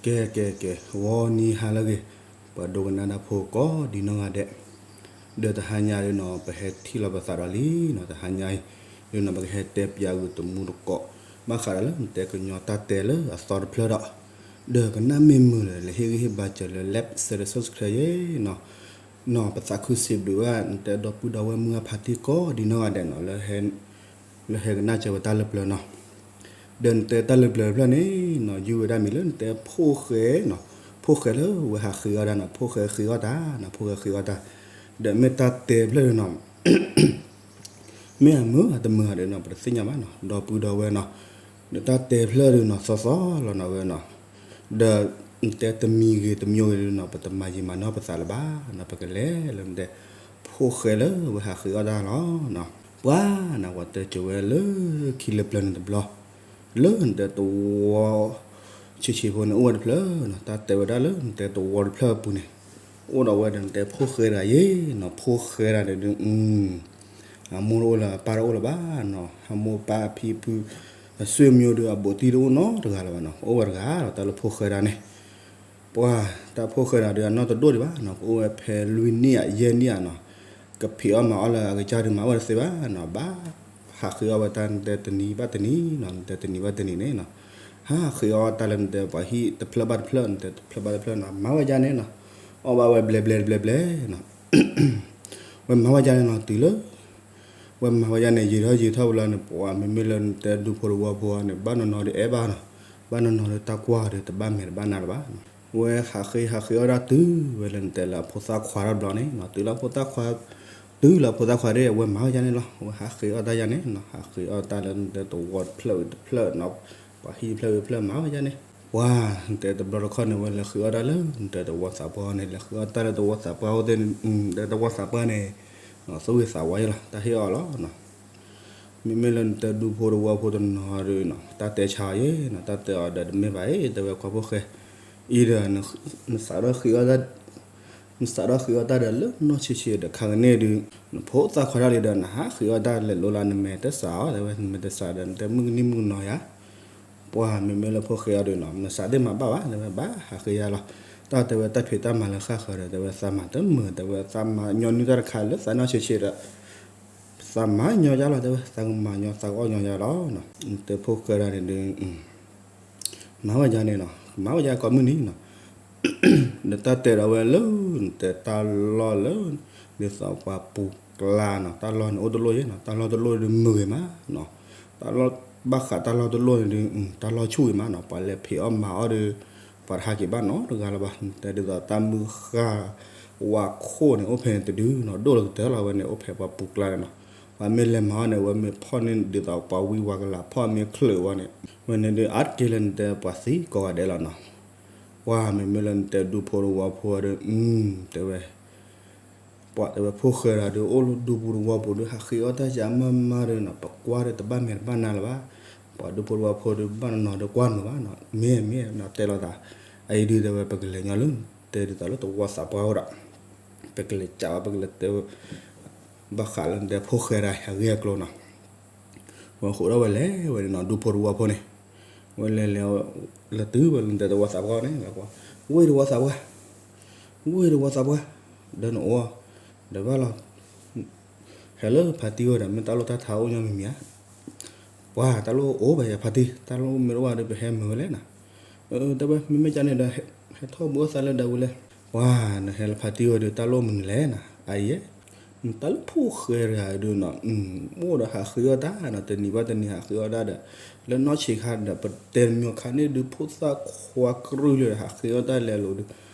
ကဲ ကဲ ကဲ ဂီၤနံၤဟါလၢအဂ့ၤ, ပှၤဒိကနၣ်တၢ်ဖိကိးဒံနီၢ်ဂၤဒဲး, ဒီးတဟါညါဒုနီၤ ပဟဲထံၣ်လိာ်ပသးဒီးလံနီၤ, တဟါညါအံၤဒုနီၤ ပကဟဲတဲပၠးဂုာ်တမူတကိး ဘၣ်ဃးဒီးလၢနတဲကညီတၢ်တဲလၢအသီတဖျၢၣ်ဒီး, ဒီးကနၣ်မ့ၢ်မုာ်လၢ လဲၤဟ့ၣ်ဂံၢ်ဟ့ၣ်ဘါစၢၤလၢ like share subscribe ယဲနီၤ, နီၤ ပသးခုစံးဘျုးဘၣ် နတဲဒီပုၢ်ဒီဝဲၢ်မုၢ်ဂၢ်ဖါတံၢ်ကိးဒံနီၢ်ဂၤဒဲးနီၤ လၢ လၢဟဲကနၣ်စၢၤဝဲတၢ်လၢပျၢၤနီၤ, ဒီးနတဲတၢ်လၢပျၢၤတဖျၢၣ်န့ၣ်နီၤ ယုၢ်ဝဲဒၣ်မံၤလၢနတဲဖိၣ်ဃဲနီၤ, ဖိၣ်ဃဲလၢဝဲဟးဃ့အီၣ်တၢ်နီၤ, ဖိၣ်ဃဲဃ့အီၣ်တၢ်နီၤ, ဖိၣ်ဃဲဃ့အီၣ်တၢ်, ဒီးမ့ၢ်တၢ်တဲဖျၢၣ်နီၤ မ့ၢ်အမုာ်အတမုာ်ဒီးနီၤ ပတသ့ၣ်ညါဘၣ်နီၤ, ဒီပုၢ်ဒီဝဲၢ်နီၤ, ဒီးတၢ်တဲဖျၢၣ်ဒုနီၤ သီသီလီၤနီၤဝဲနီၤ, ဒီးနတဲတမံၤဂ့ၤတမံၤဂ့ၤဒုနီၤ ပတမၤယံာ်မၤနီၢ်ပသးလၢၤဘၣ်နီၤ, ပကလဲၤလၢနတဲ ဖိၣ်ဃဲလၢဝဲဟးဃ့အီၣ်တၢ်လီၤနီၤ, ပှၤနီၤ ပှၤတဲစၢၤဝဲလၢခံလၢပျၢၤန့ၣ်တဘျီ လၢနတဲသဝီ ဆံးဆံးဖိန့ၣ် အိၣ်ဝဲတဖျၢၣ်နီၤ, တၢ်တဲဝဲဒၣ်လၢနတဲသဝီတဖျၢၣ်အပူၤန့ၣ် အိၣ်ဒီးဝဲဒီးနတဲဖိၣ်ဃဲတဂၤယဲနီၤ, ဖိၣ်ဃဲတဂၤန့ၣ်ဒု အမိၢ်တအိၣ်လၢၤ အပၢ်တအိၣ်လၢၤဘၣ်နီၤ, အမိၢ်ပၢ်ဖံဖု အဆွေမျိုးဒု အဘူးတံၢ်တအိၣ်နီတဂၤလၢၤဘၣ်နီၤ, အိၣ်ဝဲတဂၤဒီးတၢ်လၢဖိၣ်ဃဲတဂၤန့ၣ် ပှၤတၢ်ဖိၣ်ဃဲတဂၤဒု အနီၢ်တဒိၣ်ဒံးဘၣ်နီၤ, ကအိၣ်ဝဲဖဲလွံၢ်နံၣ်ဧါ ယဲၢ်နံၣ်ဧါနီၤ, ကဖံးအီၣ်မၤအီၣ်လၢအကစၢ်ဒု မၤဝဲတသ့ဘၣ်နီၤ, ဘၣ်ဟးဃ့အီၣ်ဝဲတၢ်နတဲတနံၤဘၣ်တနံၤနီၤ, နတဲတနံၤဘၣ်တနံၤန့ၣ်နီၤ, ဟးဃ့အီၣ်တၢ်လၢနတဲပှၤဟံၣ်တဖျၢၣ်ဘၣ်တဖျၢၣ် နတဲတဖျၢၣ်ဘၣ်တဖျၢၣ်နီၤ, မၤဝဲဒ်န့ၣ်နီၤ, အီၣ်ဘၣ်ဝဲဘျဲဘျဲဘျဲဘျဲနီၤ ဝဲမၤဝဲဒ်န့ၣ်နီၤ တုၤလၢ ဝဲမၤဝဲဒ်န့ၣ် ယံာ်ထီၣ်ယံာ်ထီၣ်ဝဲလီၤန့ၣ် ပှၤမ့မ့ၢ်လၢနတဲဒူဖိတဝီဖိန့ၣ် ဘၣ်နီၢ်နီၢ်ဒီးအဲၣ်ဘၣ်နီၤ, ဘၣ်နီၢ်နီၢ်ဒီးတၢ်ကွၢ်ဒီးတဘၣ်မဲာ်တဘၣ်နါလၢၤဘၣ်, ဝဲဟးဃ့ဟးဃ့အီၣ်ဒၣ်တုၤဝဲလၢနတဲလၢအဖိသၣ်ခွါတဘျီန့ၣ်နီၤ, တုၤလၢအဖိသၣ်ခွါ တုၤလၢအဖိသၣ်ခွါဒီး အဝဲမၤဝဲဒ်န့ၣ်လီၤ, အဝဲဟးဃ့အီၣ်တၢ်ယါန့ၣ်နီၤ, ဟးဃ့အီၣ်တၢ်လၢနတဲသဝီတဖျၢၣ်တဖျၢၣ်နီၤ, ပှၤဟံၣ်တဖျၢၣ်တဖျၢၣ်မၤဝဲဒ်န့ၣ်, ပှၤနတဲတဘျီတခီၣ်န့ၣ် ဝဲလဲၤဃ့အီၣ်တၢ်လၢနတဲသဝီသးပှၢ်န့ၣ်, လဲၤဃ့အီၣ်တၢ်လၢသဝီသးပှၢ်အိၣ်သ့ၣ်န့ၣ်, နတဲသဝီသးပှၢ်န့ၣ် သူၣ်ဂ့ၤသးဝါယဲလီၤ, တၢ်ဟ့ၣ်အီၣ်လီၤနီၤ, မ့မ့ၢ်လၢနတဲဒူဖိတဝီဖိတနီၤဒီးနီၤ တၢ်တဲဆါအီၤယဲနီၤ, တၢ်တဲအီၤဒီးတမ့ၢ်ဘၣ်အံၤ တဲဝဲခွါဖိၣ်ဃဲ, အံၤဒီး နစးထီၣ်ဃ့အီၣ်တၢ် နစးထီၣ်ဃ့အီၣ်တၢ်ဒီးလၢနီၢ်ဆံးဆံးဒီး ခါကန့ၣ်ဒုး နဖိသၣ်ခွါတၢ်လံဒီး နဟးဃ့အီၣ်တၢ်လဲၤလိၤလၢနမဲာ်တစးအီၤ, တဲဝဲ နမဲာ်တစးဒီး နတဲမုၢ်ကနံၣ်မုၢ်ကနီၤယါ, ပှၤမ့မ့ၢ်လၢဖိၣ်ဃဲအီၤဒုးနီၤ နစးသ့ၣ်မၤဘၣ်ဘၣ် တဲဝဲ ဘၣ်ဟးဃ့ယါလီၤ, တၢ်တဲဝဲတၢ်ဖံးတၢ်မၤလၢဃၣ်ဃၢၤဒီး တဲဝဲသးမၤတမုာ် တဲဝဲသးမၤညီနုၢ်တၢ်တခါလၢသးနီၢ်ဆံးဆံးဒီး သးမၤညီယါလီၤ တဲဝဲ သးကမၤညီသးကအီၣ်ညီယါလီၤ, နတဲဖိၣ်ဃဲတၢ်န့ၣ်ဒုး မၤဝဲဒ်န့ၣ်နီၤ, မၤဝဲဒ်ကိးမုၢ်နံၤနီၤ, ဒီးတၢ်တဲဒီးဝဲလၢ နတဲတၢ်လီၢ်လၢ ဒ်သိးပှၤပူၤကျါနီၤ, တၢ်လီၢ်န့ၣ်အိၣ်တလိၣ်ယဲနီၤ, တၢ်လီၢ်တလိၣ်ဒုးမုာ်ဂ့ၤမးနီၤ, တၢ်လီၢ်ဘၣ်ဃးတၢ်လီၢ်တလိၣ်န့ၣ်ဒုး တၢ်လီၢ်ဆူၣ်ဂ့ၤမးနီၤ, ပှၤလဲၤဖံးအီၣ်မၤအီၣ်ဒီး ပှၤတဟးက့ၤဘၣ်နီတဂၤလၢၤဘၣ်, တဲဒ်သိးတၢ်မုၢ်ဃၢ် ဝါခိၣ်န့ၣ် အိၣ်ဖဲန့ၣ်တဒုနီၤ, ဒိၣ်လီၤကတၢၢ်လီၤဝဲန့ၣ် အိၣ်ဖဲပှၤပူၤကျါန့ၣ်နီၤ, ပှၤမ့ၢ်လဲၤမၤအီၣ်န့ၣ် အဝဲမ့ၢ်ဖီၣ်န့ၢ်ဒ်သိးပှၤဝံဝါကလၤ ဖီၣ်မ့ၢ်ချုးဝဲန့ၣ်, ဝဲန့ၣ်ဒုးအါတက့ၢ်လၢနတဲပှၤသံကိးဂၤဒဲးလီၤနီၤ, ပှၤမ့မ့ၢ်လၢနတဲဒူဖိတဝီဖိဒီး တဲဝဲ ပှၤတဲဝဲဖိၣ်ဃဲတၢ်ဒုး အိၣ်လၢဒူပူၤတဝီပူၤဒုး ဟးဃ့အီၣ်တၢ်ယါမးမးဒီးနီၤ ပကွၢ်ဒီးတဘၣ်မဲာ်တဘၣ်နါလၢၤဘၣ်, ပှၤဒူဖိတဝီဖိဒုး ဘၣ်နီၢ်နီၢ်ဒီးကွၢ်မုာ်ဘၣ်နီၤ, မ့ၢ်မ့ၢ်နီၤတဲလိာ်သး, အအံၤဒုးတဲဝဲပကလဲၤညီလၢ တဲဒ်သိးလၢသဝီသးပှၢ်အိၣ်ဒီး ပကလဲၤကးဘၣ် ပကလဲၤတဲ ဘၣ်ဃးလၢနတဲဖိၣ်ဃဲတၢ်အဂ့ၢ်အကျိၤနီၤ, ဝဲဃိးထီၣ်ဝဲလဲၤဝဲန့ၣ်နီၤ ဒူဖိတဝီဖိန့ၣ်, ဝဲလဲၤလဲၤ လဲၤတုၤဝဲလၢနတဲသဝီသးပှၢ်န့ၣ် ဝ့ၢ်တဝီသးပှၢ် ဝ့ၢ်တဝီသးပှၢ်, ဒီးနအိၣ် ဒီးဘၣ်လီၤ ဟဲလၢဖါတံၢ်ဝဲဒီး မ့ၢ်တၢ်လိၣ်တၢ်ထါအိၣ်ညီမံၤမံၤဧါ, ပှၤတၢ်လိၣ်အိၣ်ဘၣ်ယၤဖါတံၢ် တၢ်လိၣ်မ့ၢ်တအိၣ်ဘၣ်ဒီး ပဟဲမုာ်ဝဲလဲၣ်နီၤ, တဲဝဲမ့မ့ၢ်ကန့ၣ်ဒီး ဟဲထီၣ်ဘှီသးလၢဒၢးဝဲလဲၣ်, ပှၤနဟဲလၢဖါတံၢ်ဝဲဒီး တၢ်လိၣ်မနုၤလဲၣ်နီၤ အအံၤ နတၢ်လၢဖိၣ်ဃဲတဂၤဒုးနီၤ အိၣ်ဒီးဟးဃ့အီၣ်တၢ်နီၤ တနံၤဘၣ်တနံၤဟးဃ့အီၣ်တၢ်ဒီး လၢနီၢ်ဆံးခါဒီး ပတဲတမံၤခါန့ၣ်ဒုး ဖိသၣ်ခွါကရုလၢဟးဃ့အီၣ်တၢ်လဲၤလိၤဒုး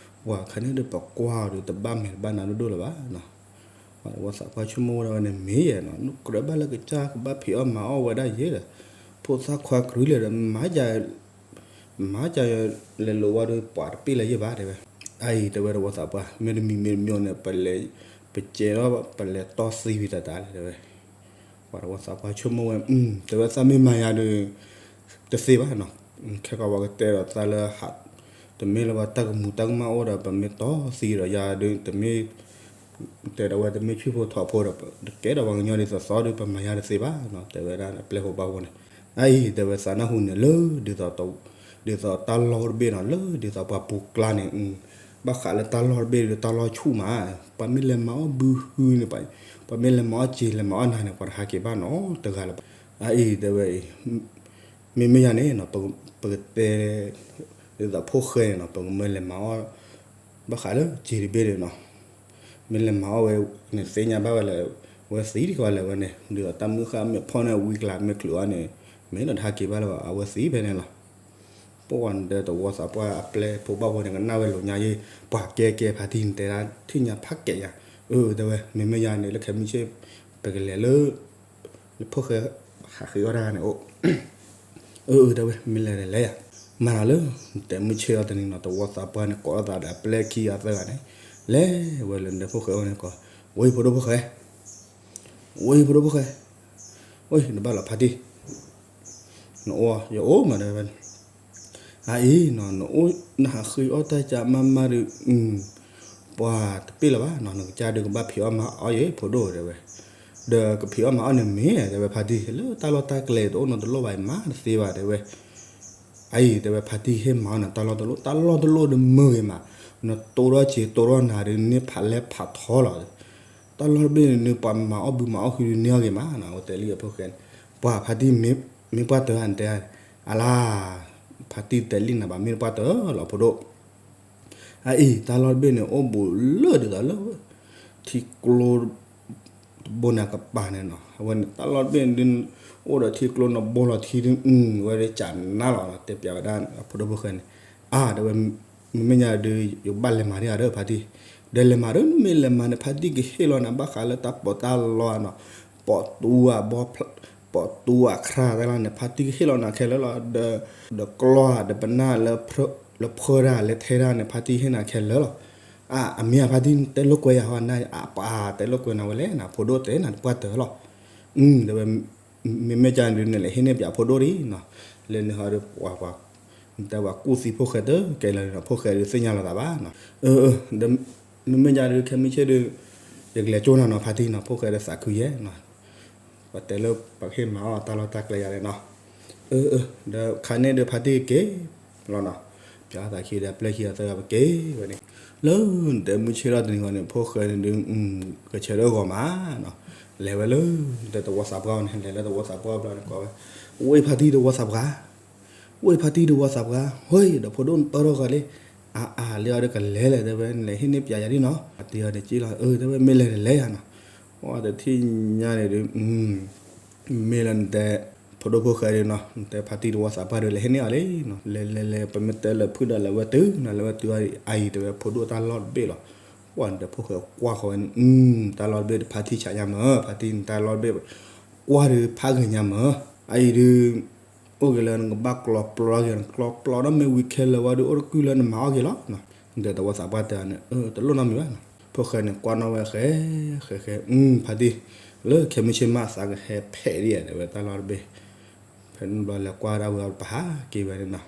ပှၤခါန့ၣ်ဒုး ပကွၢ်အီၤဒီး တဘၣ်မဲာ်တဘၣ်နါဒိၣ်ဒိၣ်လၢၤဘၣ်နီၤ, ပှၤသးပှၢ်ဆိကမိၣ်ဝဲဒၣ်ဝဲန့ၣ် မ့ၢ်ယဲနီၤ နကြၢးဘၣ်လၢကစၢ်ကဘၣ်ဖံးအီၣ်မၤအီၣ်ဝဲဒၣ်ယဲဒီး ဖိသၣ်ခွါကရုလၢဒီး မၤ မၤကလဲၤလိၤဝဲဒီး ပှၤတပ့ၢ်လၢၤယဲဘၣ်တဲဝဲ, အအံၤတဲဝဲတဝီသးပှၢ် မ့တမံၤမ့တမံၤန့ၣ် ပလဲၤ ပကဲထီၣ် ပလဲၤတီၢ်သံဝံၤတၢ်တၢ်လၢတဲဝဲ, ပှၤတဝီသးပှၢ်ဆိကမိၣ်ဝဲ တဲဝဲသးမ့ၢ်မၤယၤဒီး တသ့ဘၣ်နီၤ, ခဲကီးပှၤကတဲဒီးသးလၢ တမ့ၢ်လၢပှၤတၢ်ကမူၤတၢ်ကမၣ်အိၣ်ဒီး ပမ့ၢ်တီၢ်သံဒီးယၤဒီး တမ့ၢ် တဲဒီးဝဲတမ့ၢ်ဆံၣ်ဖိထီဖိဒီး တကဲဒီးပှၤကညီဒ်သိးသိးဒီး ပမၤယၤတသ့ဘၣ်နီၤ တဲဝဲဒၣ်ပျဲၢ်ဖိဘၣ်ဖိန့ၣ်, အအံၤတဲဝဲသးနၢ်ဟူန့ၣ်လၢ ဒ်သိးတ ဒ်သိးတၢ်လီၢ်တဘ့ၣ်နီၤ လၢဒ်သိးပှၤပူၤကျါန့ၣ်, ဘၣ်ဃးလၢတၢ်လီၢ်တဘ့ၣ်ဒီးတၢ်လီၢ်ဆူၣ်မး, ပှၤမ့ၢ်လဲၤမၤအီၣ်ဘုဟုန့ၣ်, ပှၤမ့ၢ်လဲၤမၤအီၣ်စ့လဲၤမၤအီၣ်နၤန့ၣ် ပှၤတဟးက့ၤဘၣ်နီတဂၤလၢၤဘၣ်. အအံၤတဲဝဲအံၤ, မ့မ့ၢ်ယၤန့ၣ် ပကတဲ ဒ်သိးဖိၣ်ဃဲန့ၣ်နီၤ ပကမၢလဲၤမၤအီၣ် ဘၣ်ဃးလၢစ့တဘ့ၣ်န့ၣ်နီၤ, မ့ၢ်လဲၤမၤအီၣ်ဝဲန့ၣ် သ့ၣ်ညါဘၣ်ဝဲလၢ ဝဲသံတကီးလဲၤဝဲန့ၣ် ဒ်သိးတၢ်မုၢ်ဃၢ်မ့ၢ်ဖီၣ်န့ၢ်ဝံကျါမ့ၢ်ချုးအီၤန့ၣ် မ့ၢ်နီၤတဟးက့ၤဘၣ်လၢၤဘၣ် အဝဲသံဖဲန့ၣ်လီၤ. ပှၤနတဲသဝီသးပှၢ်အပျဲၢ်ဖိဘၣ်ဖိန့ၣ် ကနၣ်ဝဲလိာ်ညါယ့ၢ်, ပှၤကဲကဲဖါတံၢ်နတဲဒၣ်ထံၣ်ညါဖးကဲယၤ, အၢ တဲဝဲ မ့မ့ၢ်ယၤန့ၣ် လၢခဲမုၢ်ဆ့ၣ် ပကလဲၤလၢ လၢဖိၣ်ဃဲ ဟးဃ့အီၣ်တၢ်ဂၤန့ၣ်အိၣ်, အၢ တဲဝဲ မ့ၢ်လဲၤလဲၤယၤ, မၤလီၤလၢ နတဲမုၢ်ဆ့ၣ်အီၤတနံၤနီၤ သဝီသးပှၢ်န့ၣ် ကိးထီၣ်သးဒီးအပျဲၢ်ခံဂၤသၢဂၤန့ၣ်, လဲၤဝဲလၢနတဲဖိၣ်ဃဲအိၣ်န့ၣ်ကီး, ဝဲဖိဒိၣ်ဖိၣ်ဃဲ ဝဲဖိဒိၣ်ဖိၣ်ဃဲ, ဝဲနဘၣ်လီၤဖါတံၢ်, နအိၣ်ယအိၣ်မးတဲဝဲ, အအံၤနီၤ နအိၣ်နဟးဃ့အီၣ်တၢ်ကၢမးမးဒီး, ပှၤတပ့ၢ်လၢၤဘၣ်နီၤ နကစၢ်ဒုးကဘၣ်ဖံးအီၣ်မၤအီၣ်ယဲၢ်ဖိဒိၣ်တဲဝဲ, ဒီးကဖံးအီၣ်မၤအီၣ်န့ၣ်မ့ၢ်တဲဝဲဖါတံၢ် လၢတၢ်လီၢ်တၢ်ကျဲတအိၣ်နီတလိၣ်ဘၣ် မၤတသ့ဘၣ်တဲဝဲ အအံၤတဲဝဲဖါတံၢ်ဟ့ၣ်မၤအီၣ်နၤတၢ်လီၢ်တလိၣ် တၢ်လီၢ်တလိၣ်ဒီးမုာ်ဂ့ၤမး, နတိၢ်ထီၣ်စ့တိၢ်ထီၣ်နၤဒီးန့ၢ်ဖးလဲၢ်ဖးထီလီၤ, တၢ်လီၢ်တဘ့ၣ်န့ၣ် ပှၤမၤအီၣ်ဘုမၤအီၣ်ဟုန့ၢ်အီၣ်ဂ့ၤမးနီၤ အဝဲတဲလံအဖိၣ်ဃဲန့ၣ်, ပှၤဖါတံၢ်မ့ၢ်ပှၢ်တၢၢ်ဧါနတဲ, အလါ ဖါတံၢ်တဲလံနၤဘၣ်မ့ၢ်ပှၢ်တၢၢ်လီၤဖိဒိၣ် အအံၤ တၢ်လီၢ်တဘ့ၣ်န့ၣ် အိၣ်ဘူးလၢဒ်သိးလၢ ထံကျိ တဘိန့ၣ်အကပၤန့ၣ်နီၤ အဝဲန့ၣ် တၢ်လီၢ်တဘ့ၣ်န့ၣ်ဒုး အိၣ်ဒီးထံကျိန့ၣ်ဘိလီၤထံဒုး ဝဲဒၣ်ကနၣ်လီၤ တဲပျးဝဲဒၣ် ဖိဒိၣ်ဖိၣ်ဃဲန့ၣ်, အါ တဲဝဲ မ့မ့ၢ်ညါဒုး ယကဘၣ်လဲၤမၤဒံးဧါဒီးဖါတံၢ်, ဒီးလဲၤမၤဒီး မ့ၢ်လဲၤမၤန့ၣ် ဖါတံၢ်ကဟ့ၣ်လီၤနၤ ဘၣ်ဃးလၢတၢ်ပီးတၢ်လီနီၤ, ပိာ်တူဧါ ပိာ်တူဧါ ခရၣ်တၢ်လီၢ်န့ၣ် ဖါတံၢ်ကဟ့ၣ်လီၤနၤခဲလၢာ်လီၤ, ဒီးကျီၢ်ဧါ ဒီးပနၢ်လၢ လၢဖၢတၢ်လဲၤထဲတၢ်န့ၣ် ဖါတံၢ်ဟ့ၣ်နၤခဲလၢာ်လီၤ, အါ အမ့ၢ်ဧါ ဖါတံၢ်တဲလိာ်ကွဲယၤဟီ နအပှၤတဲလိာ်ကွဲနၤဝဲလဲၣ်နၤ ဖိဒိၣ်တဲနၤတပှၢ်တၢၢ်လီၤ, တဲဝဲ မ့မ့ၢ်ကန့ၣ်ဒုး နလဲၤဟ့ၣ်န့ၢ်ပၠးဖိဒိၣ်ဒံးနီၤ, လၢန့ၣ်ဟီဒီး ပှၤ နတဲပှၤကူၣ်သံဖိၣ်ဃဲတကဲလၢာ်နီၤ ဖိၣ်ဃဲဒုးသ့ၣ်ညါလီၤသးဘၣ်နီၤ, အၢ မ့မ့ၢ်ညါဒုး ခဲမုၢ်ဆ့ၣ်ဒုး ယကလဲၤကၠိနၤနီၤ ဖါတံၢ်နီၤ ဖိၣ်ဃဲဒုးသးခုယဲနီၤ, ပတဲလၢပှၤကဟ့ၣ်မၤအီၣ်တၢ်လီၢ်တၢ်ကျဲယၤလဲၣ်နီၤ, အၢ ဒီးခါန့ၣ်ဒုးဖါတံၢ်က့ၤလီၤနီၤ, ပၠးသးခံဒီးပျဲၢ်ခံဂၤသၢဂၤပက့ၤဝဲန့ၣ်, လၢနတဲမုၢ်ဆ့ၣ်ထီၣ်တနံၤဂီၤန့ၣ် ဖိၣ်ဃဲန့ၣ်ဒုး ကဆၢထၢၣ်ဂီၤမးနီၤ, လဲၤဝဲလၢ နတဲသဝီသးပှၢ်န့ၣ် လဲၤလၢသဝီသးပှၢ်ဘျီန့ၣ်ကိးဝဲ, ဝဲဖါတံၢ်သဝီသးပှၢ် ဝဲဖါတံၢ်သဝီသးပှၢ် ဟဲဒီးဖိဒိၣ်နပၢၢ်ထီၣ်ဂီၤလံ, အါအါလၢအီၤဒီးကလဲၤလဲၣ်တဲဝဲ နလဲၤဟ့ၣ်န့ၢ်ပၠးယၤဒ်နီၤ, အတံၤအီၤန့ၣ်က့လီၤ အၢ တဲဝဲမ့ၢ်လဲၤလဲၤယၤနီၤ, အတထံၣ်ညါန့ၣ်ဒုး မ့ၢ်လၢနတဲ ဖိဒိၣ်ဖိၣ်ဃဲဒုးနီၤ နတဲဖါတံၢ်သဝီသးပှၢ်ဒုးလဲၤဟ့ၣ်န့ၢ်အီၤလံနီၤ, လဲၤလဲၤလဲၤ ပမ့ၢ်တဲလၢဖုဒီးလဲၤဝဲတုၤနီၤ လဲၤဝဲတုၤအံၤ အံၤတဲဝဲဖိဒိၣ်တၢ်လီၢ်တဘ့ၣ်လီၤ, ပှၤနတဲဖိၣ်ဃဲကွၢ်ဃီဝဲန့ၣ် တၢ်လီၢ်တဘ့ၣ်တဖါတံၢ်ဆးညါမၢ် ဖါတံၢ်နတၢ်လီၢ်တဘ့ၣ် ကွၢ်ဒုးဖးဂ့ၤညါမၢ်, အအံၤဒုး အိၣ်က့ၤလၢနကဘၣ်ကျီပျီထီၣ်က့ၤ နကျီပျီထီၣ်မ့ၢ်ဝံၤခဲလၢာ်ဝဲဒုး အိၣ်တကုၢ်လၢနမၤအီၣ်က့ၤလီၤ, နတဲသဝီသးပှၢ်တဲအီၤန့ၣ် တလိၣ်နီတမံၤဘၣ်နီၤ, ဖိၣ်ဃဲန့ၣ်ကွၢ်နီၣ်ဝဲဃဲ ဃဲဃဲ ဖါတံၢ် လၢခဲမုၢ်ဆ့ၣ်မးသးကဟဲဖဲးဒ်ယဲၢ်တဲဝဲတၢ်လီၢ်တဘ့ၣ်, ဖဲန့ၣ်ဘျီလဲၤကွၢ်ဒၣ်ဝဲအီၤပဟးက့ၤဝဲန့ၣ်နီၤ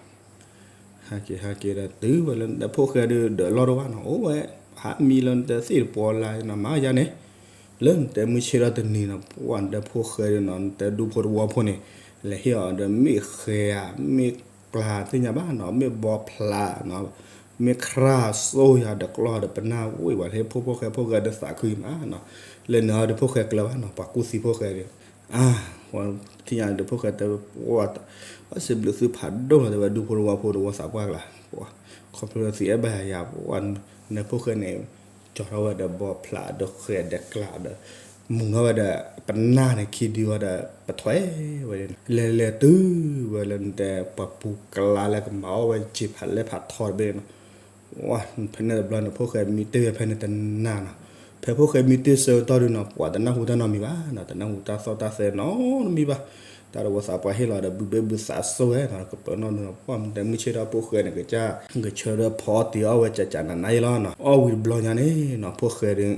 ဟဲက့ၤဟဲက့ၤဒီးတုၤဝဲလၢနတဲဖိၣ်ဃဲဒုး ဒၢးလီၢ်တအိၣ်ဘၣ်နီၤ အိၣ်ဝဲ ဟးမံလၢနတဲသ့ၣ်တပီၤလၢနီၤ မၤယါန့ၣ်, လၢနတဲမုၢ်ဆ့ၣ်ထီၣ်တနံၤနီၤ ပှၤနတဲဖိၣ်ဃဲဒုးနီၤ နတဲဒူဖိတဝီဖိန့ၣ် လဲၤဟ့ၣ်အီၤဒီးမ့ၢ်ဃဲဧါ မ့ၢ်ကျါသ့ၣ်ညါဘၣ်နီၤ မ့ၢ်ဘီဖျးနီၤ မ့ၢ်ခရၣ်စိယၤဒီးကျီၢ်ဒီးပနၢ် ဝ့ၢ်ဝဲလၢဟ့ၣ်ဖိဖိၣ်ဃဲဖိၣ်ဃဲဒုးသးခုမးနီၤ, လၢနၤဒီးဖိၣ်ဃဲကျၢၤဘၣ်နီၤ ပှၤကူၣ်သံဖိၣ်ဃဲဒုး အါ ပှၤထံၣ်ညါဒီးဖိၣ်ဃဲတဲ ပှၤ အစံးဘျုးသုဖးဒိၣ်လီၤ တဲဝဲဒူဖိတဝီဖိတဝီသးပှၢ်ကျါ, ခီဖျိလၢသုအဲၣ်ဘၣ်ယၤ ပှၤနဖိၣ်ဃဲန့ၣ် ကၠီထီၣ်ဝဲဒီးဘီဖျးဒီးဃဲးဒီးကျါဒီး မူၤထီၣ်ဝဲဒီး ပနၢ်န့ၣ် ခံဒုဝဲဒီး ပထွဲဝဲ လဲၤလဲၤတုၤဝဲလၢနတဲ ပှၤပူၤကျါလၢကမၤအီၣ်ဝဲစ့ဖးလဲၢ်ဖးထီတဘ့ၣ်နီၤ ဝဲ ဖဲန့ၣ်တဘျီန့ၣ် ဖိၣ်ဃဲမံတ့ၢ်ဝဲဖဲန့ၣ်တနၤနီၤ, ဖဲဖိၣ်ဃဲမံတ့ၢ်ဆၢကတီၢ်ဒုးနီၤ ပှၤတနၢ်ဟူတၢ်နီတမံၤဘၣ်နီၤ, တနၢ်ဟူတၢ်သီၣ်တၢ်သဲနီတမံၤဘၣ်, တၢ်တဝီသးပှၢ်ဟ့ၣ်လီၤဒီး ဘုဘ့ၣ်ဘုသးစိဝဲနီၤ ကပၢၤနီၣ်ဒုးနီၤ ပှၤမ့ၢ်တဲမုၢ်ဆ့ၣ်ထီၣ်ဖိၣ်ဃဲန့ၣ် ကစၢ် ကဆၢထၢၣ်ဖီအီၣ်တ့ၤအီၣ်ဝဲကကနးနးယဲလီၤနီၤ, အီၣ်ဝံၤတဘျီညါန့ၣ်နီၤ ဖိၣ်ဃဲဒုး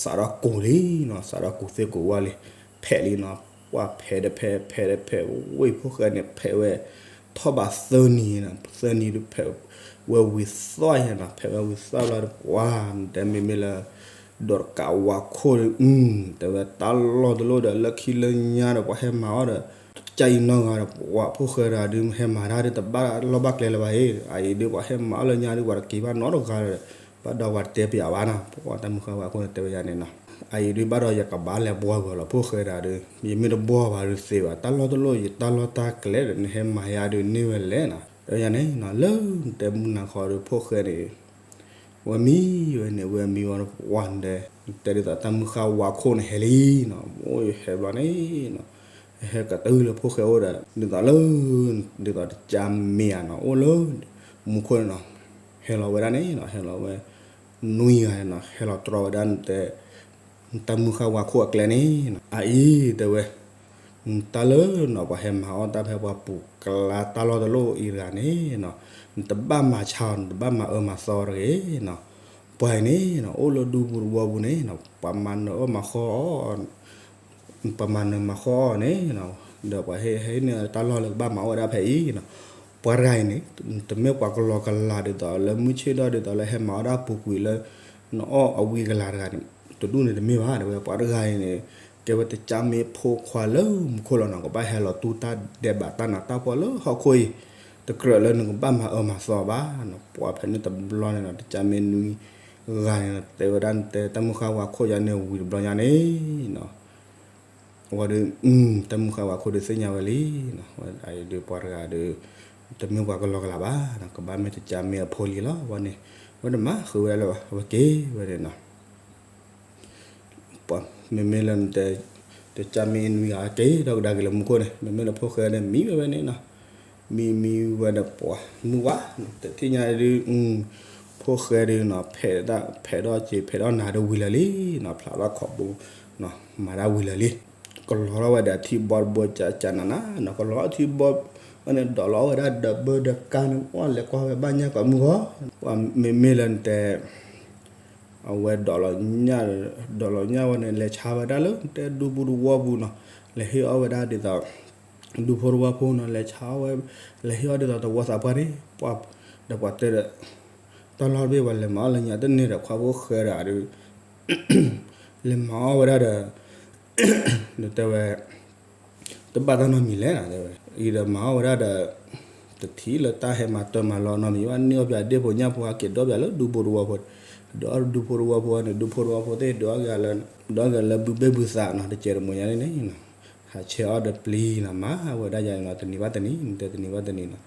စးထီၣ်ကူးလံနီၤ, စးထီၣ်ကူးသ့ၣ်ကူးဝါလံ, ဖဲးလံနီၤ, ပှၤဖဲးဒီးဖဲး ဖဲးဒီးဖဲး ဝ့ၢ်ဖိၣ်ဃဲန့ၣ် ဖဲးဝဲ ထီၣ်ဘးသၢနံၤနီၤ, သၢနံၤဒုးဖဲးဝဲဝံၤသီၣ်ယဲနီၤ, ဖဲးဝဲဝံၤသီၣ်ဘျီဒီး ပှၤတဲမ့မ့ၢ်လၢ ဒီးတကးဝါခိၣ်ဒီး တဲဝဲတၢ်လီၢ်တလိၣ်ဒီး လၢခံလၢညါဒီး ပှၤဟဲမၤအီၣ်ဒီး ကၢ်အံၤနီၢ်ဂၤဒီး ပှၤဖိၣ်ဃဲတဂၤဒုး ဟဲမၤတၢ်ဒုး တဘၣ်လီၢ်ဘၣ်ကျဲလၢၤဘၣ်အံၤ, အအံၤဒုး ပှၤဟဲမၤအီၣ်လၢညါဒုး ပှၤတက့ၤဘၣ်နီတဂၤဒီး ဘၣ်ဒီးပှၤတတဲပၠးဘၣ်နီၤ, ပှၤတၢ်မုၢ်ဃၢ်ဝါခိၣ်န့ၣ် တဲဝဲယၤန့ၣ်နီၤ, အအံၤဒုး ဘၣ်ဒီးယကဘၣ်လဲၤဘှီကွံာ်လီၤ ဖိၣ်ဃဲတဂၤဒုး, ယမ့ၢ်တဘှီဘၣ်ဒုးသ့ဘၣ်, တၢ်လီၢ်တလီၢ် ယတၢ်လီၢ်တၢ်ကျဲဒီး နဟဲမၤယၤဒုးန့ၢ်ဝဲလဲၣ်နီၤ, တဲဝဲယၤန့ၣ်နီၤ, လၢနတဲမုၢ်နၤခီဒုး ဖိၣ်ဃဲန့ၣ် ဝဲမံဝဲန့ၣ် ဝဲမံဝဲ ပှၤတဲဒ်သိး တၢ်မုၢ်ဃၢ်ဝါခိၣ်န့ၣ် ဟဲလံနီၤ, အိၣ်ယဟဲဘျီန့ၣ်နီၤ, ဟဲကတုၤလၢဖိၣ်ဃဲအိၣ်ဒီး ဒ်သိးလၢ ဒ်သိးတကၢ်မ့ၢ်ဧါနီၤ, အိၣ်လၢမူခိၣ်န့ၣ်နီၤ, ဟဲလီၤဝဲဒၣ်န့ၣ်နီၤ, ဟဲလီၤဝဲ နွံဂၤန့ၣ်နီၤ, ဟဲလီၤတြီဝဲဒၣ်တဲ တၢ်မုၢ်ဃၢ်ဝါခိၣ်အကျဲန့ၣ်နီၤ, အအံၤတဲဝဲ နတၢ်လၢနီၤ ပှၤဟဲမၤအီၣ်တၢ်ဖဲပှၤပူၤကျါတၢ်လီၢ်တလီၢ်အံၤတဂၤန့ၣ်နီၤ, နတဘၣ်မၤဆါအီၤ နတဘၣ်မၤအၢမၤသီတဂ့ၤနီၤ, ပှၤအံၤန့ၣ်နီၤ အိၣ်လၢဒူပူၤတဝီပူၤန့ၣ်နီၤ ပှၤမၤနၢၤအီၣ်မၤဃီအီၣ် ပှၤမၤနၢၤမၤဃီအီၣ်န့ၣ်နီၤ, ဒီးပှၤဟဲဟဲန့ၣ်တၢ်လီၢ်လၢကဘၣ်မၤအီၣ်ဝဲဒၣ်ဖဲအံၤနီၤ, ပှၤတဂၤအံၤန့ၣ် တမ့ၢ်ပှၤကလီကလးဒ်သိးလၢမုၢ်ဆ့ၣ်ဒီၣ်ဒ်သိးလၢဟဲမၤအီၣ်ဒၣ်ပူၤကွံာ်လၢ နအီၣ်အဝံကလးတဂၤန့ၣ် တဒူၣ်န့ၣ်တမ့ၢ်ဘၣ် တဲဝဲ ပှၤတဂၤအံၤန့ၣ် ကဲဝဲတကၢ်မ့ၢ်ဖိခွါလၢမူခိၣ်လီၤနီၤ, ကဘၣ်ဟဲလီၤတူၢ်တၢ်ဒဲးဘးတၢ်နးတၢ်ဖှီၣ်လၢဟီၣ်ခိၣ်အံၤ, တကြၢးလၢနကဘၣ်မၤအၢမၤသီဘၣ်နီၤ, ပှၤဖဲန့ၣ်တဘျီန့ၣ်နီၤ တကၢ်မ့ၢ်နွံဂၤန့ၣ်နီၤ တဲဝဲဒၣ်တဲတၢ်မုၢ်ဃၢ်ဝါခိၣ်ယၤန့ၣ်ဝံၤတဘျီညါန့ၣ်နီၤ အဝဲဒီး တၢ်မုၢ်ဃၢ်ဝါခိၣ်ဒုးသ့ၣ်ညါဝဲလံနီၤ, အအံၤဒုးပှၤတဂၤဒီး တမ့ၢ်ပှၤကလီကလးဘၣ်နီၤ, ကဘၣ်မ့ၢ်တကၢ်မ့ၢ်အဖိလံလီၤ, ဝဲန့ၣ် ဝဲတမၤဃုာ်ဝဲဒၣ်လၢၤဘၣ်, အဝဲက့ၤဝဲဒၣ်နီၤ ပှၤမ့မ့ၢ်လၢနတဲ တကၢ်မ့ၢ်နွံဂၤက့ၤဒီးကဒါက့ၤလၢမူခိၣ်န့ၣ် မ့မ့ၢ်လၢဖိၣ်ဃဲန့ၣ် မံဝဲဝဲန့ၣ်နီၤ, မံမံဝဲဒီးပှၤမုၢ်ဝါ တထံၣ်ညါဒုး ဖိၣ်ဃဲဒုးနီၤ ဖဲးတၢ်ဖဲးထီၣ်က့ၤ ဖဲးထီၣ်နၤဒီးဝံၤလၢာ်လံနီၤ, ဖျးထီၣ်ခိးဘိနီၤ မၤတၢ်ဝံၤလၢာ်လံ, ကလီထီၣ်ဝဲဒီးအထံဘီတဘိကၠးကၠးနးနးနီၤ, ကလီထီၣ်အထံဘီန့ၣ် ဒိးလီၤဝဲဒၣ်ဒီးဘၢဒီးကါန့ၣ် ပှၤလဲၤကွၢ်ဝဲဘၣ်ညၣ်ကိးမုၢ်ဂီၤ, ပှၤမ့မ့ၢ်လၢနတဲ အဝဲဒိးလီၤညၣ် ဒိးလီၤညၣ်ဝဲန့ၣ် လဲၤဆါဝဲဒၣ်လၢတဲဒူပူၤတဝီပူၤနီၤ, လဲၤဟ့ၣ်အီၣ်ဝဲဒၣ်ဒ်သိး ဒူဖိတဝီဖိနီၤ လဲၤဆါအီၣ်ဝဲ လဲၤဟ့ၣ်အီၣ်ဒ်သိးတဝီသးပှၢ်န့ၣ် ပှၤ ဒီးပှၤတဲဒီး တၢ်လီၢ်တဘ့ၣ်ပှၤလဲၤမၤအီၣ်လၢညါတန့ၢ်ဒီး ခွါဖိၣ်ဃဲဒီး လဲၤမၤအီၣ်ဝဲဒၣ်ဒီး ဒီးတဲဝဲ တဘၣ်တၢ်နီတမံၤလဲၣ်နီၤ တဲဝဲ အံၤဒီးမၤအီၣ်ဝဲဒၣ်ဒီး တထံၣ်လၢတၢ်ဟဲမၤတၢ်မၤလီၤနီတမံၤဘၣ်, န့ၢ်အီၣ်ပၠးဒ့ၣ်ဖိညၣ်ဖိ ဟဲက့ၤဒီးပၠးလၢဒူဖိတဝီဖိ, ဒီးဒူဖိတဝီဖိန့ၣ် ဒူဖိတဝီဖိသ့ၣ် ဒီးအီၣ်က့ၤလၢ ဒီးအီၣ်က့ၤလၢဘုဘ့ၣ်ဘုသးနီၤ တကဲးတမှဲၤညါန့ၣ်န့ၣ်နီၤ, ဟးဆဲးအီၣ်ဒီးပျံၤနီၤ မၤဝဲဒၣ်ယၤန့ၣ်နီၤ တနံၤဘၣ်တနံၤ နတဲတနံၤဘၣ်တနံၤနီၤ,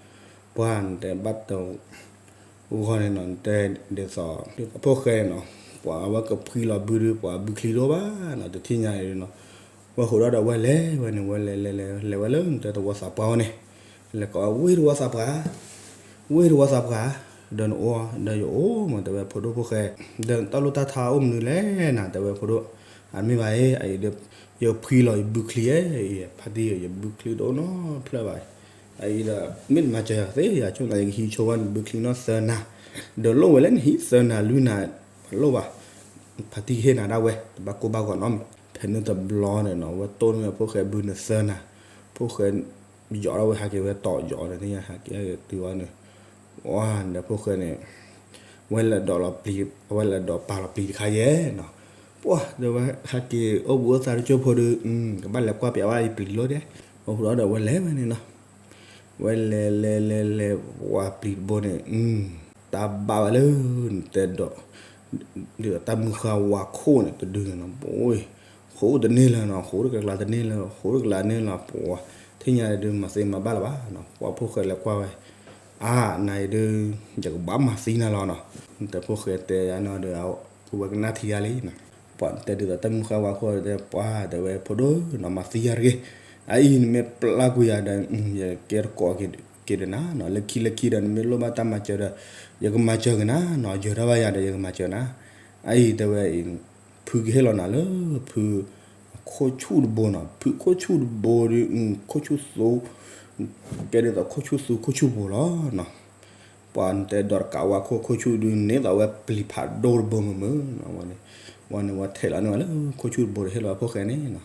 ပှၤနတဲဘၣ်တ ဂီၢ်န့ၣ်နီၤ နတဲဒ်သိး အဖိၣ်ဃဲန့ၣ်နီၤ ပှၤအဝဲကဖှံလီၤဘုဒုး ပှၤဘုချံတအိၣ်ဘၣ်နီၤ တထံၣ်ညါအံၤနီၤ, ဝဲဃိးဒီးဒီးဝဲလဲၤဝဲန့ၣ် ဝဲလဲၤလဲၤလဲၤ လဲၤဝဲလၢနတဲတဝီသးပှၢ်ဝဲန့ၣ်, လဲၤကိးဝဲတဝီသးပှၢ်, ဝဲတဝီသးပှၢ်, ဒီးနအိၣ်ဒီးယအိၣ်မး တဲဝဲဖိဒိၣ်ဖိၣ်ဃဲ, ဒီးနတၢ်လိၣ်တၢ်ထါအိၣ်မနုၤလဲၣ်နၤ တဲဝဲဖိဒိၣ်, အမ့ၢ်ဘၣ်အံၤ အံၤဒီး ယဖှံလီၤယဘုချံဧၢ, ဖါတံၢ်ဧၢ ယဘုချံတအိၣ်နီတဖျၢၣ်ဘၣ်, အံၤဒီး မ့ၢ်တမၤစၢၤယၤသ့ ယၤဆိကမိၣ် ယကဟံးဆိဝဲနဘုချံနီၢ်သၢနၤ, ဒီးလိၣ်ဝဲလၢနဟံးသၢနၤလွံၢ်နၤ, လိၣ်ဘၣ်, ဖါတံၢ်ကဟ့ၣ်နၤဒၣ်ဝဲ တဘၣ်ကိၢ်ဘၣ်ဂီၤနီတမံၤ, ဖဲန့ၣ်တဘျီန့ၣ်နီၤ ဝဲတိၢ်န့ၢ်ဖိၣ်ဃဲဘုန့ၣ်သၢနၤ, ဖိၣ်ဃဲ ယီၤထီၣ်ဝဲဟးက့ၤဝဲတီၤယီၤန့ၣ် သ့ၣ်ညါဟးက့ၤတုၤဝဲန့ၣ်, ဝဲဒီးဖိၣ်ဃဲန့ၣ် ဝဲလဲၤဒိးလီၤပျံၤ ဝဲလဲၤဒိးပာ်လီၤပျံၤတခါယဲနီၤ, ပှၤဒီးဝဲဟဲက့ၤအိၣ်ဘှံးအိၣ်သါတကၠိဖိဒီး ကဘၣ်လဲၤကွၢ်ပၠးဝဲယပျံၤလိၣ်ဒဲး, အိၣ်ဃိဒီးဝဲလဲၤဝဲန့ၣ်နီၤ, ဝဲလဲၤလဲၤလဲၤလဲၤ ပှၤပျံၤတဘိန့ၣ် တၢ်ဘၣ်ဝဲလၢ နတဲဒီး ဒ်သိးတၢ်မုၢ်ဃၢ်ဝါခိၣ်န့ၣ် တဒုန့ၣ်နီၤ, ပှၤ ဃိတန့ၢ်လၢၤနီၤ, ဃိတကလးတန့ၢ်လၢၤ, ဃိတကလးန့ၢ်လၢၤ ပှၤ ထံၣ်ညါဒုးမၤသ့မၤဘၣ်လၢၤဘၣ်နီၤ, ပှၤဖိၣ်ဃဲလဲၤကွၢ်ဝဲ, အါ နၤအံၤဒုး ယကဘၣ်မၤသံနၤလီၤနီၤ, နတဲဖိၣ်ဃဲတဲယၤနီၤဒီး အဝဲကနၣ်ထံယၤလံနီၤ, ပှၤတဲဒ်သိးတၢ်မုၢ်ဃၢ်ဝါခိၣ်တဲ ပှၤတဲဝဲဖိဒိၣ်နီၤ မၤသံယၤတဂ့ၤ, အအံၤနမ့ၢ်ပျၢ်ကွံာ်ယၤဒီး ယကဲတကိးက့ၤဒီးနၤနီၤ, လၢခံလၢခံဒီး နမ့ၢ်လိၣ်ဘၣ်တၢ်မၤစၢၤဒီး ယကမၤစၢၤက့ၤနၤနီၤ, ယၢၤထီၣ်ဘၣ်ယၤဒီး ယကမၤစၢၤနၤ, အအံၤတဲဝဲအံၤ ဖုကဟ့ၣ်လီၤနၤလၢ ဖု ခိၣ်ဆူၣ်တဘိနီၤ, ဖုခိၣ်ဆူၣ်တဘိဒီး ခိၣ်ဆူၣ်သူ ကဲဒ်သိးခိၣ်ဆူၣ်သူခိၣ်ဆူၣ်ဘိလီၤနီၤ, ပှၤနတဲဒီးတကးဝါခိၣ်ခိၣ်ဆူၣ်ဒုးန့ၢ်သိးဝဲပျံၤဖးဒိၣ်တဘိမုာ်မုာ်နီၤ, ဝဲန့ၣ် ဝဲထဲးလီၤန့ၢ်ဝဲလၢခိၣ်ဆူၣ်တဘိဒီးဟ့ၣ်လီၤဝဲဖိၣ်ဃဲန့ၣ်နီၤ,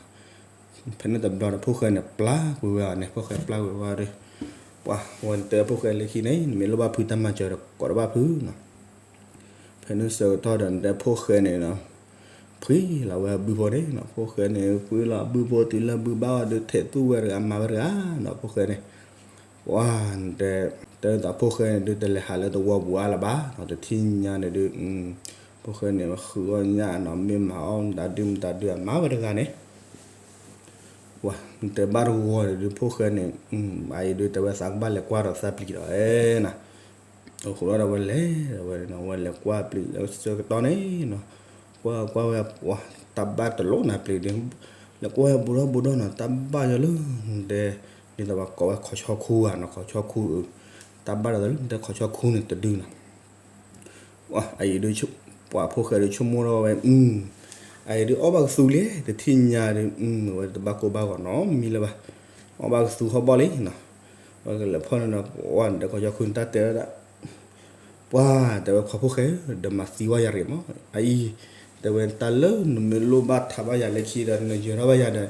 ဖဲန့ၣ်တဘျီဒီးဖိၣ်ဃဲန့ၣ် ပျၢ်ကွံာ်ဝဲအီၤန့ၣ် ဖိၣ်ဃဲပျၢ်ကွံာ်ဝဲဒီး ပှၤဝဲန့ၣ်တဲဖိၣ်ဃဲလၢခံန့ၣ် နမ့ၢ်လိၣ်ဘၣ်ဖုတၢ်မၤစၢၤဒီး ကိးတဘၣ်ဖုနီၤ, ဖဲန့ၣ်ဆၢကတီၢ်ဒီးနတဲဖိၣ်ဃဲန့ၣ်နီၤ, ဖှံလီၤဝဲအဘုဖိန့ၣ်နီၤ. ဖိၣ်ဃဲန့ၣ် ဖှံလီၤအဘုဖိတုၤလၢဘုဘၣ်အီၤဒုး ထဲးသူၣ်ဝဲတဂၤ မၤဝဲတဂၤနီၤ ဖိၣ်ဃဲန့ၣ်. ပှၤ တဲ တဲဒ်သိးဖိၣ်ဃဲန့ၣ်ဒုး တလဲၤဟးလၢသဝီပူၤအါလၢၤဘၣ်နီၤ. တထံၣ်ညါန့ၣ်ဒုး ဖိၣ်ဃဲန့ၣ် ဃုအီၣ်ညၣ်နီၤ, မ့ၢ်မၤအီၣ်မတၤဒုမတၤဒု အမၤဝဲတဂၤန့ၣ်. ပှၤတဲဘၣ်တဂီၤန့ၣ်ဒုး ဖိၣ်ဃဲန့ၣ် အအံၤဒုး တဲဝဲသးကဘၣ်လဲၤကွၢ်ဒီးသးပျံၤဒီးနီၤ. အဃိဒီးဝဲလဲၤဒီးဝဲနီၤ, ဝဲလဲၤကွၢ်ပျံၤလၢဆၢကတီၢ်န့ၣ်နီၤ, ကွၢ်ကွၢ်ဝဲ ပှၤတၢ်ဘၣ်တလိၣ်နၤပျံၤဒုး, လဲၤကွၢ်ဝဲဘူးထီၣ်ဘူးထီၣ်နီၤ, တၢ်ဘၣ်ယီၤလၢ တဲ ဒ်သိးပှၤကိးဝဲခီၣ်ဆီခူဧါနီၤ, ခီၣ်ဆီခူ, တၢ်ဘၣ်ဒီးတၢ်လၢ တဲခီၣ်ဆီခူန့ၣ်တဒုနီၤ. အအံၤဒုး ပှၤဖိၣ်ဃဲဒုးဆိကမိၣ်ထီၣ်ဝဲ, အအံၤဒုးအီၣ်ဘၣ်ကသူလံ, တထံၣ်ညါဒုး ဝဲတဘၣ်ကိၢ်ဘၣ်ဂီၤနီတမံၤလၢၤဘၣ်, အီၣ်ဘၣ်ကသူဟီၣ်ဘီၣ်လံနီၤ. ဝဲကလဲၤဖီၣ်န့ၣ်ဒီး ပှၤတဲခီၣ်ဆီခူန့ၣ် တၢ်တဲဝဲဒၣ် ပှၤ တဲဝဲခွါဖိၣ်ဃဲဧၢ, ဒီးမၤသံဝဲယၤရ့ၣ်မး, အအံၤ တဲဝဲ တၢ်လၢနမ့ၢ်လိၣ်ဘၣ်ထးဘၣ်ယၤလၢခံဒီး နယၢၤထီၣ်ဘၣ်ယၤဒီး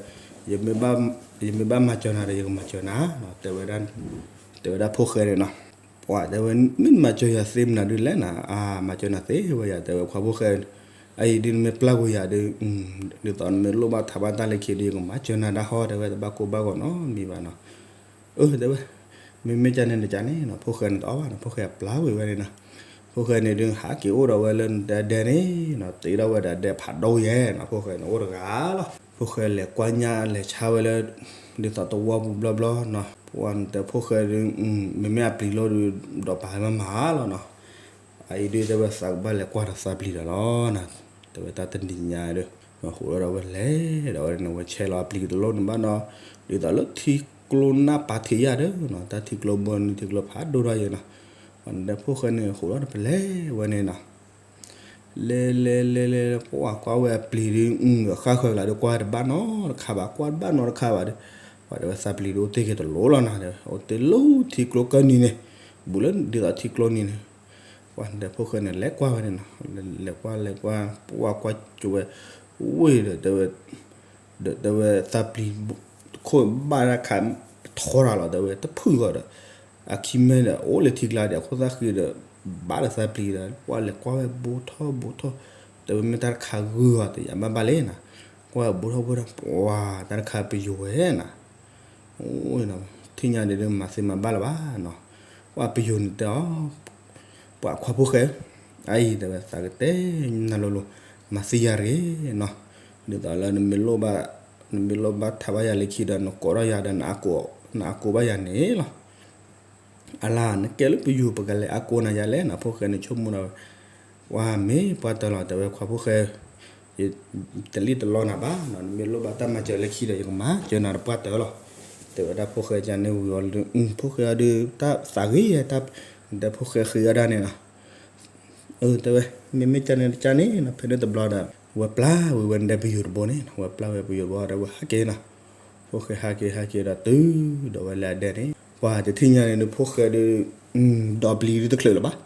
ယမ့ၢ်ဘၣ်မၤစၢၤနၤဒီး ယကမၤစၢၤနၤနီၤ, တဲဝဲဒၣ်, တဲဝဲဒၣ်ဖိၣ်ဃဲန့ၣ်နီၤ. ပှၤတဲဝဲ မ့ၢ်နမၤစၢၤယၤသ့မနုၤဒုးလဲၣ်နီၤ, အါ မၤစၢၤနၤသ့ဝဲယၤ တဲဝဲခွါဖိၣ်ဃဲ, အအံၤဒုးနမ့ၢ်ပျၢ်ကွံာ်ယၤဒုး ဒ်သိးနမ့ၢ်လိၣ်ဘၣ်ထးဘၣ်တၢ်လၢခံဒုး ယကမၤစၢၤနၤဒၣ်ဟီ တဲဝဲတဘၣ်ကိၢ်ဘၣ်ဂီၤနီတမံၤဘၣ်နီၤ. အၢ တဲဝဲ, မ့မ့ၢ်ကန့ၣ်တကန့ၣ်နီၤ, ဖိၣ်ဃဲန့ၣ်တအီၣ်ဘၣ်နီၤ, ဖိၣ်ဃဲပျၢ်ကွံာ်ဝဲန့ၣ်နီၤ. ဖိၣ်ဃဲန့ၣ်ဒုး ဟးက့ၤအိၣ်ဒီးဝဲလၢနတဲဒဲန့ၣ်နီၤ, တ့ထီၣ်ဝဲဒၣ်ဒဲဖးဒိၣ်ယဲနီၤ, ဖိၣ်ဃဲန့ၣ်အိၣ်တဂၤလီၤ. ဖိၣ်ဃဲလဲၤကွၢ်ညၣ်လဲၤဆါဝဲလၢ ဒ်သိးသဝီပူၤဘျီဘျီနီၤ, ပှၤတဲဖိၣ်ဃဲဒုး မ့မ့ၢ်အပျံၤလိၣ်ဒုး ဒီးပာ်ဝဲမၤမၤလီၤနီၤ. အအံၤဒုး တဲဝဲသးကဘၣ်လဲၤကွၢ်ဒီးသးပျံၤဒီးလီၤနီၤ, တဲဝဲတၢ်တနံၤညါဒုး ဝဲဃိးဒီးဝဲလဲၤဒီးဝဲန့ၣ် ဝဲဆဲးလီၤအပျံၤတလိၣ်န့ၣ်ဘၣ်နီၤ, ဒ်သိးလၢထံကျိနၢ်ပာ်ထံးယၤဒီးနီၤ, တၢ်ထံကျိဘိန့ၣ် ထံကျိဖးဒိၣ်ထီၣ်ယဲနီၤ. ပှၤတဲဖိၣ်ဃဲန့ၣ် ဃိးဒီးပလဲၤဝဲန့ၣ်နီၤ. လဲၤလဲၤလဲၤလဲၤ ပှၤကွၢ်ဝဲအပျံၤဒုး ဃၣ်ဃၢၤကလၤဒုး ကွၢ်တဘၣ်နီတခါဘၣ်, ကွၢ်တဘၣ်နီတခါဘၣ်ဒီး ပှၤတဲဝဲသးပျံၤဒုး အိၣ်တ့ၢ်က့ၤတလိၣ်လီၤနီၤ, အိၣ်တ့ၢ်လၢထံကျိကၢနံၤန့ၣ်, ဘူးလၢဒ်သိးထံကျိနံၤန့ၣ်. ပှၤတဲဖိၣ်ဃဲန့ၣ် လဲၤကွၢ်ဝဲန့ၣ်နီၤ, လဲၤကွၢ်လဲၤကွၢ် ပှၤကွၢ်ကၠိဝဲ ဝ့ၢ်ဒီးတဲဝဲ ဒီးတဲဝဲသးပျံၤ ခိၣ်ဘၣ်တၢ်ခး ထီတၢ်လီၤ တဲဝဲ တဖုၣ်ဂီၤဒီး အခံမ့ၢ်ဒီး အိၣ်လၢထံကျါဒီး အခိၣ်သၣ်ဃံဒီး ဘၣ်လၢသးပျံၤဒီး ပှၤလဲၤကွၢ်ဝဲဘူးထီၣ်ဘူးထီၣ်, တဲဝဲမ့ၢ်တၢ်တခါဂုာ်အီၤ တယာ်ဘၣ်ဘၣ်လံနီၤ, ကွၢ်ဝဲဘူးထီၣ်ဘူးထီၣ် ပှၤတၢ်တခါပယိၤဝဲနီၤ. အိၣ် ထံၣ်ညါဒုး မၤသ့မၤဘၣ်လၢၤဘၣ်နီၤ, ပှၤပယိၤန့ၣ်တဲအီၤ ပှၤခွါဖိၣ်ဃဲ, အအံၤတဲဝဲသးကတဲနၤလိၤလိၤ မၤသံယၤရ့ၣ်နီၤ, ဒ်သိးလၢ နမ့ၢ်လိၣ်ဘၣ်ထးဘၣ်ယၤလၢခံဒီး နကိးထီၣ်ယၤဒီး နအကိးဘၣ်ယၤန့ၣ်လီၤ. အလါ နကဲလၢပယိၤ ပကလဲၤအကိးနၤယၤလဲၣ်နီၤ, ဖိၣ်ဃဲန့ၣ်ဆိကမိၣ်ဒီး ပှၤမ့ၢ်ပှၤတၢၢ်လီၤ တဲဝဲခွါဖိၣ်ဃဲ, တလံၣ်တလီနၤဘၣ်နီၤ, နမ့ၢ်လိၣ်ဘၣ်တၢ်မၤစၢၤလၢခံဒီး ယကမၤစၢၤနၤဒီးပှၤတၢၢ်လီၤ, တဲဝဲဒၣ်ဖိၣ်ဃဲကန့ၣ်ဝံၤအီၤဒုး ဖိၣ်ဃဲအီၤဒုး တၢ်သးဂ့ၤယဲ တၢ်ဖိၣ်ဃဲဃ့အီၤဒၣ်န့ၣ်နီၤ. အၢ တဲဝဲ မ့မ့ၢ်ကန့ၣ်တကန့ၣ်နီၤ, ဖဲန့ၣ်တဘျီဒီး ဝဲပျၢ်ဝံၤဝဲဒဲပယိၤတဘိန့ၣ်နီၤ, ဝဲပျၢ်ဝဲပယိၤတဘိဒီး ဝဲဟးက့ၤနီၤ, ဖိၣ်ဃဲဟးက့ၤဟးက့ၤဒီးတုၤဒီးဝဲလၢအဒဲန့ၣ်, ပှၤတထံၣ်ညါန့ၣ်ဒုး ဖိၣ်ဃဲဒုး ဒီပျံၤဒုးတချုးလၢၤဘၣ်,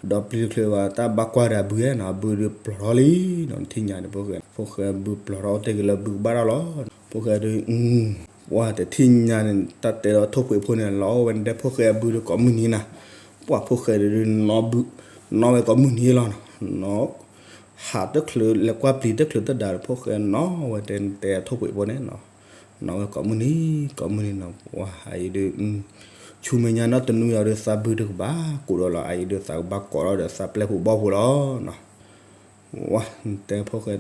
ဒီပျံၤတချုးဘၣ် တၢ်ဘၣ်ကွၢ်ဒီးအဘုဧဲနီၤ, အဘုဒုးပျီထီၣ်လံနီၤ, တထံၣ်ညါန့ၣ် ဖိၣ်ဃဲ ဖိၣ်ဃဲအဘုပျီထီၣ် အိၣ်တ့ၢ်က့ၤလၢဘုကဘၣ်တၢ်လီၤ, ဖိၣ်ဃဲဒုး ပှၤတထံၣ်ညါန့ၣ် တၢ်တဲဒီးထိၣ်ဖှံးဖိန့ၣ် လီၤဝဲဒဲဖိၣ်ဃဲအဘုဒီးကိးမုၢ်နံၤနီၤ, ပှၤဖိၣ်ဃဲဒုး နီၣ်ဝဲကိးမုၢ်နံၤလီၤနီၤ, နီၣ် ဟးတချုးလဲၤကွၢ်ပျံၤတချုးတဒါဒီး ဖိၣ်ဃဲနီၣ်ဝဲတဲ တဲထိၣ်ဖှံးဖိန့ၣ်နီၤ, နီၣ်ဝဲကိးမုၢ်နံၤ ကိးမုၢ်နံၤနီၤ, ပှၤအအံၤဒုး ဆူမဲာ်ညါနီတနွံအံၤဒီး သးဘုတကဘၣ်ကိးဒီးလီၤ, အအံၤဒုးသးကဘၣ်ကိးထီၣ်ဒီးသးပျဲၢ်ဖိဘီၣ်ဖိလီၤနီၤ. ဝဲ တဲဖိၣ်ဃဲ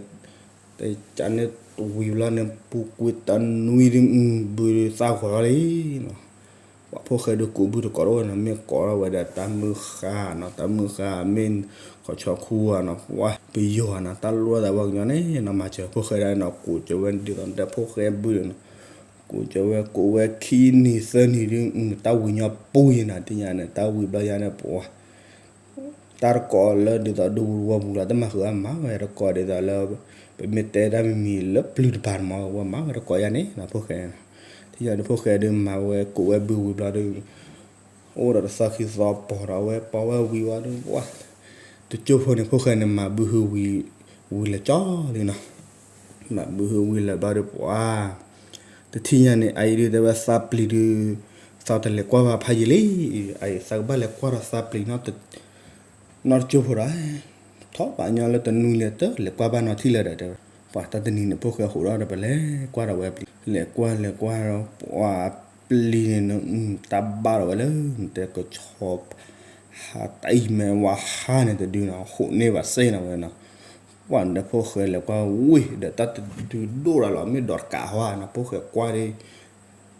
တဲကန့ၣ်ဝံၤဘျီန့ၣ် ပူၤကွံာ်တနွံဒုး ဘုသၣ်ဂီၤထီၣ်လံနီၤ, ပှၤဖိၣ်ဃဲဒုးကိးဘုတကိးထီၣ်ဝဲနီၤ, မ့ၢ်ကိးထီၣ်ဝဲဒီးတၢ်မုၢ်ဃၢ်နီၤ, တၢ်မုၢ်ဃၢ် မ့ၢ်ခီၣ်ဆီခူဧါနီၤ, ပှၤပယီၤနီၤ, တၢ်လိၣ်သးဝဲကညီန့ၣ်နီၤ, မၤစၢၤဖိၣ်ဃဲဒၣ်နီၤ, ကိးကၠီဝဲဒ်သိးဒီးဖိၣ်ဃဲဘုန့ၣ်နီၤ, ကိးကၠီဝဲ ကိးဝဲခံနံၤသၢနံၤဒုး တၢ်ဝံၤညီပူၤယဲနီၤ, တထံၣ်ညါန့ၣ် တၢ်ဝံၤဘျီယါန့ၣ် ပှၤ တၢ်တကိးလၢဒ်သိးဒူပူၤဝီပူၤလီၤ တမၤဃုာ်အါမးဝဲ တကိးဒ်သိးလၢ ပမ့ၢ်တဲတၢ်မံၤမံၤလၢပျုၤတပၤတမး ဝဲမၤဝဲတကိးယါန့ၣ်နီၤ ဖိၣ်ဃဲ, ထံၣ်ညါဒုးဖိၣ်ဃဲဒုးမၤဝဲကိးဝဲဘုဝံၤဘျီဒုး အိၣ်ဒီးတသီခံသီပီၤဒီးဝဲ ပီဝဲဝံၤဝံၤဒီး ပှၤ တကၠိဖိန့ၣ် ဖိၣ်ဃဲန့ၣ် မၤဘုဟုဝံၤ ဝံၤလၢာ်ကၠီလံနီၤ မၤဘုဟုဝံၤလၢာ်ဘျီဒီးပှၤ တထံၣ်ညါန့ၣ် အအံၤဒုးတဲဝဲသးပျံၤဒုး သးတလဲၤကွၢ်ဘၣ်ဖးယံာ်လံ, အအံၤသးကဘၣ်လဲၤကွၢ်ဒီးသးပျံၤ နီတကၠိဖိဒီး ထီၣ်ပာ်ညီလၢတနွံလၢၤ တလဲၤကွၢ်ဘၣ်နီၤထံၣ်လၢၤဒီးတဲဝဲ, ပှၤတၢ်တနံၤန့ၣ် ဖိၣ်ဃဲဟးထီၣ်ဒီး ပလဲၤကွၢ်ဒီးဝဲပျံၤ, လဲၤကွၢ်လဲၤကွၢ်ဒီး ပှၤပျံၤန့ၣ် တၢ်ဘၣ်ဒီးဝဲလၢ နတဲကဆီ ဟးတအံၤမဲာ်ဝဲဟါန့ၣ်တဒုနီၤ ဟးန့ၢ်ဘၣ်စ့ၢ်နီၤဝဲနီၤ. ပှၤနတဲဖိၣ်ဃဲလဲၤကွၢ်ဝ့ၢ်ဒီး တၢ်တဒုဒိၣ်ဒၣ်လီၤ မ့ၢ်ဒိးတကးဟီနီၤ ဖိၣ်ဃဲကွၢ်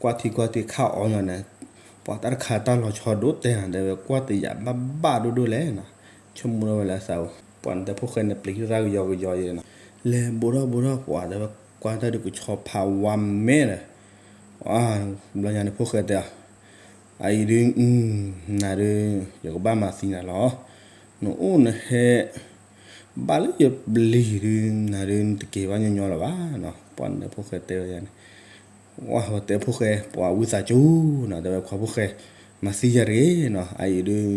ကွၢ်ထံကွၢ်ထံခါအီၤညီန့ၣ်, ပှၤတၢ်တခါတၢ်လီၤဆီဒိၣ်တဲနီၤ တဲဝဲကွၢ်တယာ်ဘၣ်ဘၣ်ဒိၣ်ဒိၣ်လဲၣ်နီၤ, ဆိကမိၣ်ထီၣ်ဝဲလၢအသးဧိၤ, ပှၤနတဲဖိၣ်ဃဲန့ၣ် ပျံၤတၢ်ကယီကယီယဲနီၤ, လဲၤဘိးထီၣ်ဘိးထီၣ်ပှၤတဲဝဲ ကွၢ်တၢ်ဒုးကဆီဖးဝါမဲာ်ဒီး, ဘျီညါန့ၣ်ဖိၣ်ဃဲတဲအီၤ အအံၤဒုး နၤဒုး ယကဘၣ်မၤသံနၤလီၤ, နအိၣ်နဟဲ ဘၣ်လၢယပျံၤဒုး နၤဒုးနတက့ၤဘၣ်ညီညီလၢၤဘၣ်နီၤ, ပှၤနတဲဖိၣ်ဃဲတဲဝဲန့ၣ်, ဝဲတဲဖိၣ်ဃဲ ပှၤဝံသးစူၤနီၤ တဲဝဲခွါဖိၣ်ဃဲ မၤသံယၤတဂ့ၤနီၤ အအံၤဒုး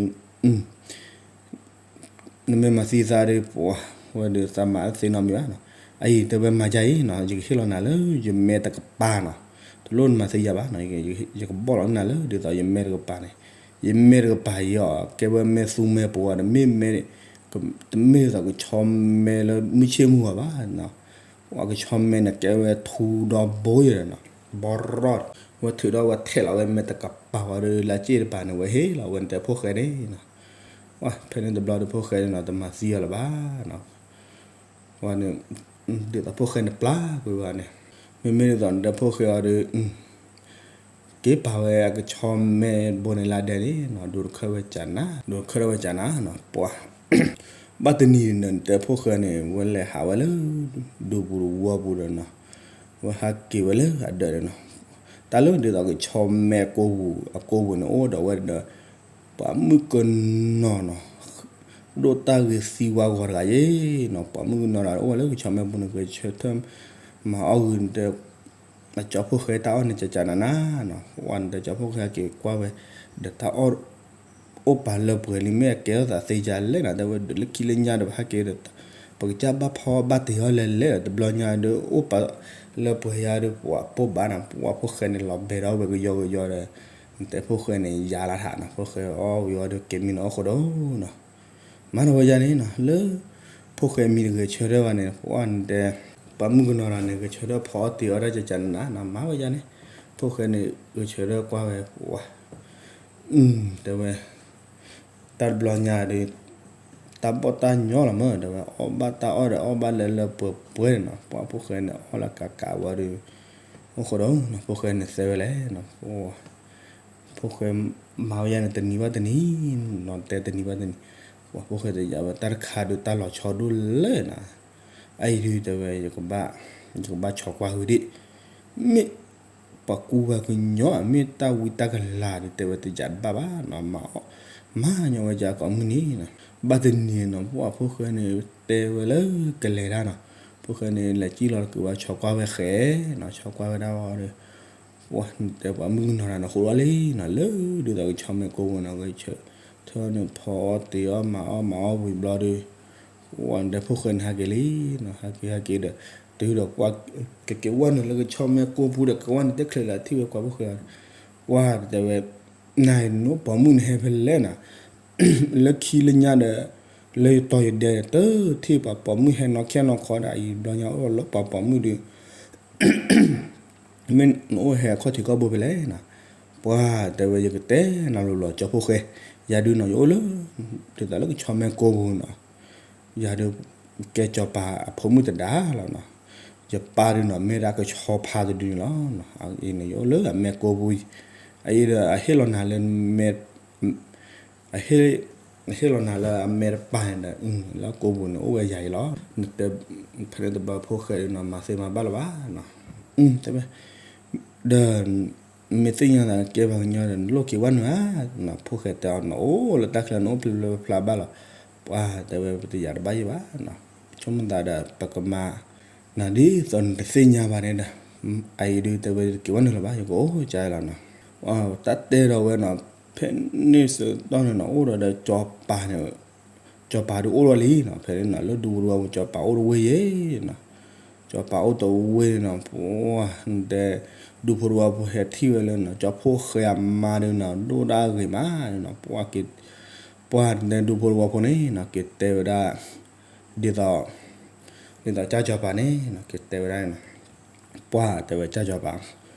နမ့ၢ်မၤသံသးဒီး ပှၤဝဲဒုးသးမၤသ့နီတမံၤဘၣ်နီၤ, အအံၤတဲဝဲမၤယၤအံၤနီၤ ယကဟ့ၣ်လီၤနၤလၢယမဲတကပၤနီၤ, တလိၣ်နမၤသံယၤဘၣ်နီၤ, ယကဘီၣ်လီၤနၤလၢဒ်သိးယမဲတကပၤန့ၣ်, ယမဲတကပၤအံၤအီၤ ကဲဝဲမဲသူမဲပှၤဒီး မ့ၢ်မဲ တမ့ၢ်ဒ်သိးကဆီမဲလၢမုၢ်ဆ့ၣ်မုၢ်ဂီၤဘၣ်နီၤ, ပှၤကဆီမဲန့ၣ် ကဲဝဲထူဒီဘိယဲနီၤ, ဘီရီၣ်, ဝဲထုးဒီးဝဲထဲးလီၤဝဲမဲတကပၤဝံၤဒီး လၢစ့ၣ်တပၤန့ၣ် ဝဲဟ့ၣ်လီၤဝဲနတဲဖိၣ်ဃဲန့ၣ်နီၤ, ဖဲန့ၣ်တဘျီဒီးဖိၣ်ဃဲန့ၣ်နီၤ တမၤသံအီၤလၢၤဘၣ်နီၤ ဝဲန့ၣ် ဒ်သိးဖိၣ်ဃဲန့ၣ်ပျၢ်ကွံာ်ဝဲန့ၣ်, မ့မ့ၢ်ဒ်သိးနတဲဖိၣ်ဃဲအီၤဒီး က့ၤပာ်ဝဲအကဆီမဲဘိန့ၣ်လၢဒဲန့ၣ်နီၤ ဒိးတခၢၣ်ဝဲကနၤ ဒိးတခၢၣ်ဝဲကနၤနီၤ ပှၤ ဘၣ်တနံၤန့ၣ် နတဲဖိၣ်ဃဲန့ၣ် ဝဲလဲၤဟးဝဲလၢ ဒူပူၤတဝီပူၤဒီးနီၤ, ဝဲဟးက့ၤဝဲလၢအဒၢးန့ၣ်နီၤ, တၢ်လၢဒ်သိးကဆီမဲအကိပူၤ အကိပူၤန့ၣ် အိၣ်ဒီးဝဲဒီး ပှၤမုၣ်ကနီၤနီၤ ဒိၣ်တၢ်ဂ့ၤသံဝါဂီၤတဂၤယဲနီၤ, ပှၤမုၣ်ကနီၤတဂၤအိၣ်ဝဲလၢကဆီမဲပူၤန့ၣ် ဂဲၤဆၢထၢၣ်မၤအီၣ်ဂ့ၤနတဲ, အကၠီဖိၣ်ဃဲတၢ်အီၣ်န့ၣ် ကကနၤနၤနီၤ, ဝဲနတဲကၠီဖိၣ်ဃဲက့ၤကွၢ်ဝဲ ဒီးတၢ်အီၣ် အိၣ်ပာ်လၢပှဲၤလံ မ့ၢ်အကဲထီၣ်သးသ့ယၤလဲၣ်နီၤ, တဲဝဲဒၣ်လၢခံလၢညါဒီးပဟဲက့ၤဒီး ပကစၢ်ဘၣ်ဖီဘၣ်တ့ၤအီၤလဲၤလဲၣ်ဒီး တဘျီညါဒီး အိၣ်ပာ်လၢပှဲၤယၤဒီး ပှၤပိၢ်ဘၣ်နီၤ, ပှၤဖိၣ်ဃဲန့ၣ်လီၤဘဲဒီးဝဲကယီကယီဒီး နတဲဖိၣ်ဃဲန့ၣ် ယၤလၢထးနီၤ, ဖိၣ်ဃဲအီၣ်ဝံၤအီၤဒီးကဲမံနီၤအိၣ်ဃိဒီးနီၤ, မၤထီၣ်ဝဲယၤန့ၣ်နီၤ လၢ ဖိၣ်ဃဲမံၤတဂဲၤဆၢထၢၣ်ဘၣ်န့ၣ် ပှၤနတဲ ပှၤမုၣ်ကနီၤတဂၤန့ၣ် ဂဲၤဆၢထၢၣ်ဖီအီၣ်တ့ၤအီၣ်တၢ်ကကနၤနၤနီၤ, မၤဝဲယၤန့ၣ် ဖိၣ်ဃဲန့ၣ် ဂဲၤဆၢထၢၣ်ကွၢ်ဝဲ ပှၤ တဲဝဲ တၢ်တဘျီညါဒီး တၢ်ဘီၣ်တၢ်ညီလီၤမး တဲဝဲ အီၣ်ဘၣ်တၢ်အီၣ်ဒီး အီၣ်ဘၣ်လၢလၢပှဲၤပှဲၤန့ၣ်နီၤ, ပှၤဖိၣ်ဃဲန့ၣ် အီၣ်လၢကးကးဝံၤဒီး အိၣ်ဃိဒီး ဖိၣ်ဃဲန့ၣ်တဲဝဲလဲၣ်နီၤ, ဖိၣ်ဃဲမၤဝဲယၤန့ၣ် တနံၤဘၣ်တနံၤနီၤ, တဲတနံၤဘၣ်တနံၤ, ပှၤဖိၣ်ဃဲတယာ်ဝဲ တၢ်တခါဒုးတၢ်လီၤဆီဒိၣ်လဲၣ်နီၤ, အအံၤဒုးတဲဝဲ ယကဘၣ် ယကဘၣ်ဆီကွၢ်ဟုဒံး, မ့ၢ် ပှၤကူဝဲကညီ မ့ၢ်တၢ်ဝံတၢ်ကလၤဒီး တဲဝဲတယာ်တဘၣ်ဘၣ်နီၤ, မၤ မၤညီဝဲယၤကိးမုၢ်နံၤနီၤ, ဘၣ်တနံၤနီၤ ပှၤဖိၣ်ဃဲန့ၣ် တဲဝဲလၢကလဲၤတၢ်နီၤ, ဖိၣ်ဃဲန့ၣ် လဲၤစံၣ်လီၤတက့ၤဝဲ ဆီကွၢ်ဝဲဃဲနီၤ, ဆီကွၢ်ဝဲဒၣ်ဝံၤဒီး ပှၤနတဲပှၤမုၣ်ကနီၤတဂၤန့ၣ် ဃိးလီၤလံနီၤ, လၢဒ်သိးကဆီမဲာ်ကိးပူၤနီၤ, ဂဲၤဆၢထၢၣ်န့ၣ် ဖီအီၣ်တ့ၤအီၣ်မၤအီၣ်မၤအီၣ်ဝံၤဘျီဒီး ပှၤနတဲဖိၣ်ဃဲန့ၣ် ဟဲက့ၤလံနီၤ, ဟဲက့ၤဟဲက့ၤဒီး တုၤဒီးပှၤ ကက့ၤဝဲနုာ်လၢကဆီမဲာ်ကိးပူၤဒီး ကဝဲနုာ်တဲချ့လၢထံၣ်ဝဲပှၤဖိၣ်ဃဲ, ပှၤတဲဝဲ နၤ နအိၣ်ပိာ်မုၣ်န့ၣ်ဟဲဖဲလဲၣ်နီၤ, လၢခံလၢညါဒီး လၢယတီၤယဒဲး တထံၣ်ပှၤပိာ်မုၣ်ဟဲနီၢ်ခဲနီၢ်ခီဒၣ်အံၤ ဘျီညါအိၣ်လၢပှၤပိာ်မုၣ်ဒီး မ့ၢ်နအိၣ်ဟဲအခီၣ်ထံးခီၣ်ဘိဖဲလဲၣ်နီၤ, ပှၤတဲဝဲယကတဲနၤလိၤလီၤ ကၠီဖိၣ်ဃဲ, ယၤဒုးနီၤ ယအိၣ်လၢ ဒ်သိးလၢကဆီမဲာ်ကိးပူၤနီၤ, ယၤဒုး ကဲကၠီၤပၤအဖိမုၣ်တဒါလီၤနီၤ, ယပၢ်ဒုးနီၤ မ့ၢ်ဒၣ်ကဆီဖါတဒုန့ၣ်လီၤ, အံၤန့ၣ် ယအိၣ်လၢအမဲာ်ကိးပူၤ, အအံၤဒီး အဟ့ၣ်လီၤနၤလၢမဲာ် အဟ့ၣ် အဟ့ၣ်လီၤနၤလၢအမဲာ်တပၤန့ၣ်ဒီး လၢကိးပူၤန့ၣ် အိၣ်ဝဲယၤအံၤလီၤ, နတဲ ဖဲန့ၣ်တဘျီဖိၣ်ဃဲဒုးနီၤ မၤသ့မၤဘၣ်လၢၤဘၣ်နီၤ, တဲဝဲ ဒီး မ့ၢ်သ့ၣ်ညါသးကဲပှၤကညီဒီး နလိၣ်က့ၤဝဲနုာ်ဧါ, ဖိၣ်ဃဲတဲအီၤ နအိၣ်လၢတၢ်ချၢ နအိၣ်ဖျဲဖျါဘၣ်လီၤ, ပှၤတဲဝဲ ပတယာ်တဘၣ်ယံၤဘၣ်နီၤ, ဆိကမိၣ်သးဒီး ပကမၤ နၤဒ်သိးနတသ့ၣ်ညါဘၣ်န့ၣ်ဒီး အအံၤဒုးတဲဝဲ ယတက့ၤဝဲနုာ်လၢၤဘၣ် ယကအိၣ်ကါလီၤနီၤ, တၢ်တဲဒီးဝဲနီၤ, ဖဲန့ၣ်ဆၢကတီၢ်န့ၣ်နီၤ အိၣ်ဒီးဒီးကၠီၤပၤန့ၣ် ကၠီၤပၤဒုးအိၣ်ထီၣ်လံနီၤ, ဖဲန့ၣ်နီၤ လၢဒူဖိတဝီဖိ ကၠီၤပၤအိၣ်တဝ့ၢ်ယဲနီၤ, ကၠီၤပၤအိၣ်တဝ့ၢ်န့ၣ်နီၤ, ပှၤ တဲ ဒူဖိတဝီဖိဟဲထံၣ်ဝဲလၢနီၤ ကၠီဖိၣ်ဃဲအမါဒုးနီၤ ဒိၣ်ဒၣ်ဂ့ၤမးနီၤ, ပှၤက့ၤ ပှၤတဲဒူဖိတဝီဖိန့ၣ်နီၤ က့ၤတဲဝဲဒၣ် ဒ်သိး ဒ်သိးကစၢ်စီၤပၤန့ၣ် ကတဲဝဲဒၣ်န့ၣ်, ပှၢ်တဲဝဲကစၢ်စီၤပၤ,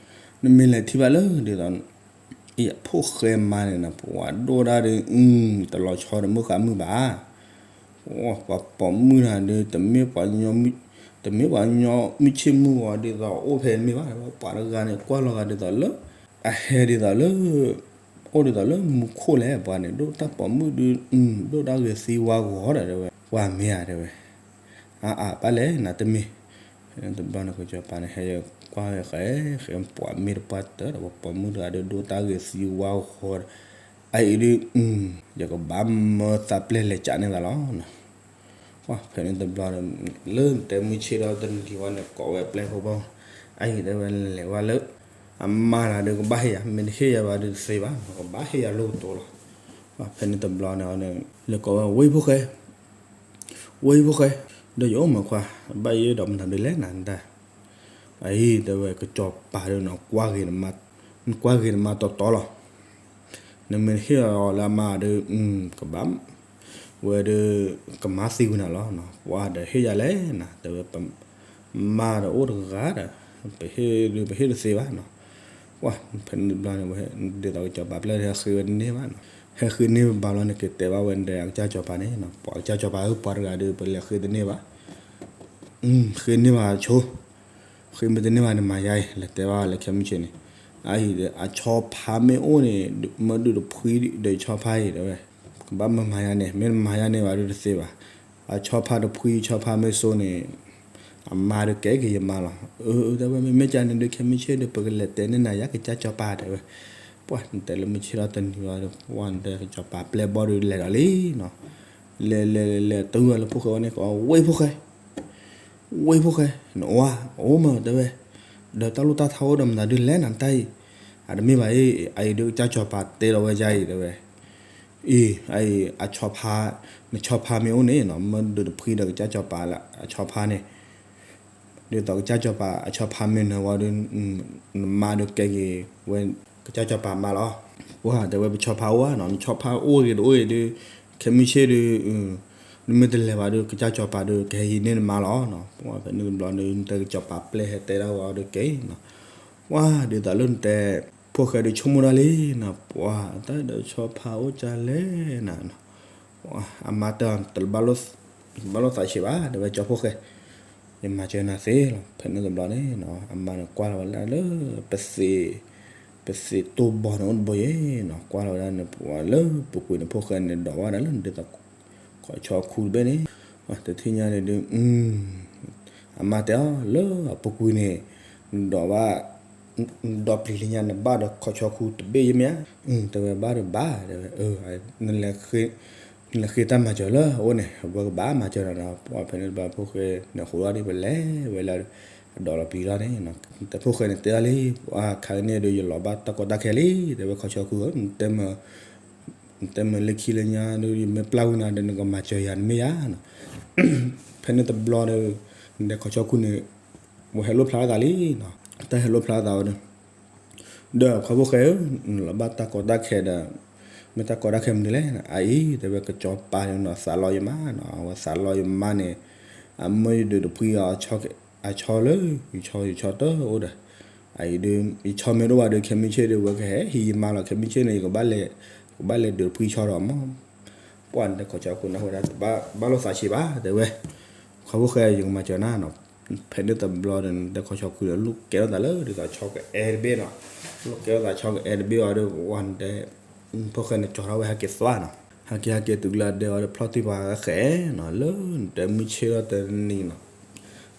နမ့ၢ်လဲၤထံၣ်ဘၣ်လၢဒ်သိး အဖိၣ်ဃဲမါန့ၣ်နီၤ ပှၤဒိၣ်ဒၣ်ဒီး တလီၤဆီဒီးမုၢ်ဃါမုၢ်ဘၣ်, ပှၤပိာ်မုၣ်တဂၤဒီး တမ့ၢ်ပှၤညီမုၢ်ဆ့ၣ်မုၢ်ဂီၤဒ်သိးအိၣ်ဖဲန့ၣ်မ့ၢ်ဘၣ်, ပှၤတဂၤန့ၣ် ကွၢ်လီၤဂာ်ဒ်သိးလၢ အဟဲဒ်သိးလၢ အိၣ်ဒ်သိးလၢမူခိၣ်လဲၣ်, ပှၤန့ၣ် ဒိၣ်တၢ်ပိာ်မုၣ်ဒုး ဒိၣ်ဒၣ်ဂ့ၤသံဝါဂီၤဒီးတဲဝဲ, ပှၢ်မ့ၢ်ဧါတဲဝဲ, အါအါဘၣ်လဲၣ်နၤတမ့ၢ်, တဘျီန့ၣ် ကစၢ်စီၤပၤန့ၣ် ဟဲကွၢ်ဝဲဃဲဃဲ ပှၤမ့ၢ်တပှၢ်တၢၢ်ဒီး ပှၤပိာ်မုၣ်တဂၤဒီး ဒိၣ်တၢ်ဂ့ၤသံဝါဂီၤဒီး အအံၤဒုး ယကဘၣ်မၢသးပျဲၢ်လဲၤကးန့ၢ်သးလီၤ. ပှၢ်ဖဲန့ၣ်တဘျီဒီး လၢနတဲမုၢ်ဆ့ၣ်ထီၣ်တနံၤဝဲန့ၣ် ကိးဝဲပျဲၢ်ဖိဘၣ်, အအံၤတဲဝဲလဲၤဝဲလၢ အမါတဂၤဒီးကဘၣ်ဟ့ၣ်ယၤ, မ့ၢ်တဟ့ၣ်ယၤဘၣ်ဒီးတသ့ဘၣ်, ကဘၣ်ဟ့ၣ်ယၤလိာ်ကတိၤလီၤ. ပှၢ်ဖဲန့ၣ်တဘျီန့ၣ် လဲၤကိးဝဲ ဝ့ၢ်ဖိၣ်ဃဲ ဝ့ၢ်ဖိၣ်ဃဲ, ဒီးယအိၣ်မးခွါ, ဘၣ်ယဲဒီးမနုၤဒုးလဲၣ်နၤတၢ်, အအံၤတဲဝဲ ကစၢ်စီၤပၤဒီးနကွၢ်ဂ့ၤနမါ, နကွၢ်ဂ့ၤနမါတီတီလီၤ. နမ့ၢ်ဟ့ၣ်အီၤလၢအမါဒီး ကဘၣ် ဝဲဒီး ကမၤသံကွံာ်နၤလီၤ. ပှၢ်ဒီးဟ့ၣ်ယၤလဲၣ်နၤ တဲဝဲ မါဒီးအိၣ်တဂၤဒီး ပဟ့ၣ်ဒုးပဟ့ၣ်တသ့ဘၣ်နီၤ. ပှၢ်ဖဲန့ၣ်တဘျီန့ၣ် ဒ်သိးကစၢ်စီၤပၤပျဲၢ်ဒီးဟဲဃ့ဝဲတန့ၢ်ဘၣ်နီၤ. ဟဲဃ့န့ၢ်ဘၣ်လီၤန့ၣ် ကတဲဘၣ်ဝဲဒီးအကစၢ်စီၤပၤန့ၣ်, ပှၤကစၢ်စီၤပၤဧၢ ပှၤတဂၤဒီး ပလဲၤဃ့တန့ၢ်ဘၣ်, ဃ့န့ၢ်ဘၣ်ဆိ, ဃ့မ့ၢ်တန့ၢ်ဘၣ်န့ၣ် မၤယါအံၤ လဲၤတဲဘၣ်လၢခဲမုၢ်ဆ့ၣ်န့ၣ်, အအံၤဒီး အဆီဖါမ့ၢ်အိၣ်န့ၣ် မၢဒုးတဖှံဒီးဆီဖါအံၤ တဲဝဲ, ကဘၣ်မၤမၤယါန့ၣ် မ့ၢ်မၤယါန့ၣ်ဘၣ်ဒုးတသ့ဘၣ်. အဆီဖါတဖှံဆီဖါမ့ၢ်စိန့ၣ် အမါဒီးကဲက့ၤယမါလီၤ. အၢ တဲဝဲ မ့မ့ၢ်ကန့ၣ်ဒုး ခဲမုၢ်ဆ့ၣ်ဒီး ပကလဲၤတဲန့ၢ်နၤယါကစၢ်စီၤပၤ တဲဝဲ. ပှၢ်နတဲလၢမုၢ်ဆ့ၣ်ထီၣ်တနံၤဝဲဒီး ပှၢ်နတဲကစၢ်စီၤပၤပျဲၢ်ဘီဒီးလဲၤဒီးလံနီၤ. လဲၤလဲၤလဲၤတုၤဝဲလၢဖိၣ်ဃဲဝဲန့ၣ် ကိးဝဲ ဝ့ၢ်ဖိၣ်ဃဲ ဝ့ၢ်ဖိၣ်ဃဲ နအိၣ်ဧါ, အိၣ်မး တဲဝဲ, ဒီးတၢ်လိၣ်တၢ်ထါအိၣ်ဒီးမတၤဒုးလဲၣ်နၤတၢ်အံၤ, အတမ့ၢ်ဘၣ်အံၤ, အအံၤဒုးကစၢ်စီၤပၤတဲလီၤဝဲယါအံၤ တဲဝဲ, အံၤ အအံၤ အဆီဖါ, နဆီဖါမ့ၢ်အိၣ်န့ၣ်နီၤ မၢဒုးတဖှံဒီးကစၢ်စီၤပၤလၢအဆီဖါန့ၣ် ဒ်သိးကစၢ်စီၤပၤအဆီဖါမ့ၢ်နၢၤဝဲဒီး နမါဒီးကဲက့ၤဝဲ ကစၢ်စီၤပၤမါလီၤ. ပှၢ်တဲဝဲပဆီဖါအိၣ်ဧါနီၤ, နဆီဖါအိၣ်ဂ့ၤတအိၣ်ဂ့ၤဒီး ခဲမုၢ်ဆ့ၣ်ဒီး နမ့ၢ်တလဲၤဘၣ်ဒီး ကစၢ်စီၤပၤဒီး ကဟဲဟံးန့ၢ်နမါလီၤနီၤ. ပှၢ်ဖဲန့ၣ်တဘျီဒီး နတဲကစၢ်စီၤပၤပျဲၢ်ဟဲတဲဒၣ်ဝဲဒီးက့ၤနီၤ. ပှၢ်ဒ်သိးလၢနတဲ ဖိၣ်ဃဲဒီးဆိကမိၣ်ဒၣ်လံနီၤ, ပှၢ်တၢ်ဒီးဆီဖါအိၣ်ကလဲၣ်နၤနီၤ. အမါတဲအီၤ တဘၣ်လိၣ်သးဆံးဘၣ် တဲဝဲ ကၠီဖိၣ်ဃဲ, ယမၤစၢၤနၤသ့လီၤ. ဖဲန့ၣ်တဘျီန့ၣ်နီၤ အမါန့ၣ်ကွၢ်လီၤဝဲဒၣ်လၢ ပသ့ၣ်တိၢ်ဘီန့ၣ်အိၣ်တဘိယဲၢ်နီၤ, ကွၢ်လီၤဝဲဒၣ်န့ၣ် ပှၤလၢပူၤကွံာ်န့ၣ် ဖိၣ်ဃဲန့ၣ်ဒိးဝဲဒၣ်လၢနဒ်သိး ခီၣ်ဆီခူတဘ့ၣ်န့ၣ်, တထံၣ်ညါန့ၣ်ဒုး အမါတဲအီၤလၢအပူၤကွံာ်န့ၣ် နဒိးဘၣ် နဒိးပျံၤလၢညါ နဘၣ်ဒီးခီၣ်ဆီခူတဘ့ၣ်ယဲၢ်မ့ၢ်ဧါ, တဲဝဲဘၣ်ဒီးဘၣ် တဲဝဲ, နလဲၤဃ့တၢ်မၤစၢၤလၢအအိၣ်န့ၣ် အဝဲကဘၣ်မၤစၢၤနၤဒီး ပှၢ်ဖဲန့ၣ်တဘျီဖိၣ်ဃဲန့ၣ် ဟူးထီၣ်ဒ်ပလဲၤဝဲလၢ အဒိးလီၤပျံၤလီၤန့ၣ်, တၢ်ဖိၣ်ဃဲန့ၣ်တဲဒၣ်လံ, ပှၢ်ခါကန့ၣ်ဒီး ယလီၤဘၣ်တၢ်ကီတၢ်ခဲလံ တဲဝဲ ခီၣ်ဆီခူဧၢ, နတဲမ့ၢ်လၢခံလၢညါဒီး ယမ့ၢ်ပျၢ်ဝံၤနၤဒီး နကမၤစၢၤယၤန့ၣ်မ့ၢ်ဧါနီၤ. ဖဲန့ၣ်တဘျီဒီး နတဲခီၣ်ဆီခူန့ၣ် ဝဲဟဲလိၣ်ဖျါထီၣ်သးလံနီၤ, တၢ်ဟဲလိၣ်ဖျါထီၣ်သးဝဲဒီး ဒီးခွါဖိၣ်ဃဲဧၢ, နလီၤဘၣ်တၢ်ကီတၢ်ခဲဒီး မ့ၢ်တၢ်ကီတၢ်ခဲမနုၤလဲၣ်, အအံၤ တဲဝဲ ကစီၤပၤန့ၣ်နီၤ သးလီယမါနီၤ, အဝဲသးလီယမါန့ၣ် အမၢယဒုးတဖှံအီၤ အဆီလၢ ယဆီ ယဆီတအိၣ်ဒီး အအံၤဒုး ယဆီမ့ၢ်တအိၣ်ဘၣ်ဒီး ခဲမုၢ်ဆ့ၣ်ဒီး ဝဲကဟဲဟံးယမါလီၤ, ခဲမုၢ်ဆ့ၣ်န့ၣ် ယကဘၣ်လဲၤ ကဘၣ်လဲၤဒုးတဖှံဆီဒီးမး ပှၢ်နတဲခီၣ်ဆီခူန့ၣ်ဝဲဒၣ် တဘၣ်လိၣ်သးဆံးဘၣ် တဲဝဲ, ခွါဖိၣ်ဃဲ ယကမၤစၢၤနၤနီၤ. ဖဲန့ၣ်တဘျီဒီး နတဲခီၣ်ဆီခူဒီး လိၣ်ကဲထီၣ်သးလၢဒ်သိးဆီကအဲၣ်တဘ့ၣ်နီၤ, လိၣ်ကဲထီၣ်သးဆီကအဲၣ်တဘ့ၣ်အီၤဒီး ပှၢ်နတဲ ဖိၣ်ဃဲန့ၣ် ကၠီထီၣ်ဝဲဟဲက့ၤသွါနီၤ, ဟဲက့ၤဟဲက့ၤတုၤလၢအဒဲအီၤဒီး ဖျီၣ်တံၢ်ပှၤဂၤဃဲနီၤ, လၢနတဲမုၢ်ဆ့ၣ်ထီၣ်တနံၤနီၤ,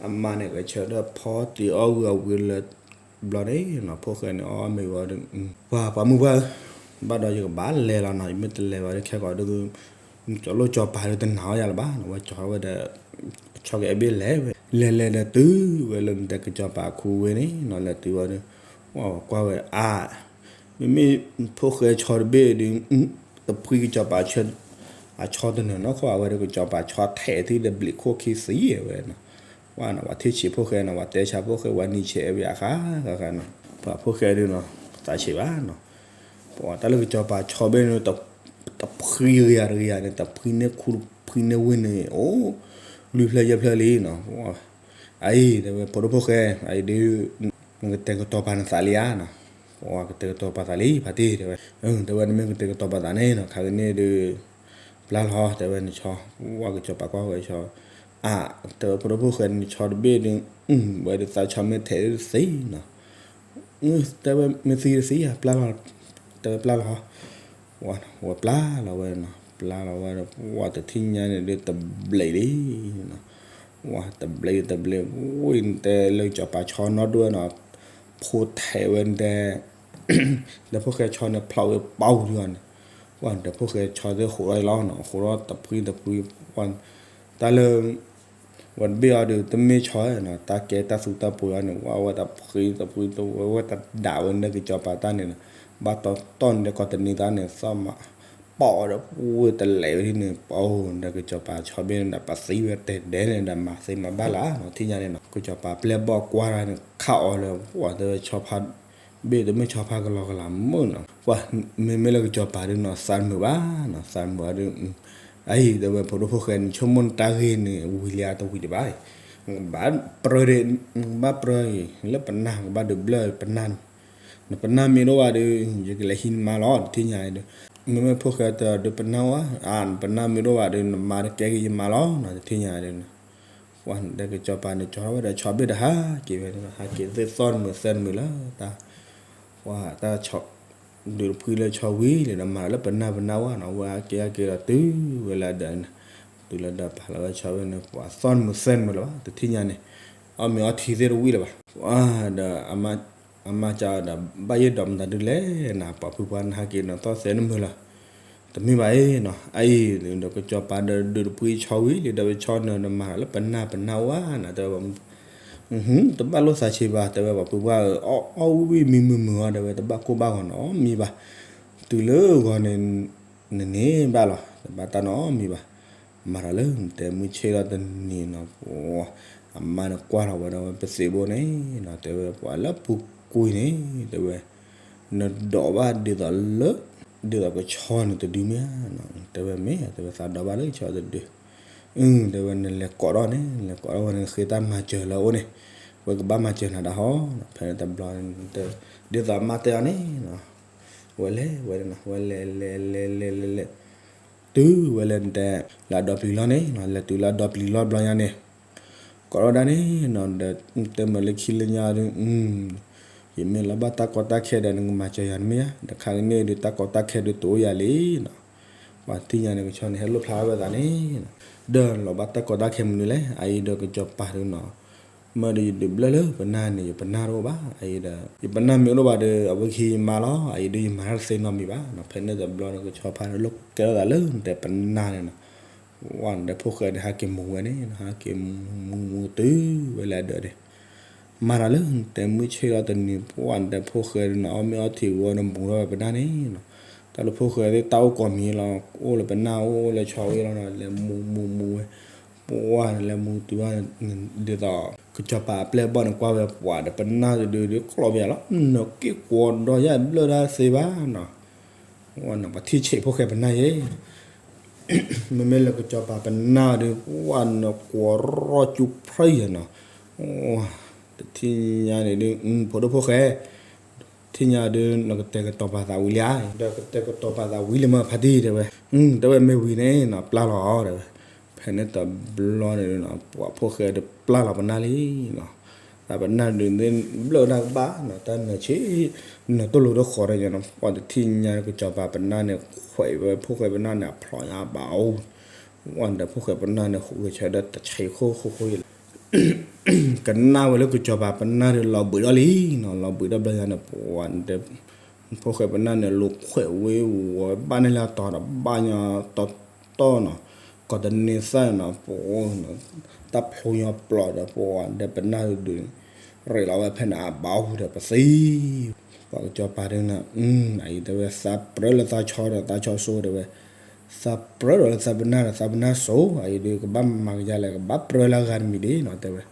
အမါန့ၣ် ဂဲၤဆၢထၢၣ်ဖီတံၢ်အီၣ်ဝံၤအဝံၤလၢ ဘျီန့ၣ်နီၤ ဖိၣ်ဃဲန့ၣ် အီၣ်မ့ၤဝံၤဒီး ပှၢ်ပှၤမုၣ်ပှၢ်ဧၢ, ဘၣ်ဒီးယကဘၣ်လဲၤလီၤနီၤ, ယမ့ၢ်တလဲၤဘၣ်ဒီး ခဲကိာ်ဒီး ကၠီလိၣ်ကၠီပၤဒီးတနာ်အီၤယၤလၢၤဘၣ်နီၤ, ဝဲကၠီထီၣ်ဝဲဒီး ဆီကအဲၣ်ဘ့ၣ်လဲၤဝဲ, လဲၤလဲၤဒီးတုၤဝဲလၢနတဲကစီၤပၤခူဝ့ၢ်န့ၣ်နီၤ, လဲၤတုၤဝဲဒီး ကွၢ်ဝဲအါ မ့မ့ၢ်ဖိၣ်ဃဲဆီတဘ့ၣ်ဒီး တဖှံကစီၤပၤ အဆီတနၢၤနီၢ်ခိၣ် အဝဲဒီးကစီၤပၤဆီထဲးသံဒီးဘျံးခိၣ်ခံသံဝဲနီၤ, ပှၢ်နီၤ ပှၤထံၣ်ဆံးဖိၣ်ဃဲနီၤ ပှၤတဲဆါဖိၣ်ဃဲ ပှၤနံၤဆဲးအဲၣ်ဘၣ်အခါခါနီၤ, ပှၤဖိၣ်ဃဲဒုးနီၤ သးဆံးဘၣ်နီၤ, ပှၤတၢ်လၢကစီၤပၤဆီဘ့ၣ်န့ၣ် တဖှံဂ့ၤယၤတဂ့ၤယၤန့ၣ် တဖှံန့ၢ်ခူတဖှံန့ၢ်ဝ့ၢ်န့ၣ် အိၣ် လွံၢ်ဖျၢၣ်ယဲၢ်ဖျၢၣ်လံနီၤ, အအံၤ တဲဝဲ ဖိဒိၣ်ဖိၣ်ဃဲ အအံၤဒုး နကတဲာ်ကတီၤပာ်နသးလံဧါနီၤ, ပှၤကတဲာ်ကတီၤပာ်သးလံ ဖါတံၢ် တဲဝဲ, တဲဝဲ နမ့ၢ်ကတဲာ်ကတီၤပာ်သးန့ၣ်နီၤ ခါကန့ၣ်ဒုး ပျၢ်လီၤ တဲဝဲ နဆီ, ဝဲကစီၤပၤကွၢ်ဝဲဆီ, အါ တဲဝဲ ဖိဒိၣ်ဖိၣ်ဃဲ နဆီတဘ့ၣ်ဒုး ဝဲဒုးသးဆီမ့ၢ်ထဲးဒုးသံနီၤ, တဲဝဲ မ့ၢ်သံတသံဧါ ပျၢ်လီၤ, တဲဝဲပျၢ်လီၤ, ဝဲပျၢ်လီၤဝဲနီၤ, ပျၢ်လီၤဝဲဒီး ပှၤတထံၣ်ညါန့ၣ်ဒုးတဘျံးလံ ဝဲတဘျံးတဘျံး ဝဲတဲလၢကစီၤပၤဆီနီၢ်ဒိၣ်နီၤ, ဖိထဲးဝဲတဲ, ဒီးဖိၣ်ဃဲဆီန့ၣ်ဖျီးဝဲပီဒုးအီၤန့ၣ်, ဝဲဒီးဖိၣ်ဃဲဆီသ့ၣ်ဟိးထီၣ်လီၤနီၤ, ဟိးထီၣ်တဖှံတဖှံ, တၢ်လၢ ဝဲတဘ့ၣ်အီၤဒုး တမ့ၢ်ဆီနီၤ, တၢ်ကဲတၢ်သူတၢ်ပှ့ၤအီၤန့ၣ် ဝဲဝဲတဖှံတဖှံတဝဲဝဲတဒၣ်ဝဲန့ၣ် ကစီၤပၤတၢ်န့ၣ်နီၤ, ဘၣ်တီတီၢ်န့ၣ်ဒီးကီၢ်တနံၤသးန့ၣ် သီၣ်မး ပီးဒီးဝဲတလဲၤဝဲဒ်န့ၣ် ပီးဒီးကစီၤပၤဆီဘ့ၣ်န့ၣ်ဒီး ပသံဝဲတဲဒဲးန့ၣ်ဒီး မၤသ့မၤဘၣ်လၢ်နီၤ, ထံၣ်ညါန့ၣ်နီၤ, ကစီၤပၤပျဲၢ်ဘီၣ်ကွၢ်တၢ်န့ၣ် ခးအီၤလၢ ပှၤတဲဝဲဆီဖါ ဘ့ၣ်တမ့ၢ်ဆီဖါကလီကလီမုၢ်နီၤ, ပှၤမ့မ့ၢ်လၢကစီၤပၤဒုးနီၤ သးတမုာ်ဘၣ်နီၤ, သးတမုာ်ဘၣ်ဒုး, အအံၤ တဲဝဲ ဖိဒိၣ်ဖိၣ်ဃဲ နဆိကမိၣ်နတၢ်ဂ့ၢ်န့ၣ် ဝံၤလံဧါတဝံၤဒံးဘၣ်, နကဘၣ်ပြၢဒၣ်, နကဘၣ်ပြၢအံၤ လၢပနၢ်ကဘၣ်ဒုးဘျၢပနၢ်န့ၣ်, နပနၢ်မ့ၢ်တအိၣ်ဘၣ်ဒီး ယကလဲၤဟံးနမါလီၤ တထံၣ်ညါအံၤဒုး, မ့မ့ၢ်ဖိၣ်ဃဲတဲဒုးပနၢ်အိၣ်ဧါ, နပနၢ်မ့ၢ်တအိၣ်ဘၣ်ဒီး နမါတကဲက့ၤယမါလီၤနီၤ တထံၣ်ညါအံၤဒုး, ပှၤတဲကစီၤပၤန့ၣ် ကၠီထီၣ်ဝဲဒီးဆီဘ့ၣ်ဒီးဟးက့ၤဝဲ ဟးက့ၤသ့ၣ်သီၣ်တမုာ်သဲတမုာ်လၢတၢ်, ပှၤတၢ်ဆီ ဒုးတဖှံလၢဆီဝံၤလံဒီး မၤလၢပနၢ်ပနၢ်ဝဲနီၤ, ဝဲဟးက့ၤဟးက့ၤဒီးတုၤဝဲလၢဒၢးန့ၣ်, တုၤလၢဒၢးပာ်လီၤဝဲဆီဝံၤန့ၣ် ပှၤသီၣ်တမုာ်သဲတမုာ်လၢၤဘၣ် တထံၣ်ညါန့ၣ်, အီၣ်မ့ၤအီထံသ့ၣ်တဝံၣ်လၢၤဘၣ်, ပှၤဒီး အမါကဒီး ဘၣ်ယဲၢ်ဒီးမတၤဒုးလဲၣ်နၤ ပှၤဖုပှၢ်နဟးက့ၤနီၤ သီၣ်သဲတမုာ်လၢၤ တမ့ၢ်ဘၣ်အံၤနီၤ, အအံၤဒီးကစီၤပၤဒီးဒုးတဖှံဆီဝံၤလံဒီး ဝဲဆီန့ၣ်ဒီးမၤလၢပနၢ်ပနၢ်ဝဲနီၤ တဲဝဲ တဘၣ်လိၣ်သးဆံးဘၣ် တဲဝဲ ပှၤဖုပှၢ်ဧၢ, အီၣ်ဝံၣ်ဝံၣ်မံမုာ်မုာ်အီၤ တဲဝဲ တဘၣ်ကိၢ်ဘၣ်ဂီၤနီတမံၤဘၣ်, တုၤလၢဂီၤန့ၣ် နန့ၢ်ဘၣ်လီၤ တဘၣ်တၢ်နီတမံၤဘၣ်, မၤဒီးလၢနတဲမုၢ်ဆ့ၣ်ထီၣ်တနံၤနီၤ, အမါန့ၣ်ကွၢ်ထီၣ်ဝဲဒီးဝဲပသံးဘိန့ၣ်နီၤ တဲဝဲ ပှၤလၢပူၤကွံာ်န့ၣ် တဲဝဲ နဒိးဘၣ်ဒ်သိးလၢ ဒ်သိးကဆီန့ၣ်တဒုမ့ၢ်ဧါနီၤ, တဲဝဲမ့ၢ် တဲဝဲသးဒိးဘၣ်လၢကဆီတဒု, အု တဲဝဲ နလဲၤကိးထီၣ်န့ၣ် နလဲၤကိးထီၣ်ဝဲန့ၣ် ဃ့တၢ်မၤစၢၤလၢအအိၣ်န့ၣ်, ဝဲကဘၣ်မၤစၢၤနၤဒၣ်ဟီ, ဖဲန့ၣ်တဘျီ ဒ်သိးအမါတဲအီၤန့ၣ်နီၤ, ဝဲလဲၤဝဲန့ၣ်နီၤ ဝဲလဲၤလဲၤလဲၤလဲၤလဲၤလဲၤ တုၤဝဲလၢနတဲ လၢအဒီပျံၤလီၢ်န့ၣ်နီၤ, လဲၤတုၤလၢအဒီပျံၤလီၢ်ဘျီညါန့ၣ်, ကိးထီၣ်ဒၣ်န့ၣ်နီၤ ဒီးတဲမုာ်လၢခံလၢညါဒုး, ယမ့ၢ်လီၤဘၣ်တၢ်ကီတၢ်ခဲဒီး နကမၤစၢၤယၤတမ့ၢ်ဧါ, ဒီးခါကန့ၣ်ဒုး တၢ်ကီတၢ်ခဲဒုးတအိၣ်ယၤလံနီၤ, ပှၤထံၣ်ညါန့ၣ် ကဆီန့ၣ် ဟဲလိၣ်ဖျါထီၣ်ဝဲသးန့ၣ်နီၤ, ဒီးလီၤဘၣ်တၢ်ကီတၢ်ခဲမနုၤလဲၣ်, အအံၤဒီးကစီၤပၤဒုးနီၤ မ့ၢ်ဒီးယဒုးဘျၢလၢပနၢ်န့ၣ် ယပနၢ်တအိၣ်ဘၣ်, အအံၤဒီး ယပနၢ်မ့ၢ်အိၣ်ဘၣ်ဒီး အဝဲကဟံးယမါလီၤ, အအံၤဒီးယမၤတၢ်တသ့နီတမံၤဘၣ်နီၤ, ဖဲန့ၣ်တဘျီန့ၣ် ကဆီဖါန့ၣ် လိၣ်ကဲထီၣ်သးလၢနတဲပနၢ်န့ၣ်နီၤ, ဝဲနတဲဖိၣ်ဃဲန့ၣ် ဟးက့ၤမူဝဲန့ၣ်, ဟးက့ၤမူမူတုၤဝဲလၢအဒၢးန့ၣ် မၤတၢ်လၢနတဲမုၢ်ဆ့ၣ်ထီၣ်တနံၤ ပှၤနတဲဖိၣ်ဃဲဒုးနီၤ အီၣ်မ့ၤအီထံဝံၤဒီးမူထီၣ်ဝဲပနၢ်န့ၣ်နီၤ, တၢ်လၢဖိၣ်ဃဲသ့ၣ်တၢ်အိၣ်ကိးမံၤလီၤ, အိၣ်လၢပနၢ်အိၣ်လၢဆီဝံၤလီၤနီၤ, လဲၤမူမူမူဝဲ, ပှၤလဲၤမူတုၤဝဲ, ဒ်သိး ကစီၤပၤအပျဲၢ်ဘီၣ်န့ၣ်ကွၢ်ဝဲပှၤဒီးပနၢ်တဒုဒုးကျီၢ်ပယၤလီၤ, နက့ၢ်ကွီဒီးယဘျၢတၢ်သ့ဘၣ်နီၤ ဝဲနပှၤထံၣ်ဆံးဖိၣ်ဃဲပနၢ်ယဲ, မ့မ့ၢ်လၢကစီၤပၤပနၢ်ဒုး ဝဲနကွီရီၢ်ကၠူဖျၢၣ်ယဲနီၤ, တထံၣ်ညါန့ၣ်ဒုး ဖိဒိၣ်ဖိၣ်ဃဲ, ထံၣ်ညါဒုး နကတဲာ်ကတီၤပာ်သးဝံၤလံဧါ, ဒီးကတဲာ်ကတီၤပာ်သးဝံၤလံမ့ၢ်ဖါတံၢ်တဲဝဲ, တဲဝဲမ့ၢ်ဝံၤန့ၣ်နီၤ ပျၢ်လီၤအီၤတဲဝဲ, ဖဲန့ၣ်တဘျီန့ၣ် ပှၤဖိၣ်ဃဲဒုးပျၢ်လီၤပနၢ်လံနီၤ, သးပနၢ်ဒုး ဘျၢတၢ်ကဘၣ်နီၤ, တၢ်နၢၤဆံး နၢၤတိၢ်လိာ်တဃီၤဒီးယဲနီၤ, ပှၤတထံၣ်ညါကစီၤပၤပနၢ်န့ၣ် ခွဲးဝဲဖိၣ်ဃဲပနၢ်န့ၣ် အဖျိးညါအဘၣ်အိၣ်, ဝဲဒီးဖိၣ်ဃဲပနၢ်န့ၣ် ဃုကဆၢဒီးတဆံးခိၣ်ခိၣ်ခိၣ်ယဲလီၤ ကနၣ်ဝဲလၢကစီၤပၤပနၢ်ဒုးလီၤဘှံးထီၣ်လံနီၤ, လီၤဘှံးထီၣ်ဘျီညါန့ၣ် ပှၤ ဖိၣ်ဃဲပနၢ်န့ၣ် လူၤခွဲးဝဲဝဲဘၣ်န့ၣ်လၢအတီၤဒီးဘၣ်ညါတီတီနီၤ, ကီၢ်တနံၤသၣ်နီၤ ပှၤ တၢ်ဖျိညီပျီဒီးပှၤဒီးပနၢ်ဒုး ရ့းလီၤဝဲဖဲန့ၣ်အဘၣ်အိၣ်ဒီးပသံ ပှၤကစီၤပၤဒုးနီၤ, အအံၤတဲဝဲသးပြၢလၢသးဆီဒီးသးဆီစိတဲဝဲ, သးပြၢဒီးလၢသးပနၢ်ဒီးသးပနၢ်စိ, အအံၤဒုးကဘၣ်မၤကယါလဲၣ် ကဘၣ်ပြၢလၢအဂၤတမံၤဒ်နီၤ တဲဝဲ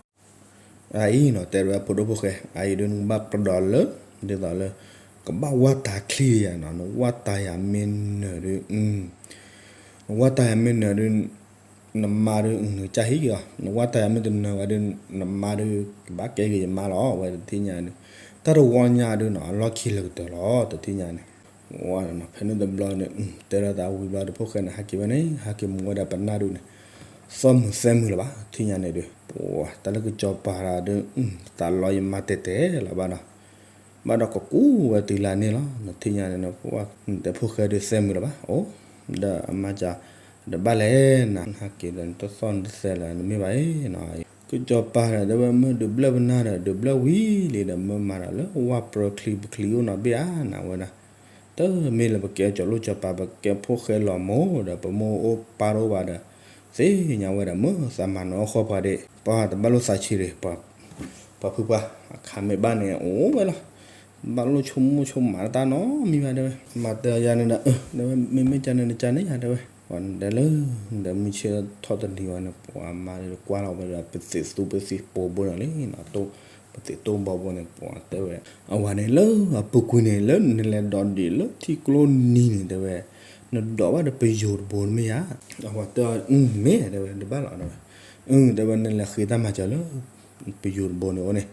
အအံၤနီၤ တဲဝဲဖိဒိၣ်ဖိၣ်ဃဲ အအံၤဒုးနကဘၣ်ပြၢဒီးလၢ ဒ်သိးလၢ ကဘၣ်ဝၢ်တၢ်ချံယၤနီၤ, နဝၢ်တၢ်ယၤမ့ၢ်နၢၤဒုး, နဝၢ်တၢ်ယၤမ့ၢ်နၢၤဒုး, နမါဒုး နကစၢ်ဟံၣ်အီၤ နဝၢ်တၢ်ယၤမ့ၢ်တနၢၤဘၣ်ဒုး နမါဒုး ကဘၣ်ကဲက့ၤယမါလီၤ အဝဲတထံၣ်ညါဒုး တၢ်တဝီညါဒုးနီၤ အလီၢ်ခံလၢကတၢၢ်လီၤ တထံၣ်ညါန့ၣ် ဝဲဖဲန့ၣ်တဘျီန့ၣ် တဲလီၤသးဝံၤဘျီဒုး ဖိၣ်ဃဲန့ၣ် ဟးက့ၤဝဲန့ၣ် ဟးက့ၤမူဝဲဒၣ်ပနၢ်ဒုးန့ၣ် သီၣ်မုာ်သဲမုာ်လၢၤဘၣ် တထံၣ်ညါန့ၣ်ဒုး ပှၤတၢ်လၢကစီၤပၤတဂၤဒုး သးလီယမါတဲာ်တဲာ်လီၤဘၣ်ဒီး ဘၣ်ဒီးကကူးဝဲတုၤလၢန့ၣ်လီၤ နထံၣ်ညါန့ၣ် နတဲဖိၣ်ဃဲဒုးသဲမုာ်လၢၤဘၣ် အိၣ် ဒီးအမါစၢ် ဒီးဘၣ်လဲၣ်နၤ ဟဲက့ၤဒီးနတသီၣ်နတသဲလၢၤ နမ့ၢ်ဘၣ်အံၤနီၤ ကစီၤပၤဒီး တဲဝဲမ့ၢ်ဒုးဘျၢၣ်ပနၢ်ဒီး ဒုးဘျၢၣ်ဝံၤလံဒီး မ့ၢ်မၤဒီးလၢဝၢ်ပြၢချံပချံအိၣ်နီၤဘ့ၣ်ဧါ နဝဲဒၣ် တမ့ၢ်လၢပကဲစီၤလိၣ်စီၤပၤ ပကဲဖိၣ်ဃဲလီၤမိၢ်ဒီး ပမိၢ်အိၣ်ပၢ်တအိၣ်ဘၣ်ဒီး သ့ၣ်ညါဝဲဒၣ် မ့ၢ်သးမၤနၢၤအီၣ်ဃီပှၤဒ့ၣ် ပှၤတဘၣ်လိၣ်သးဆံးရ့ၣ် ပှၤဖုပှၢ် အခါမ့ၢ်ဘၣ်န့ၣ် အိၣ်ဝဲလီၤ ဘၣ်လိၣ်ဆိကမိၣ်ဆိကမးတၢ်နီတမံၤဘၣ် တဲဝဲ မၤတဲယၤန့ၣ်ဒီး တဲဝဲ မ့မ့ၢ်ကန့ၣ်နကန့ၣ်ယၤ တဲဝဲ ပှၤတဲလၢ ဒီးမုၢ်ဆ့ၣ်ထီၣ်တနံၤဝဲန့ၣ် ပှၤမါန့ၣ်ကွၢ်လီၤဝဲဒီး ပသံးသူပသံးပိာ်ဘိန့ၣ်လံနီၤ ပသံးတိၢ်ဘီဘိန့ၣ် ပှၤတဲဝဲ အဝဲန့ၣ်လၢအပူၤကွံာ်န့ၣ် လၢနလဲၤဒိးဒံးလၢထံကျိနံၤန့ၣ် တဲဝဲ နဒိးဘၣ်ဒီးပယိၤတဘိတမ့ၢ်ဧါ အဝဲတဲအီၤ မ့ၢ် တဲဝဲ တဘၣ်လီၤ တဲဝဲ တဲဝဲ နလဲၤဃ့တၢ်မၤစၢၤလၢ ပယိၤတဘိန့ၣ်အိၣ်န့ၣ်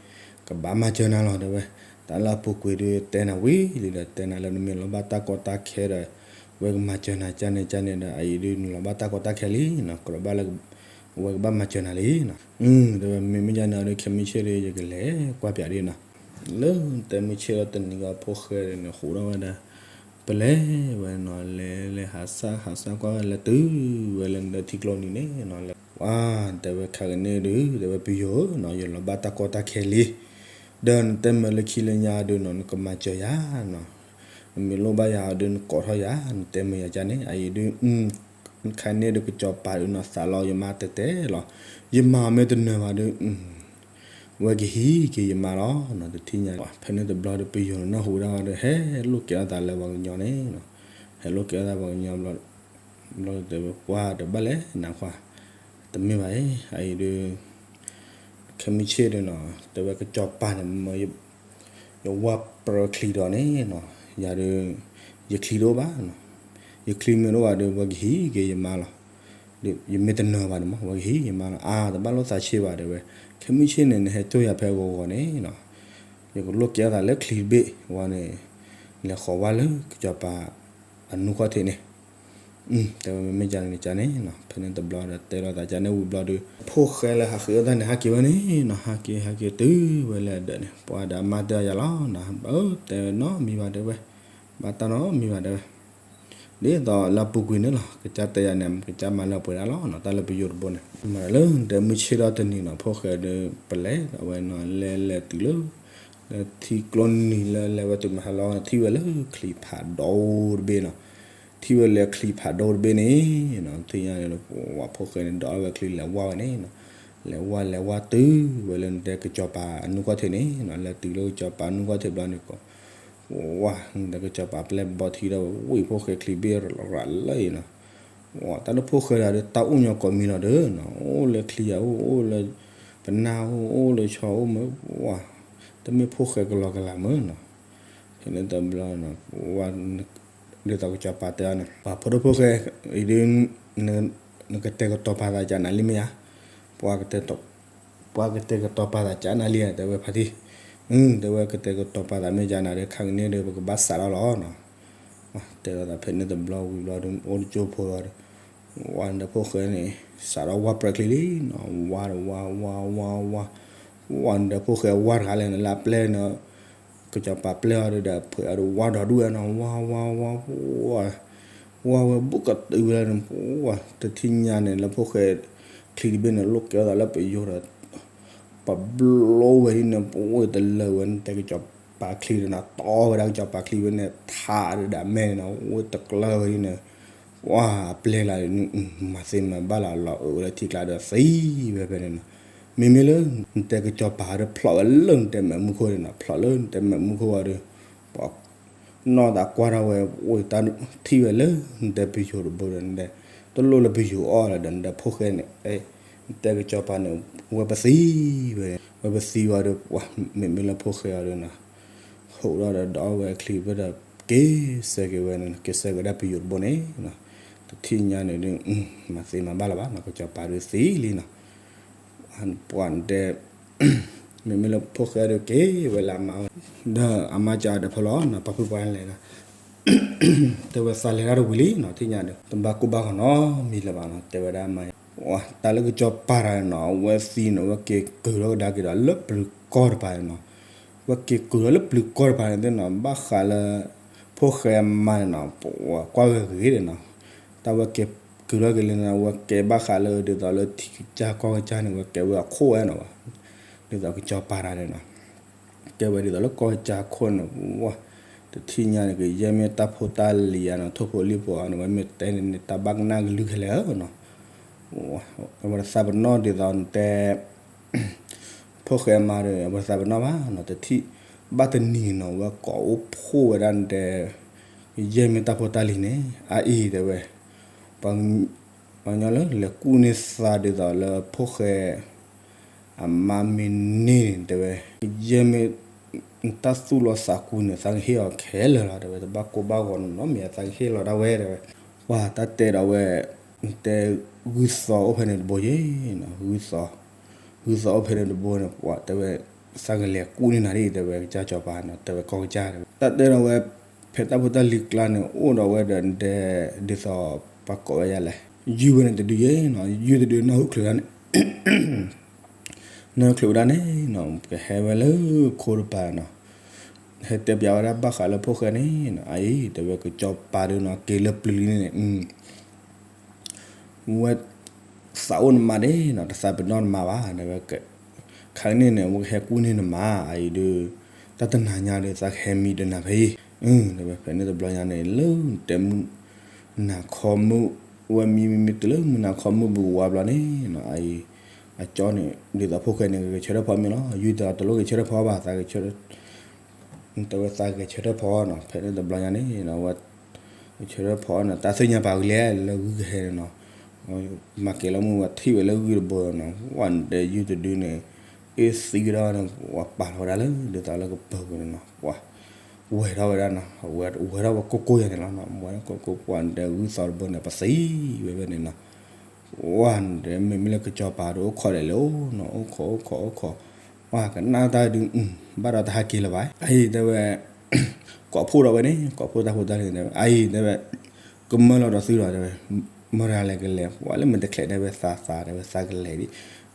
ကဘၣ်မၤစၢၤနၤလီၤ တဲဝဲ တၢ်လၢအပူၤကွံာ်ဒုးတဲနၤဝံၤလံဒီး တဲနၤလၢနမ့ၢ်လီၤဘၣ်တၢ်ကီတၢ်ခဲဒီး ဝဲကမၤစၢၤနၤကန့ၣ်ကန့ၣ်ဒီး အအံၤဒုးနလီၤဘၣ်တၢ်ကီတၢ်ခဲလံ ကြၢးဘၣ်လၢ ဝဲကဘၣ်မၤစၢၤနၤလံနီၤ တဲဝဲ မ့မ့ၢ်ကန့ၣ်ဒီး ခဲမုၢ်ဆ့ၣ်ဒီး ယကလဲၤကွၢ်ပၠးဒ်နီၤ လၢတဲမုၢ်ဆ့ၣ်ဒီးတနံၤဂီၤဖိၣ်ဃဲန့ၣ် ဟူးထီၣ်ဝဲဒၣ် ပလဲၤဝဲနီၤ လဲၤလဲၤဟးစၢ်ဟးစၢ်ကွၢ်ဝဲလဲၤတုၤဝဲလၢနထံကျိနံၤန့ၣ်နီၤ လဲၤဝဲ တဲဝဲ ခါကန့ၣ်ဒုး တဲဝဲ ပယိၤဧၢနီၤ ယလီၤဘၣ်တၢ်ကီတၢ်ခဲလံ ဒီးနတဲမုာ်လၢခံလၢညါဒုးနီၤ နကမၤစၢၤယၤနီၤ နမ့ၢ်လိၣ်ဘၣ်ယၤဒုး နကိးထီၣ်ယၤ နတဲမုာ်ယၤကန့ၣ် အအံၤဒုး ခါန့ၣ်ဒုးကစီၤပၤဒုးနီၤ သးလီယမါတဲာ်တဲာ်လီၤ ယမၤမ့ၢ်တနၢၤဘၣ်ဒုး ဝဲကဟံးက့ၤယမါလီၤနီၤ တထံၣ်ညါ ဖဲန့ၣ်တဘျီဒီး ပယိၤနၢ်ဟူဝဲဒၣ်ဒီး ဟဲလိာ်ကဲထီၣ်သးလၢပှၤကညီန့ၣ်နီၤ ဟဲလိာ်ကဲထီၣ်သးပှၤကညီဘျီ ဘျီတဲဝဲ ပှၤတဘၣ်လဲၣ်နၤခွါ တမ့ၢ်ဘၣ်အံၤ အအံၤဒုး ခဲမုၢ်ဆ့ၣ်ဒုးနီၤ တဲဝဲကစီၤပၤန့ၣ် မ့ၢ် ယဝၢ်ပြၢချံဒီးန့ၣ်နီၤ ယၤဒုး ယချံတအိၣ်ဘၣ်နီၤ ယချံမ့ၢ်တအိၣ်ဘၣ်ဒီး ဝဲကဟံးက့ၤယမါလီၤ ယမ့ၢ်တနၢၤဘၣ်န့ၣ်မး ဝဲကဟံးယမါလီၤ အါ တဘၣ်လိၣ်သးဆံးဘၣ် တဲဝဲ ခဲမုၢ်ဆ့ၣ်န့ၣ် နဟဲစိာ်ယၤဖဲအဂီၤဂီၤန့ၣ်နီၤ ယကလိာ်ကဲထီၣ်သးလၢချံတဘ့ၣ် ဝဲန့ၣ် လဲၤဃီၤဝဲလၢကစီၤပၤ အနူၢ်ခီၣ်ထံးန့ၣ် တဲဝဲ မ့မ့ၢ်ကန့ၣ်ကန့ၣ်နီၤ ဖဲန့ၣ်တဘျီဒီး တဲလိာ်သးကန့ၣ်ဝံၤဘျီဒီး ဖိၣ်ဃဲလၢဟးဃ့အီၣ်တၢ်န့ၣ် ဟးက့ၤဝဲန့ၣ်နီၤ ဟးက့ၤ ဟးက့ၤတုၤဝဲလၢအဒၢးန့ၣ် ပှၤဒီးအမါတဲအီၤယၤလီၤနီၤ တဲဝဲနီတမံၤဘၣ် တဲဝဲ ဘၣ်တၢ်နီတမံၤဘၣ် တဲဝဲ ဒ်သိးလၢအပူၤကွံာ်န့ၣ်လီၤ ကစၢ်တဲယၤန့ၣ် ကစၢ်မၤလၢပှဲၤဒၣ်လီၤနီၤ တၢ်လၢပယိၤတဘိန့ၣ် မၤလၢနတဲမုၢ်ဆ့ၣ်ထီၣ်တနံၤနီၤ ဖိၣ်ဃဲဒီး ပလဲၤဒီးဝဲနီၤ လဲၤလဲၤတုၤလၢ ထံကျိနံၤလၢလဲၤဝဲတုၤမဟါလီၤ ထံၣ်ဝဲလၢချံဖးဒိၣ်တဘ့ၣ်နီၤ ထံၣ်ဝဲလၢချံဖးဒိၣ်တဘ့ၣ်န့ၣ် ထံၣ်ညါန့ၣ် ပှၤဖိၣ်ဃဲန့ၣ် ဒိးဝဲချံလဲၤဝါဝဲန့ၣ်နီၤ လဲၤဝါလဲၤဝါတုၤဝဲလၢနတဲကစီၤပၤအနူၢ်ခီၣ်ထံးန့ၣ်နီၤ လဲၤတုၤလၢကစီၤပၤအနူၢ်ခီၣ်ထံးဘျီန့ၣ်ကီး ဝါ နတဲကစီၤပၤပျဲၢ်ဘီထံဒီးဝံၤ ဖိၣ်ဃဲချံဘ့ၣ်ရၤလၢအံၤနီၤ ဝါ တၢ်လၢဖိၣ်ဃဲတဂၤဒီး တၢ်အိၣ်ညီကိးမံၤလီၤဒီးနီၤ အိၣ်လၢချံယၤအိၣ် အိၣ်လၢ ပနၢ်အိၣ် အိၣ်လၢဆီအိၣ်မး ဝါ တမ့ၢ်ဖိၣ်ဃဲကလီကလီမးနီၤ ဖဲန့ၣ်တဘျီနီၤ ဝါ ဒ်သိးကစီၤပၤတဲအီၤန့ၣ် ပှၤဖိဒိၣ်ဖိၣ်ဃဲ အံၤဒုး နကတဲာ်ကတီၤပာ်သးကနၤလံမ့ၢ်ဧါ ပှၤကတဲာ်ကတီၤပာ်သးကနၤလံဧါ တဲဝဲဖါတံၢ် တဲဝဲကတဲာ်ကတီၤပာ်သးမ့ၢ်ကနၤဒီး ခါကန့ၣ်ဒီး ပကဘၣ်စးထီၣ်လီၤနီၤ တဲလိာ်သးဖဲန့ၣ်တဘျီဝံၤဘျီဒီး အိၣ်တကၠိဖိဒီး ဝါနဒီးဖိၣ်ဃဲန့ၣ် စးထီၣ်ဝါပြၢချံလံနီၤ ဝါဒီးဝါ ဝါ ဝါ ဝါ ဝါ ဝါ နဒီးဖိၣ်ဃဲဝါတဂၤလဲၣ်န့ၣ် လၢအပျဲၢ်န့ၣ် ကစီၤပၤပျဲၢ်အီၤဒီး ဖှဲးအီၤဒီးဝါဒီဒူၣ်ဝဲနီၤ ဝါ ဝါ ဝါ ဝါ ဝါဝဲဘူးကတုၤဝဲလၢန့ၣ် ဝါ တထံၣ်ညါန့ၣ် လၢဖိၣ်ဃဲချံတဘ့ၣ်န့ၣ် လိာ်ကဲထီၣ်သးလၢပယိၤဒီး ပဘျီဝဲဒ်န့ၣ် ပအိၣ်တလၢာ်ဝဲန့ၣ် တဲကစီၤပၤချံဒီးနီၤ တီဝဲဒၣ်ကစီၤပၤချံဝဲန့ၣ် ထးဒီးဒၣ်မဲန့ၣ်နီၤ အိၣ်တကျၢၢ်ဝဲဒ်န့ၣ် ဝါ အပျဲၢ်လၢ မၤသ့မၤဘၣ်လၢအလီၤအၢၣ်လၢထံကျါဒီးသံဝဲဖဲန့ၣ်နီၤ မ့မ့ၢ်လၢ နတဲကစီၤပၤဒီးဖျိးဝဲလၢနတဲမဲာ်မူခိၣ်န့ၣ်နီၤ ဖျိးလၢနတဲမဲာ်မူခိၣ်ဝဲဒီး ပှၤ နီၢ်သးကွၢ်ထီၣ်ဝဲ အိၣ်တၢ်ထံၣ်ဝဲလၢ နတဲပယိၤတဘိဒီး နတဲ တလိၣ်လၢပယိၤအီၣ်လၢၤဒီး နတဲဖိၣ်ဃဲန့ၣ် နတဲကစီၤပၤန့ၣ် ဝဲပသံဝဲ ဝဲပသံဝဲဒီး ပှၤမ့မ့ၢ်လၢဖိၣ်ဃဲအီၤဒီးနီၤ ဟိးထီၣ်ဒီးဒီးဝဲချံဘ့ၣ်ဒီး က့ၤဆၢက့ၤဝဲန့ၣ် က့ၤဆၢက့ၤဝဲဒၣ်ပယိၤတဘိန့ၣ်နီၤ ထံၣ်ညါန့ၣ်ဒုး မၤသ့မၤဘၣ်လၢၤဘၣ်နီၤ, ကစီၤပၤဒုးသံလံနီၤ. ပှၤတဲ မ့မ့ၢ်လၢဖိၣ်ဃဲဒုးက့ၤဝဲလၢအမါဝဲ ဒီးအမါကဒီးဖဲလီၤနီၤ, ပှၤဖုပှၤလဲၤဒီး တဲဝဲသးလဲၤတၢ်တဝံၤလံနီၤ, ထံၣ်ညါဒီး တဘၣ်ကိၢ်ဘၣ်ဂီၤနီတမံၤလၢၤဘၣ်နီၤ, တဲဝဲဒၣ်မါ, တၢ်လၢကစီၤပၤတဂၤန့ၣ်နီၤ, အဝဲသံန့ၣ် အဝဲက့ၤကုာ်ထီၣ်ကဒါက့ၤဒီးလၢပျုၤကီၢ်တပၤန့ၣ်နီၤ, အဝဲက့ၤကုာ်ထီၣ်လၢပျုၤကီၢ်တပၤန့ၣ်သ့ၣ်နီၤ, ဘၣ်ဃးလၢ ဖိၣ်ဃဲအမါန့ၣ်နီၤ, ပှၤကွၢ်ဝဲဂ့ၤန့ၣ်နီၤ, တၢ်ဝဲက့ၤကုာ်ထီၣ်က့ၤလံန့ၣ် အဝဲကဲဘၣ်ဃးလၢဒ်သိးလၢထံကစၢ်ကီၢ်ကစၢ်န့ၣ် အဝဲကဲဝဲအခိၣ်ဝဲနီၤဘၣ်, ဒ်သိးကစီၤပၤတဂၤန့ၣ်နီၤ ကဲဝဲဒ်သိးလၢကီၢ်ကစၢ်ခိၣ်န့ၣ်, တထံၣ်ညါန့ၣ် ကယဲၢ်မ့ၢ်တၢ်ဖိတၢ်လံၤဧါနီၤ, ထိၣ်ဖိလံၣ်ဖိဧါနီၤ, ဝဲမ့ၢ်တဲန့ၣ်န့ၣ် တၢ်ဘၣ်ကနၣ်ကလုၢ်ခဲလၢာ်ဧါနီၤ, အဝဲတသးပနီၣ်ဒ်သိးနတဲ ဖိၣ်ဃဲမါဒီး အဝဲတသးပနီၣ်ဘၣ်နီၤ, တထံၣ်ဘၣ်တနံၤနီၤ အဝဲကိးအိၣ်ဖှိၣ်ဝဲဒၣ်နတဲ ကယဲၢ်မ့ၢ်တၢ်ဖိတၢ်လံၤန့ၣ် အအံၤတဲဝဲ ပှၤကညီလၢလဲၤကူၣ်န့ၢ်သးဒ်သိးလၢဖိၣ်ဃဲ အမါမ့ၢ်န့ၢ်န့ၣ် တဲဝဲ ကယဲၢ်မ့ၢ် နတၢ်သူၣ်လီၤသးကွံန့ၣ် သးကဟ့ၣ်အီၤခဲလၢာ်လီၤ တဲဝဲ, တဘၣ်ကိၢ်ဘၣ်ဂီၤနီတမံၤ သးကဟ့ၣ်လီၤဒၣ်ဝဲ တဲဝဲ, ပှၤတၢ်တဲဒီးဝဲ တဲဂုၢ်သီအိၣ်ဖဲန့ၣ်တဘိယ့ၤနီၤ, ဂုၢ်သီ, ဂုၢ်သီအိၣ်ဖဲန့ၣ်တဘိန့ၣ် ပှၤတဲဝဲ သးကလဲၤကူၣ်န့ၢ်နၤဒ် တဲဝဲ ကစၢ်စီၤပၤနီၤ, တဲဝဲကီၢ်ကစၢ်တဲဝဲ, တၢ်တဲဒီးဝဲ ဖဲတၢ်ဖိတၢ်လံၤကျါန့ၣ် အိၣ်ဒီးဝဲဒီးနတဲ ဒ်သိးပှၤကိးဝဲယၤလဲၣ်, ယုၢ်ဝဲန့ၣ်တဒုယ့ၤနီၤ, ယုၢ်တဒုနၢ်ဟူချုးဒၣ်န့ၣ် နၢ်ချုးဝဲဒၣ်န့ၣ်နီၤ ကဟဲဝဲလၢခိတပၤနီၤ, ဟဲတဲပျးဝဲဒၣ်ဘၣ်ဃးလၢဖိၣ်ဃဲန့ၣ်နီၤ, အအံၤ တဲဝဲကစီၤပၤဒုးနီၤ က့ၤလၢပျုၤလံန့ၣ် ဝဲ သးအိၣ်နမါဒ့နီၤ, တသးပနီၣ်နမါဘၣ် တဲဝဲ, ခါကန့ၣ်န့ၣ် ဝဲကဟဲကူၣ်န့ၢ်နမါ အအံၤဒုး တၢ်တနၤညါဒီး သးကဟဲမံဒီးနၤဖဲအံၤ, တဲဝဲ ဖဲန့ၣ်တဘျီညါန့ၣ် လၢတဲမုၢ် နၤခီမုၢ် ဝဲမံမံမံတုၤလၢမုၢ်နၤခီမုၢ်ဘုးဝါဘျီန့ၣ်နီၤ, အအံၤ အကၠီန့ၣ် ဒ်သိးဖိၣ်ဃဲန့ၣ် ကဂဲၤဆၢထၢၣ်ဖီမ့ၤလီၤ, ယုၢ်တဂၤတလိၣ်ဂဲၤဆၢထၢၣ်ဖီဘၣ် သးကဆၢ တဲဝဲသးကဂဲၤဆၢထၢၣ်ဖီနီၤ, ဖဲန့ၣ်တဘျီညါန့ၣ် ဝဲ ဂဲၤဆၢထၢၣ်ဖီန့ၣ် တၢ်သ့ၣ်ညါပာ်ဝံၤလဲၣ်လၢဂုၢ်ကဟဲန့ၣ်နီၤ, မၤက့ၤလီၤမုၢ်ဝဲထံၣ်ဝဲလၢဂုၢ်တဘိနီၤ, ဝဲနတဲယုၢ်တဒုန့ၣ် အ့ၣ်သံဝဲဒၣ်န့ၣ် ဝဲပာ်လီၤဝဲဒၣ်လၢ ဒ်သိးလၢကပၢၤပူၤန့ၣ်နီၤ, ဝဲ ဝဲထီၣ်ဝဲဒၣ်နီၤ, ဝဲထီၣ်ဝဲကိၢ်ကိၢ်ယၤန့ၣ်လီၤနီၤ, ဝဲကိၢ်ကိၢ်ပှၤနတဲ ဂုၢ်သီတဘိန့ၣ် ပသံဝဲဖဲန့ၣ်နီၤ ဝဲနတဲ မ့မ့ၢ်လၢကစီၤပၤဒီး အိၣ်ခိးဒဲးလၢအိၣ်နီၤ, အိၣ်ခိး အိၣ်ခိး အိၣ်ခိး, ဝဲကနၣ်တၢ်ဒုး ဘၣ်ဒီးတဟဲက့ၤလၢၤဘၣ်, အအံၤတဲဝဲ ကိးဖှိၣ်ဒီးဝဲန့ၣ် ကိးဖှိၣ်တၢ်ဖိတၢ်လံၤတဲဝဲ အအံၤတဲဝဲ ကမၢလီၤဒီးသုလီၤတဲဝဲ, မၢတဂၤလဲၣ်ကလဲၤ ပှၤလၢမ့ၢ်တချဲးတဲဝဲသးသးတဲဝဲ သးကလဲၤဒံး,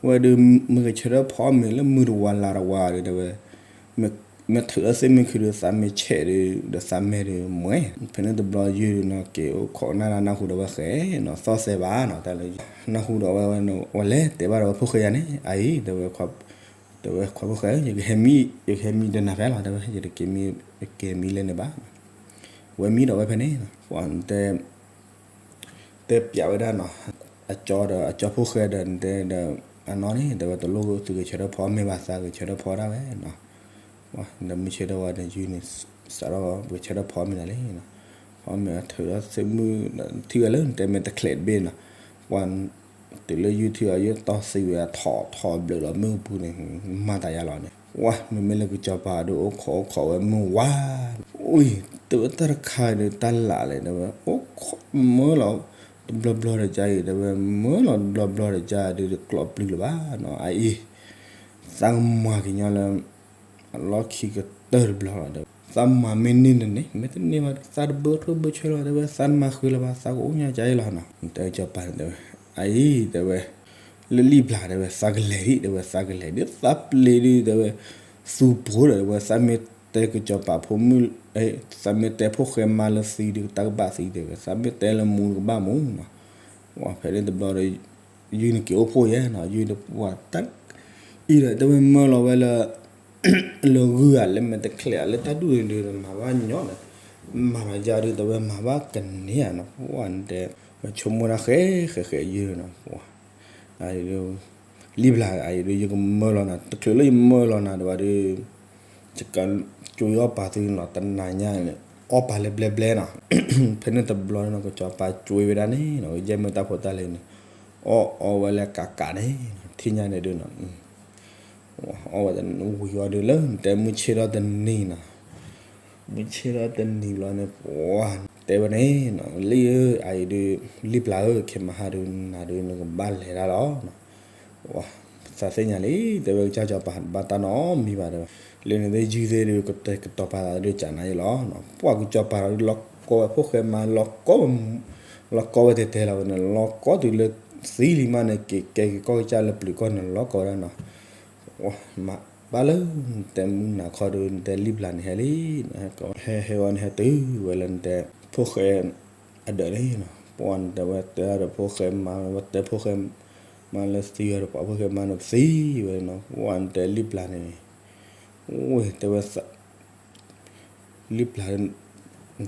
ဝဲဒုး မ့ၢ်ဂဲၤဆၢထၢၣ်ဖီမ့ၤလၢမုၢ်တဝါလါတဝါဒီးတဲဝဲ မ့ၢ်ထုးလၢသ့ၣ်မ့ၢ်ခုဒုး သးမ့ၢ်ဆဲးဒုး ဒီးသးမဲာ်ဒုးမွဲ, ဖဲန့ၣ်တဘျီယုၢ်ဒုးနီၤ က့ၤအိၣ်ခိးနၢ်နၢ်ဟူဒီးဝဲဃဲနီၤ သီၣ်သဲးဘၣ်နီၤ တၢ်လၢ နၢ်ဟူဒီးဝဲဝဲ ဝဲလဲၤတဲဘၣ်ဒီးဝဲဖိၣ်ဃဲယၤန့ၣ် အအံၤတဲဝဲ တဲဝဲခွါဖိၣ်ဃဲ ယကဟဲမံ ယကဟဲမံဒီးနၤဖဲလီၤ တဲဝဲ ယတက့ၤမံ ယက့ၤမံလၢန့ၣ်ဘၣ်, ဝဲမံဒီးဝဲဖဲန့ၣ် ပှၤတဲ တဲပျးဝဲဒၣ်နီၤ, အကၠီဒီး အကၠီဖိၣ်ဃဲဒီး တဲဒီး အနီၢ်န့ၣ် တဲဝဲတလိၣ်သုဂဲၤဆၢထၢၣ်ဖီမ့ၤဘၣ် သးဂဲၤဆၢထၢၣ်ဖီဒၣ်ဝဲနီၤ, ဒီးမုၢ်ဆ့ၣ်ထီၣ်ဝဲဒီးယုၢ်န့ၣ် စးထီၣ်ဂဲၤဆၢထၢၣ်ဖီမ့ၤဒၣ်လံနီၤ, ဖီမ့ၤထုးလီၤသ့ၣ်မုၢ် ထံၣ်ဝဲလၢတဲမ့ၢ်တချဲးတဘ့ၣ်နီၤ, ပှၤ တုၤလၢယုၢ်ထံၣ်အီၤ ယတီၢ်သံဝဲအထီၣ်ထီၣ်ဘျုးလီၤမုၢ်ပူၤန့ၣ် မၤတၢ်ယါလီၤန့ၣ်, ဝဲ မ့မ့ၢ်လၢကစီၤပၤဒုး အိၣ်ခိးအိၣ်ခိးဝဲမုၢ်ဝါ, အံၤ တဲဝဲတၢ်တခါဒီးတၢ်လၢ်လဲၣ် တဲဝဲ အိၣ်ခိးမၢလီၤ တဘျီဘျီဒီးကါအံၤ တဲဝဲ မၢလီၤတဘျီဘျီဒီးကါဒုး တကျိးပျုၤလၢၤဘၣ်နီၤ, အအံၤ သးကမၤက့ၤညီလၢ အလီၢ်ခံကတၢၢ်တဘျီလီၤ တဲဝဲ သးမၤမ့ၢ်န့ၢ်န့ၣ်န့ၣ် မ့ၢ်တန့ၢ်ဘၣ် သးတဘၢထိၣ်ဘၢဆၢလီၤ တဲဝဲ သးနမၤဃုာ်လၢၤဘၣ် သးကအိၣ်ညါကါအံၤလီၤနီၤ, တဲကစီၤပၤန့ၣ် တဲဝဲ အအံၤ တဲဝဲ လၢလံာ်ဘျါ တဲဝဲ သးကလဲၤဒံး တဲဝဲ သးကလဲၤဒံး သးပျ့ၤဒုး တဲဝဲ သူပှိၤဒီး တဲဝဲ သးမ့ၢ်တဲကစီၤပၤဖိမုၣ် သးမ့ၢ်တဲဖိၣ်ဃဲမါလၢသံဒုး တၢ်ကဘၣ်သံ တဲဝဲ သးမ့ၢ်တဲလၢမူတကဘၣ်မူနီၤ, ဝဲဖဲန့ၣ်တဘျီဒီး ယုၢ်န့ၣ်က့ၤအိၣ်ဖှိၣ်ယဲနီၤ, ယုၢ်တပှၢ်တၢ် အံၤဒီး တဲဝဲမၢလီၤဝဲလၢ လၢဂုၢ်ဧါ လၢမဲာ်တချဲးဧါ လၢတၢ်ဒူၣ်န့ၣ်ဒုး မၤဘၣ်ညီနီၤ, မၤဘၣ်ယါဒုး တဲဝဲမၤဘၣ်ကန့ၢ်ဧါနီၤ, ပှၢ်တဲ ဝဲဆိကမိၣ်တၢ်ဃဲဃဲဃဲယုၢ်နီၤ, လံာ်ဘျါ အအံၤဒုး ယကမၢလီၤနၤ တချုးလၢယမၢလီၤနၤဒံးဘၣ်ဒုး ယကကၠိအီၣ်ပာ်သုနီၤ တနၤညါန့ၣ် အီၣ်ပာ်လၢဘျဲဘျဲနီၤ, ဖဲန့ၣ်တဘျီန့ၣ်နီၤ ကစီၤပၤကွ့ဝဲဒၣ်န့ၣ်နီၤ ကယဲၢ်မ့ၢ်တၢ်ဖိတၢ်လံၤန့ၣ် အီၣ်အီဝဲလၢကးကးန့ၣ် ထံၣ်ညါန့ၣ်ဒုးနီၤ အီၣ်ဝဲဝံၤဝံၤဒုးလၢ တဲမုၢ်ဆ့ၣ်ထီၣ်တနံၤနီၤ မုၢ်ဆ့ၣ်ထီၣ်တနံၤဘျီန့ၣ် ပှၤတဲဝဲန့ၣ်နီၤ, လံၣ်ဧၢ, အအံၤဒုး လံၣ်ပျၢ်ဧၢ, ခဲမဟါဒုးနၤဒုးနကဘၣ်လဲၤတၢ်လီၤ. သးသ့ၣ်ညါလံ, တဲဝဲကစၢ်စီၤပၤတဘၣ်တၢ်နီတမံၤဘၣ်တဲဝဲ, လၢန့ၣ်သ့ၣ်ယုၢ်သ့ၣ်ဒုး ကတဲာ်ကတီၤပာ်သးဒုးကနၤယဲလီၤ. ပှၤကစီၤပၤဒီးလီၤကီဝဲဖိၣ်ဃဲမါလီၤကီဝဲ လီၤကီဝဲတဲတဲလီၤဝဲန့ၣ် လီၤကီတုၤလၢသံလံမးန့ၣ် က့ၤကဲက့ၤကီၢ်ကစၢ်လၢပျုၤကီၢ်န့ၣ်လီၤကီဝဲဒၣ်နီၤ. မ့ၢ်ဘၣ်လၢနတဲမုၢ်နၤခီဒုး နတဲလံၣ်ပျၢ်န့ၣ်ဟဲလံ, ဟဲဟဲဝဲန့ၣ်ဟဲတုၤဝဲလၢနတဲ ဖိၣ်ဃဲအဒၢးန့ၣ်နီၤ, ပှၤနတဲဝဲတဲဒီးဖိၣ်ဃဲမါ ဝဲတဲဖိၣ်ဃဲမါလၢသံဝဲဒီး ပှၤဖိၣ်ဃဲမါန့ၣ်သံဝဲနီၤ, ပှၤနတဲလံၣ်ပျၢ်န့ၣ် အိၣ်တဲဝဲ လံၣ်ပျၢ်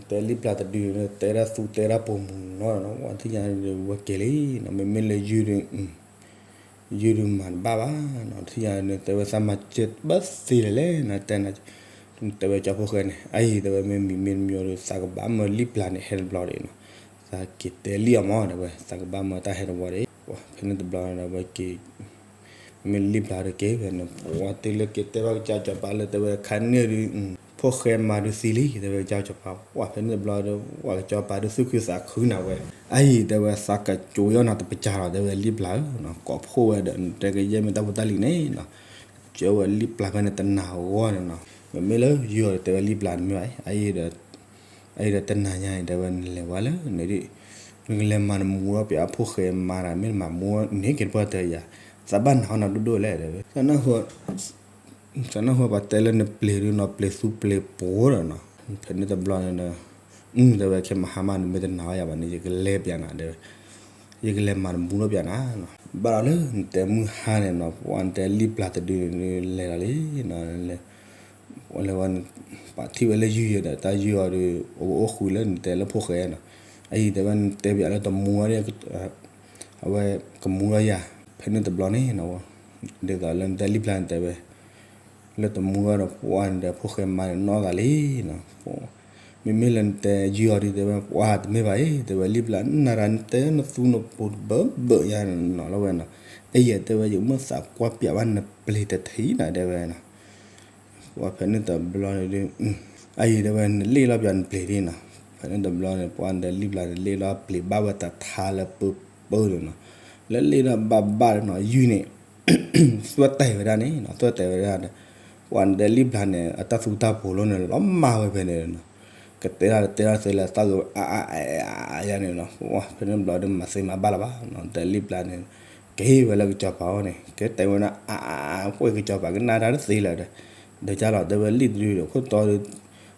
တဲလံၣ်ပျၢ်တဒုန့ၣ် တဲဒၣ်သူတဲဒၣ်ပိာ်မုၣ်နီၤနီၤ, ပှၤထံၣ်ညါဒုးဝဲက့ၤလံနီၤ, မ့မ့ၢ်လၢယုၢ်ဒုး ယုၢ်ဒုးမၤတဘၣ်ဘၣ်နီၤ, ထံၣ်ညါဒုးန့ၣ် တဲဝဲသးမၤစၢၤဘၣ်သ့လဲၣ်လဲၣ်နီၤ, တဲနၤ တဲဝဲကၠီဖိၣ်ဃဲန့ၣ် အအံၤတဲဝဲမ့ၢ်မံၤမ့ၢ်တမံၤဒီး သးကဘၣ်မၢလံၣ်ပျၢ်န့ၣ်ဟဲတဘျီဒံးနီၤ, သးက့ၤတဲလံၣ်အီၤမးတဲဝဲ သးကဘၣ်မၢတၢ်ဟဲတဝီဒံး, ပှၤဖဲန့ၣ်တဘျီန့ၣ်ဒီးဝဲက့ၤ မ့ၢ်လံၣ်ပျၢ်ဒီးက့ၤဝဲန့ၣ် ပှၤတုၤလၢက့ၤတဲဘၣ်ကစၢ်စီၤပၤလၢတဲဝဲခါန့ၣ်ဒုး ဖိၣ်ဃဲမါဒုးသံလံ တဲဝဲကစၢ်စီၤပၤ, ပှၤဖဲန့ၣ်တဘျီဒီး ပှၤကစၢ်စီၤပၤဒုးသူၣ်ခုသးခုနၤဝဲ, အအံၤတဲဝဲသးကစိာ်အီၤနီၤ တပစၢ်လီၤ တဲဝဲလံၣ်ပျၢ်ဧၢ, ကိးဖှိၣ်ဝဲဒီး နတဲကယဲၢ်မ့ၢ်တၢ်ဖိတၢ်လံၤန့ၣ်နီၤ, ကၢဝဲလံၣ်ပျၢ်ဖဲန့ၣ်တနၤအဂီၢ်န့ၣ်နီၤ, မ့မ့ၢ်လၢယုၢ်အီၤတဲဝဲလံၣ်ပျၢ်တမ့ၢ်ဘၣ်, အအံၤဒီး အအံၤဒီးတနၤညါအံၤ တဲဝဲနလဲၤဝဲလၢန့ၣ်ဒုး နကလဲၤမၤနမူထီၣ်ပှၤအဖိၣ်ဃဲမါတၢ် မ့ၢ်နမၤမူန့ၢ်က့ၤတပှၢ်တၢၢ်ယၤ, သးဘၣ်နၤအီၣ်နၤဒိၣ်ဒိၣ်လဲၣ်တဲဝဲ, သးနၢ်ဟူပှၤတဲလၢနပျ့ၤဒုးနီၤ ပျ့ၤသူပျ့ၤပိၤဒီးနီၤ, ဖဲန့ၣ်တဘျီန့ၣ်ဒီး အုၣ် တဲဝဲခဲမဟါမး နမ့ၢ်တနာ်အီၤယၤဘၣ်န့ၣ် ယကလဲၤပျးနၤတဲဝဲ, ယကလဲၤမၤနမူထီၣ်ပှၤနၤ, ဘၣ်ဒီးလၢနတဲမုၢ်ဟါန့ၣ်နီၤ ပှၤနတဲလံၣ်ပျၢ်တဒုန့ၣ် လဲၤလီၤလံနီၤ လဲၤဝဲ ပှၤထံၣ်ဝဲလၢယုၢ်ယဲဒီး တၢ်ယုၢ်အီၤဒီး အဝဲအိၣ်ဃုာ်လၢနတဲလၢဖိၣ်ဃဲနီၤ, အအံၤတဲဝဲနတဲပှၤလၢတမူအီၤဒီး အဝဲကမူထီၣ်ယၤ, ဖဲန့ၣ်တဘျီန့ၣ်နီၤ ဒ်သိးလၢနတဲလံၣ်ပျၢ်န့ၣ်တဲဝဲ လၢတမူထီၣ်ဒီးပှၤန့ၣ်ဒီး ဖိၣ်ဃဲမါန့ၣ်နီၢ်သးလံနီၤ, မ့မ့ၢ်လၢနတဲယုၢ်အီၤဒီးတဲဝဲ ပှၤတမ့ၢ်ဘၣ်အံၤ တဲဝဲလံၣ်ပျၢ် နၤရၤနတဲနသူနပိၤတဘၢဘၢယၤနီၤလီၤဝဲနီၤ, အယဲၢ်တဲဝဲ ယမ့ၢ်သးကွၢ်ပျးဘၣ်နပျ့ၤတထံၣ်နီၤ တဲဝဲနီၤ ပှၤဖဲန့ၣ်တဘျီန့ၣ်ဒုး အအံၤတဲဝဲ နလ့ၣ်လီၤပှၤနပျ့ၤဒ်နီၤ, ဖဲန့ၣ်တဘျီန့ၣ် ပှၤနတဲလံၣ်ပျၢ်န့ၣ် လ့ၣ်လီၤပျ့ၤဘၣ်ဝဲတထါလၢပၢပၢန့ၣ်နီၤ, လၢလ့ၣ်လီၤဘၣ်ဘၣ်နီၤ ယုၢ်န့ၣ် သွဲၣ်တဲာ်ဝဲဒၣ်န့ၣ်နီၤ သွဲၣ်တဲာ်ဝဲဒၣ်ဒီး ပှၤနတဲလံၣ်ပျၢ်န့ၣ် အတၢ်သူတၢ်ပိၤလိန့ၣ် လီၤမၢ်ဝဲဖဲန့ၣ်နီၤ, ကတဲဒၣ်တဲဒၣ်သ့လၢသးဂ့ၤဝဲ အါအါအါအါယၤန့ၣ်နီၤ, ဖဲန့ၣ်တဘျီဒီးမၤသ့မၤဘၣ်လၢၤဘၣ်နီၤ, တဲလံၣ်ပျၢ်န့ၣ် ကဟ့ၣ်ဝဲလၢကစီၤပၤအအိၣ်န့ၣ် ကတဲဝဲဒၣ် အါအါအါ ပှၤကစီၤပၤကနၣ်တၢ်တသ့လၢၤဒီး ဒီးကၢ်လီၤ တဲဝဲလံၣ်တဒုဒီး ခိၣ်တီဒီး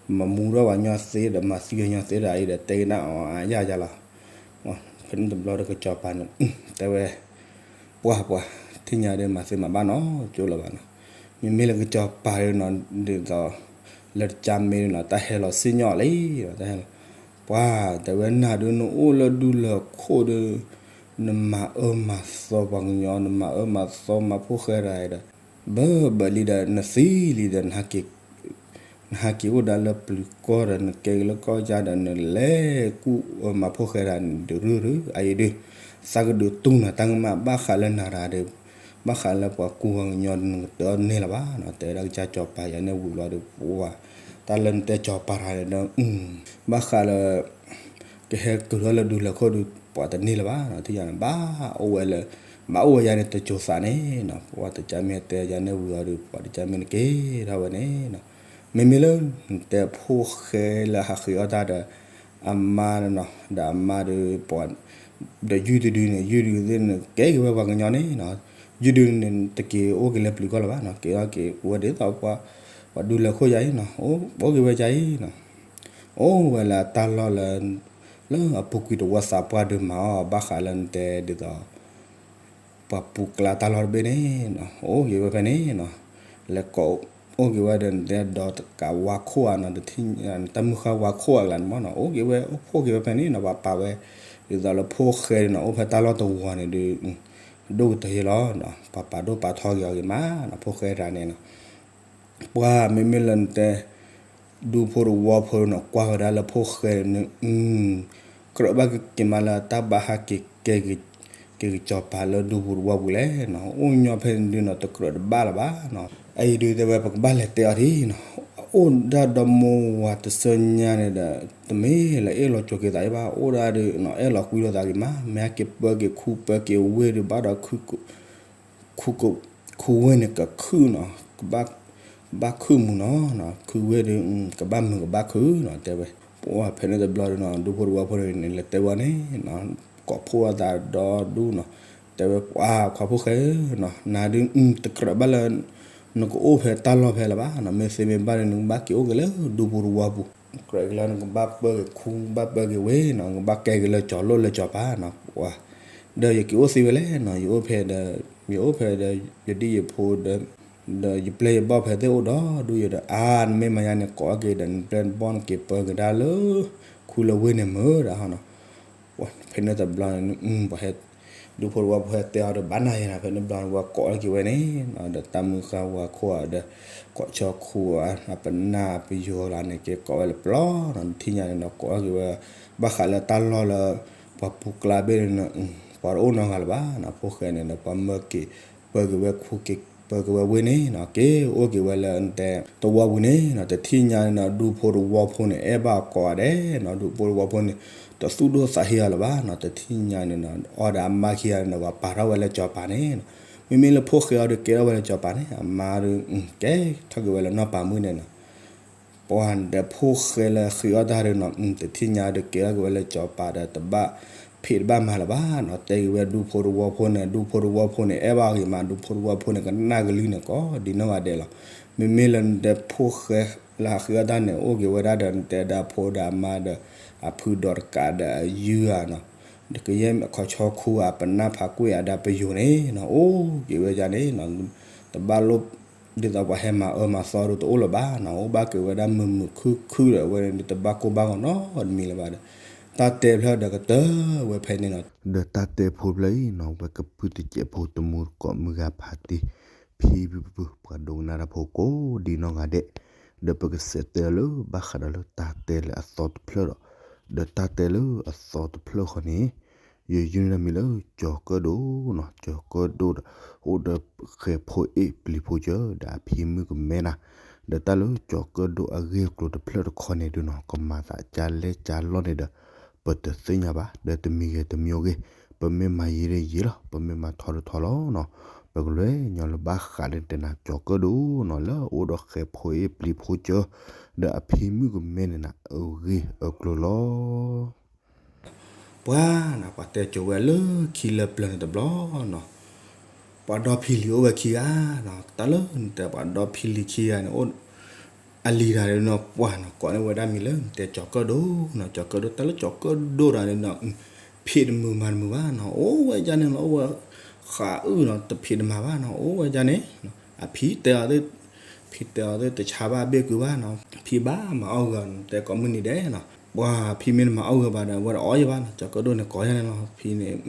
မၤမူထီၣ်ပှၤညီသ့ဒီး မၤသံပှၤညီသ့ဒီး အအံၤဒီးတဲကနၣ်အီၤအါယၤယၤလီၤ, ဖဲန့ၣ်တဘျီဒီးကစီၤပၤန့ၣ် တဲဝဲ ပှၤပှၤ ထံၣ်ညါဒီးမၤသ့မၤဘၣ်နီၤ ကၠိလၢၤဘၣ်နီၤ, မ့မ့ၢ်လၢကစီၤပၤဒီးနီၤ ဒ်သိး လၢတကၢ်မ့ၢ်နီၤ တၢ်ဟဲလီၤစံၣ်ညီၣ်လံ တၢ်ဟဲလီၤ, ပှၤ တဲဝဲနၤဒုးနအိၣ်လၢဒူလၢၢ်ခိၣ်ဒီး နမၤအၢမၤသီပှၤကညီ နမၤအၢမၤသီမၤဖိၣ်ဃဲတဂၤဒီး ဘၢဘၢလံဒီး နသံလံဒီး နဟးက့ၤအိၣ်ဒၣ်လၢပျုၤကီၢ်ဒီး နကဲက့ၤလၢကီၢ်ကၢ်ဒီး နလဲၤကူၣ်အၢမၤဖိၣ်ဃဲတဂၤန့ၣ် ဒုးရုၢ်ရုၢ် အအံၤဒုး သးကဒုးတူၢ်နၤတၢ်ကမၣ် ဘၣ်ဃးလၢနၤတဂၤဒီး ဘၣ်ဃးလၢပှၤကူပှၤကညီဒီး နကတၢၢ်န့ၢ်လၢၤဘၣ်နီၤ, တဲဝဲဒၣ်ကစၢ်စီၤပၤယၤန့ၣ်ဝံၤလီၤဒီး ပှၤ တၢ်လၢနတဲစီၤပၤတဂၤန့ၣ်ဒီး ဘၣ်ဃးလၢ ကဟဲက့ၤထီၣ်လၢဒူလၢၢ်ခိၣ်ဒီး ပှၤတန့ၢ်လၢၤဘၣ်နီၤ, ထံၣ်ယၤန့ၣ် ဘၣ်အိၣ်ဝဲလၢ ဘၣ်အိၣ်ဝဲယၤန့ၣ် တစိၤသးန့ၣ်နီၤ, ပှၤတကၢ်မ့ၢ်တဲယၤန့ၣ်ဝံၤအီၤဒီး ပှၤတကၢ်မ့ၢ်နက့ၤထီၣ်ဝဲန့ၣ်နီၤ, မ့မ့ၢ်လၢ နတဲဖိၣ်ဃဲလၢဟးဃ့အီၣ်တၢ်ဒီး အမါနီၤ, ဒီးအမါဒီး ပှၤ ဒီးယုၢ်တဒုန့ၣ် ယုၢ်ဒုသ့ၣ်န့ၣ် ကဲက့ၤဝဲပှၤကညီန့ၣ်နီၤ, ယုၢ်ဒုန့ၣ် တက့ၤအိၣ်က့ၤလၢပျုၤကီၢ်လၢၤဘၣ်နီၤ, က့ၤထီၣ်က့ၤဝဲဒ်သိးပှၤ ပှၤဒူလၢၢ်ခိၣ်ယၤအံၤနီၤ, အိၣ်က့ၤဝဲယၤအံၤနီၤ, အိၣ်ဝဲလၢတၢ်လီၢ်လၢ လၢအပူၤကွံာ်တဝီသးပှၢ်ဒုးမၤအီၤ ဘၣ်ဃးလၢနတဲဒ်သိး ပှၤပူၤကျါတၢ်လီၢ်တဘ့ၣ်န့ၣ်နီၤ, အိၣ်က့ၤဝဲဖဲန့ၣ်နီၤ, လဲၤကိးအိၣ်က့ၤဝဲဒီးနတဲဒီးတကးဝါခိၣ်ဧါနီၤ, တၢ်မုၢ်ဃၢ်ဝါခိၣ်အကျါန့ၣ်မ့ၢ်နီၤ, အိၣ်က့ၤဝဲ အိၣ်ဖှိၣ်က့ၤဝဲဖဲန့ၣ်နီၤ, ပှၤပာ်ဝဲ ဒ်သိးလၢဖိၣ်ဃဲနီၤ အိၣ်ဖဲတၢ်လီၢ်တဝီန့ၣ်ဒီး ဒိၣ်ကတၢၢ်ယဲလီၤနီၤ, ပှၤပာ်ဒိၣ်ပာ်ထီက့ၤအီၤက့ၤမးနီၤ, ဖိၣ်ဃဲတဂၤန့ၣ်နီၤ ပှၤမ့မ့ၢ်လၢနတဲ ဒူဖိတဝီဖိနီၤ ကွၢ်ဝဲဒၣ်လၢဖိၣ်ဃဲန့ၣ် ကြၢးဘၣ်က့ၤမးလၢတၢ်ဘၣ်ဟးက့ၤကဲ က့ၤကစီၤပၤလၢဒူဖိတဝီပူၤလဲၣ်နီၤ, အိၣ်ညီဖဲန့ၣ်ဒုးနီၤ တကြၢးတဘၣ်လၢၤဘၣ်နီၤ, အအံၤဒုးတဲဝဲပကဘၣ်လဲၤတဲအီၤဒ်နီၤ, အိၣ်ဒၣ်ဒီမိၢ်ဝၤတဆၢညါန့ၣ်ဒီး တမ့ၢ်လၢအဲၣ်လီၤကၠိၤက့ၤသးဘၣ်, အိၣ်ဒၣ်ဒီး အဲၣ်လီၤကွံလိာ်သးဂ့ၤမး, မ့ၢ်ဟဲက့ၤပၢက့ၤခူပၢက့ၤဝ့ၢ်ဒီး ဘၣ်ဒီး ခူဝ့ၢ်န့ၣ်ကခုၣ်နီၤ, ကဘၣ်ခုၣ်မုာ်နီၤ, ခုဝ့ၢ်ဒီး ကဘၣ်မုာ်ကဘၣ်ခုၣ်နီၤ တဲဝဲ. ပှၤဖဲန့ၣ်တဘျီဒီးနီၤ ဒူဖိတဝီဖိန့ၣ် လဲၤတဲဝဲန့ၣ် ကိးဖှိၣ်အသးဒီဒူၣ်နီၤ, တဲဝဲ ပှၤခွါဖိၣ်ဃဲဧၢနီၤ, နၤဒုး တကြၢးဘၣ်လၢ နကအိၣ်ဖဲတၢ်လီၢ်ဖဲလၢၤဘၣ်နီၤ, မ့ၢ်သ့မ့ၢ်ဘၣ်ဒီး နကဘၣ်က့ၤအိၣ်က့ၤလၢဒူဖိတဝီပူၤ, ကြၢးက့ၤလၢနကဘၣ်ပၢက့ၤခူ ဘၣ်ပၢက့ၤဝ့ၢ်နီၤ, နကဘၣ်ကဲက့ၤလၢကၠီၤလိၣ်လၢကၠီၤပၤနီၤ, ပှၤ ဒီးယက့ၤအိၣ်သ့ဝဲလဲၣ်နီၤ, ယအိၣ်ဖဲဒီး ယအိၣ်ဖဲဒီး ယဒံၣ်ယဖိဒီး ဒီးယပျဲၢ်ယဘီၣ်ဖဲသ့ၣ်အိၣ်ဒီးဒူၣ်ယၤဒီး အါ နမ့ၢ်မၤယါန့ၣ် ကိးက့ၤဒီး နပျဲၢ်နဘီၣ်နက့ၤပၢက့ၤဒၣ်လၢ ခူလၢဝ့ၢ်န့ၣ်မုာ်ဒီးနီၤ. ဖဲန့ၣ်တဘျီန့ၣ် ပှၤဟဲ ဒူဖိတဝီဖိဟဲတဲအီၤဒီး ဘၣ်နၤယၤနီၤ, ဖဲန့ၣ်တဘျီန့ၣ် ပှၤကိးက့ၤဝဲန့ၣ်နီၤ, ဒီးတၢ်မုၢ်ဃၢ်ဝါခိၣ်ဧါဒီး ကိးဆီခိၣ်ဧါ အပနၢ်ပယီၤလၢန့ၣ် က့ၤကိးဝဲလၢပျီနီၤ, တထံၣ်ညါန့ၣ်နီၤ ကိးက့ၤဝဲ ဘၣ်ဃးလၢတၢ်လီၢ်လၢ ပှၤပူၤကျါဘ့ၣ်န့ၣ် ပှၤတအိၣ်နီတဂၤလၢၤဘၣ်နီၤ, ဖိၣ်ဃဲန့ၣ်ဒီး ပှၤမၢက့ၤ ပၢက့ၤဝဲခူက့ၤ ပၢက့ၤဝဲဝ့ၢ်န့ၣ်နီၤ, က့ၤအိၣ်က့ၤဝဲလၢတဲ တဝီပူၤန့ၣ်နီၤ, တထံၣ်ညါန့ၣ်နီၤ ဒူဖိတဝီဖိန့ၣ် အဲၣ်ဘၣ်ကိးဂၤဒဲးနီၤ, ဒူဖိတဝီဖိန့ၣ် တသူၣ်ဒိၣ်သးဟ့အီၤလၢၤဘၣ်နီၤ, တထံၣ်ညါန့ၣ်နီၤ အီၤဒီးအမါခံဂၤန့ၣ်နီၤ ပှၤပာ်ထီၣ်ဝဲလၢကၠီၤပၤန့ၣ်နီၤ, မ့မ့ၢ်လၢဖိၣ်ဃဲအီၤဒီးကဲထီၣ်ဝဲလၢကၠီၤပၤန့ၣ်, အမါဒီး ကဲထီၣ်က့ၤဝဲလၢနီၢ်ပၤမုၣ်န့ၣ်နီၤ. ပှၤဒီးဖိၣ်ဃဲလၢဃ့အီၣ်တၢ်ဒီးနီၤ တထံၣ်ညါဒီးကဲထီၣ်က့ၤဝဲလၢကၠီၤပၤဒီး တဘၣ်ဖံးတဘၣ်မၤလၢၤဘၣ်နီၤ, တဲက့ၤဝဲဒူဖိတဝီဖိန့ၣ် ဒူဖိတဝီဖိန့ၣ် အဲၣ်ဘၣ်ဂ့ၤမး, ဒူဖိတဝီဖိန့ၣ် ကနၣ်ကလုၢ်န့ၣ် ကိးဒ်နီၢ်ဂၤဒဲးလီၤ. မ့မ့ၢ်လၢနတဲဖိၣ်ဃဲလၢဃ့အီၣ်တၢ်န့ၣ် အိၣ်က့ၤဝဲဒၣ်ဒီး နတဲဒၣ်ဖိဒီးအမါဒီး အဖုဒီးတကးဒီးအယုၢ်ဧါနီၤ, ဒီးကယဲၢ်အခီၣ်ဆီခူဧါ ပနၢ်ဖးကွံာ်ဧါဒီးပယိၤန့ၣ်နီၤ အိၣ်က့ၤဝဲဒၣ်န့ၣ်နီၤ, တဘၣ်လိၣ် ဒ်သိးပှၤဟဲမၤအၢမၤသီဒီးတအိၣ်လၢၤဘၣ်နီၤ, အိၣ်ဘၣ်က့ၤဝဲဒၣ်မုာ်မုာ်ခုၣ်ခုၣ်ဒီး အဝဲန့ၣ်တဘၣ်ကိၢ်ဘၣ်ဂီၤနီတမံၤလၢၤဘၣ်ဒီး တၢ်တဲဖျၢၣ်ဒီးကတၢၢ်ဝဲဖဲန့ၣ်နီၤ, ဒီးတၢ်တဲဖိဖျၢၣ်အံၤနီၤ ဝဲကပုၢ်တစဲးဖိတမူတကိးမုၢ်ဂၤဖးတံၢ် ဖံဖုဖု ပှၤဒိကနၣ်တၢ်ဖိကိးဒ်နီၢ်ဂၤဒဲး, ဒီးပကစးတဲအီၤလၢဘၣ်ဃးဒီးလၢတၢ်တဲလၢအသီတဖျၢၣ်ဒီး, ဒီးတၢ်တဲလၢအသီတဖျၢၣ်ဃီန့ၣ် ယယုၢ်န့ၢ်တၢ်မံၤလၢကၠီၤကၢၣ်ဒိၣ်နီၤ, ကၠီၤကၢၣ်ဒိၣ်ဒီး အိၣ်ဒီးဃဲၤဖိအ့ၣ်ပျံၤဖိကၢ ဒီးအဖံမုၣ်ကမဲနၤ, ဒီးတၢ်လၢကၠီၤကၢၣ်ဒိၣ်အဂ့ၢ်အကျိၤတဖျၢၣ်တခီန့ၣ်ဒုးနီၤ ကမၤသးကၢ်လဲၢ်ကၢ်လီၢ်န့ၣ်ဒီး ပတသ့ၣ်ညါဘၣ်, ဒီးတမံၤဂ့ၤတမံၤဂ့ၤ, ပမ့ၢ်မၤယံာ်ဒီးယံာ်လီၤ, ပမ့ၢ်မၤထီတထီလီၤနီၤ, ပကလဲၤညီလၢဘၣ်ဃးဒီးတဲနၤကၠီၤကၢၣ်ဒိၣ်နီၤ လၢအအိၣ်ဒီးဃဲၤဖိအ့ၣ်ပျံၤဖိကၢ ဒီးအဖံမုၣ်ကမဲန့ၣ်နၤ အဂ့ၢ်အကျိၤလီၤ. ပှၤနၤ ပှၤတဲကၠိၤဝဲလၢခံလၢပျၢၤန့ၣ်တဘျီနီၤ, ပှၤဒီဖံလံၤအိၣ်ဝဲခံဂၤနီၤ, တၢ်လၢနတဲပှၤဒီဖံလံၤခံဂၤန့ၣ် အလံၤတဂၤန့ၣ်နီၤ ပှၤနီၤ ကိးန့ၢ်ဝဲဒၣ်မံၤလၢနတဲကၠီၤကၢၣ်ဒိၣ်နီၤ, ကၠီၤကၢၣ်ဒိၣ် တၢ်လၢကၠီၤကၢၣ်ဒိၣ်တဂၤန့ၣ်နီၤ ဖံးတမုာ်မၤတမုာ်ဘၣ်နီၤ, အိၣ်ဝဲဒၣ်န့ၣ်လီၤ, အိၣ်ဝဲဃးအုၣ်နီၤ တဖံးတမၤဘၣ်နီၤ, အိၣ်ဝဲဒၣ်န့ၣ် အဖံတဲအီၤသ့ၣ် ဖံတဲအီၤသ့ၣ် တဆါဘၣ်ဘ့ၣ်ကုာ်ဘၣ်နီၤ, ဖံဘၣ်မၤအီၣ်ဂၢၤနီၤ တဲကိးမုၢ်နံၤဒဲးနီၤ, ပှၤဖံမ့ၢ်တမၤအီၣ်ဂၢၤဘၣ်ဒီး အဝဲတအီၣ်ယၤဘၣ်နီၤ, ကၠီၤကၢၣ်ဒိၣ်န့ၣ်ကိးယၤန့ၣ်လီၤ, ဖံန့ၣ်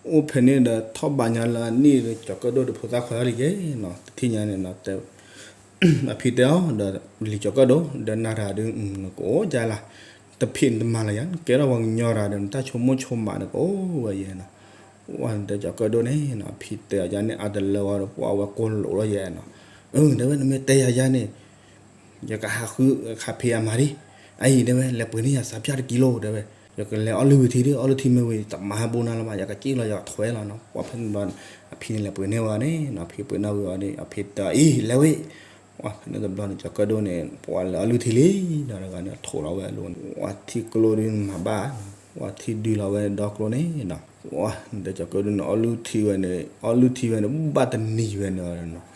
အိၣ်ဖဲန့ၣ်ဒီးထီၣ်ဘးညါလၢအနံၣ်ဒီး ကၠီၤကၢၣ်ဒိၣ်တဖိသၣ်ခွါတၢ်လံယဲနီၤ, တထံၣ်ညါန့ၣ်နီၤ အဖံတဲအီၤဒီး လံၤကၠီၤကၢၣ်ဒိၣ် ဒီးနၤတဂၤဒုး နကအိၣ်ဒ်လဲၣ်, တဖံးနတမၤလၢၤယၤ, နကဲထီၣ်ပှၤကညီတဂၤဒီး နတၢ်ဆိကမိၣ်ဆိကမးန့ၣ် ကအိၣ်ဝဲယဲနီၤ, ဝဲနတဲကၠီၤကၢၣ်ဒိၣ်န့ၣ်နီၤ ဖံတဲအီၤယၤန့ၣ် အတလၢဝဲဒီး ပှၤဝဲကိၢ်လိာ်လီၤယဲနီၤ, အၢ တဲဝဲ နမ့ၢ်တဲယၤယၤန့ၣ် ယကဟးဃုခးဖံးအမၤဒံး, အအံၤ တဲဝဲ လဲၤပှ့ၤန့ၢ်ယၤစးပၠၣ်တကံလိၤ တဲဝဲ, ယကလဲၤအီၣ်လုၢ်ဝံၤထံဒံး, အီၣ်လုၢ်ထံမ့ၢ်ဝံၤ တမၤဟဲဘိနၤလၢၤဘၣ်, ယကစံၣ်လီၤ ယကထွဲလီၤနီၤ, ပှၤဖဲန့ၣ်တဘျီန့ၣ် အဖံန့ၣ်လဲၤပှ့ၤန့ၢ်ဝဲန့ၣ်နီၤ, ဖံပှ့ၤန့ၢ်ဝံၤအီၤဒီး အဖံတဲအီၤ အံၤ လဲၤဝဲ, ပှၤဖဲန့ၣ်တဘျီန့ၣ် ကၠီၤကၢၣ်ဒိၣ်န့ၣ် ပှၤလဲၤအီၣ်လုၢ်ထံလံ, ဒီးတဂၤန့ၣ် ထိးလီၤဝဲအလိၤန့ၣ် ပှၤထံကျိဒုးမၤဘၣ်, ပှၤထံဒုးလီၤဝဲဒီကျိန့ၣ်နီၤ, ပှၤနတဲကၠီၤကၢၣ်ဒိၣ်န့ၣ် အီၣ်လုၢ်ထံဝဲန့ၣ် အီၣ်လုၢ်ထံဝဲန့ၣ် ဘၣ်တနံၤဝဲန့ၣ်နီၤ,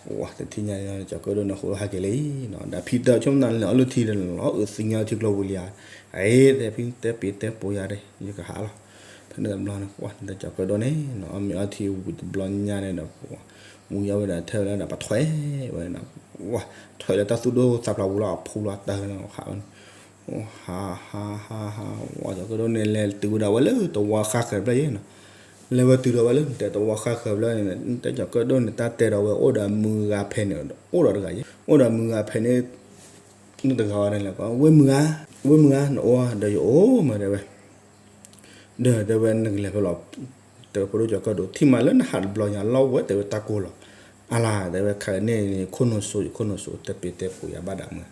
ပှၤတထံၣ်ညါန့ၣ် ကၠီၤကၢၣ်ဒိၣ်န့ၣ် ဟးဂီၤဟဲက့ၤလံနီၤ, ဒီးဖံတဲအီၤ ဆိကမိၣ်နၤလဲၤအီၣ်လုၢ်ထံဒီးလီၤ အုးသံညါထံကျိပူၤလံဧါ, အ့ တဲဖံ တဲပ့ၤတဲပိာ်ယၤဒီး ယကဟးလီၤ, ဖဲန့ၣ်တဘျီန့ၣ် ပှၤနတဲကၠီၤကၢၣ်ဒိၣ်န့ၣ်နီၤ အီၣ်မ့ၤအီထံဝံၤတဘျီညါန့ၣ်ဒီး ပှၤ မူၤယါဝဲဒၣ်ထဲဝဲလၢဒီး ပှၤထွဲဝဲန့ၣ်နီၤ, ပှၤထွဲလၢတၢ်သူၣ်ဒိၣ်သးဖျိးပူၤလီၤ အဖူလီၤတၢ်ဟးဝဲန့ၣ်, ဟး ဟး ဟး ဟး ဝဲကၠီၤကၢၣ်ဒိၣ်န့ၣ် လဲၤတုၤဝဲဒၣ်ဝဲလၢတဝီဃၣ်ဃၢၤတဖျၢၣ်ယဲနီၤ, လဲၤဝဲတုၤဒီးဝဲလၢ နတဲတဝီဃၣ်ဃၢၤတဖျၢၣ်န့ၣ် နတဲကၠီၤကၢၣ်ဒိၣ်န့ၣ် တၢ်တဲဒီးဝဲအိၣ်ဒီးမုၢ်ဂၤဖဲန့ၣ် အိၣ်ဒီးတဂၤယဲ အိၣ်ဒီးမုၢ်ဂၤဖဲန့ၣ် န့ၣ်တဂၤဝဲန့ၣ်လဲၣ် ဝ့ၢ်မုၢ်ဂၤ, ဝ့ၢ်မုၢ်ဂၤ နအိၣ်ဒီးယအိၣ်မး တဲဝဲ, ဒီးတဲဝဲ နကလဲၤဖဲလဲၣ်, တဲဝဲ ဖိဒိၣ်ကၠီၤကၢၣ်ဒိၣ် ထံၣ်မးလၢနဟးတဘျီညါလီၤဝဲ တဲဝဲ တၢ်ကိၢ်လီၤ, အလၤ တဲဝဲ ခဲကနံၣ်န့ၣ် ခိၣ်နူာ်စိ ယခိၣ်နူာ်စိ တဲပ့ၤတဲပူၤယၤဘၣ်ဒၣ်မုၢ်,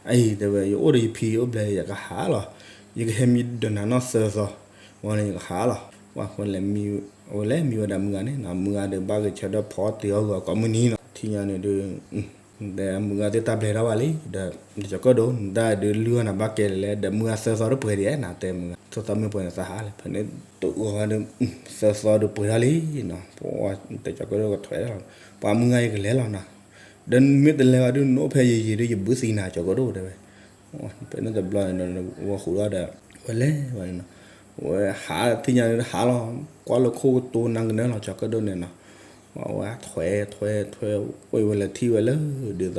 အအံၤ တဲဝဲ ယအိၣ်ဒီးယဖံအိၣ်ဘျဲၣ် ယကဟးလီၤ, ယကဟဲမံဒီးနၤနီၢ်သၢသီ, ဝံၤန့ၣ်ယကဟးလီၤ, ဝဲလဲၤမံဝဲဒၣ်မုၢ်ဂၤန့ၣ်နီၤ, မုၢ်ဂၤဒီးဘၣ်ဂဲၤဆၢထၢၣ်ဖီတ့ၢ်အီၣ်ဂီၤကိးမုၢ်နံၤနီၤ, ထံၣ်ညါန့ၣ်ဒုး တဲမုၢ်ဂၤသ့ၣ်တၢ်ဘျဲၣ်ထီၣ်ဘၣ်လံ, ဒီးကၠီၤကၢၣ်ဒိၣ် နတၢ်ဒုးလုၢ်အီၣ်နၤဘၣ်ကဲလဲၣ်လဲၣ်, ဒီးမုၢ်ဂၤသၢသီတပှဲၤဒံးဧါ နတဲမုၢ်ဂၤ, သၢသီမ့ၢ်ပှဲၤန့ၣ်သးဟးလဲၣ်, ဖဲန့ၣ်တဂီၤဒီး သၢသီဒုးပှဲၤထီၣ်လံနီၤ, ပှၤတဲကၠီၤကၢၣ်ဒိၣ်ကထွဲလီၤ, ပှၤမုၢ်ဂၤယကလဲၤလီၤနီၤ, ဒီးမ့ၢ်တလဲၤဘၣ်ဒုး နအိၣ်ဖဲယံာ်ယံာ်ဒုး ယဘုသံနၤကၠီၤကၢၣ်ဒိၣ်တဲဝဲ, ဖဲန့ၣ်တဘျီန့ၣ် ဝဲဃုာ်ဒီး ဝဲလဲၤဘၣ်န့ၣ်နီၤ, ဝဲဟးထံၣ်ညါန့ၣ်ဟးလီၤ, ကွၢ်လၢခိၣ်ကတိၤနၤကနၢလီၤ ကၠီၤကၢၣ်ဒိၣ်န့ၣ်နီၤ, ဝဲထွဲထွဲထွဲ ဝဲလဲၤထံၣ်ဝဲလၢ ဒ်သိး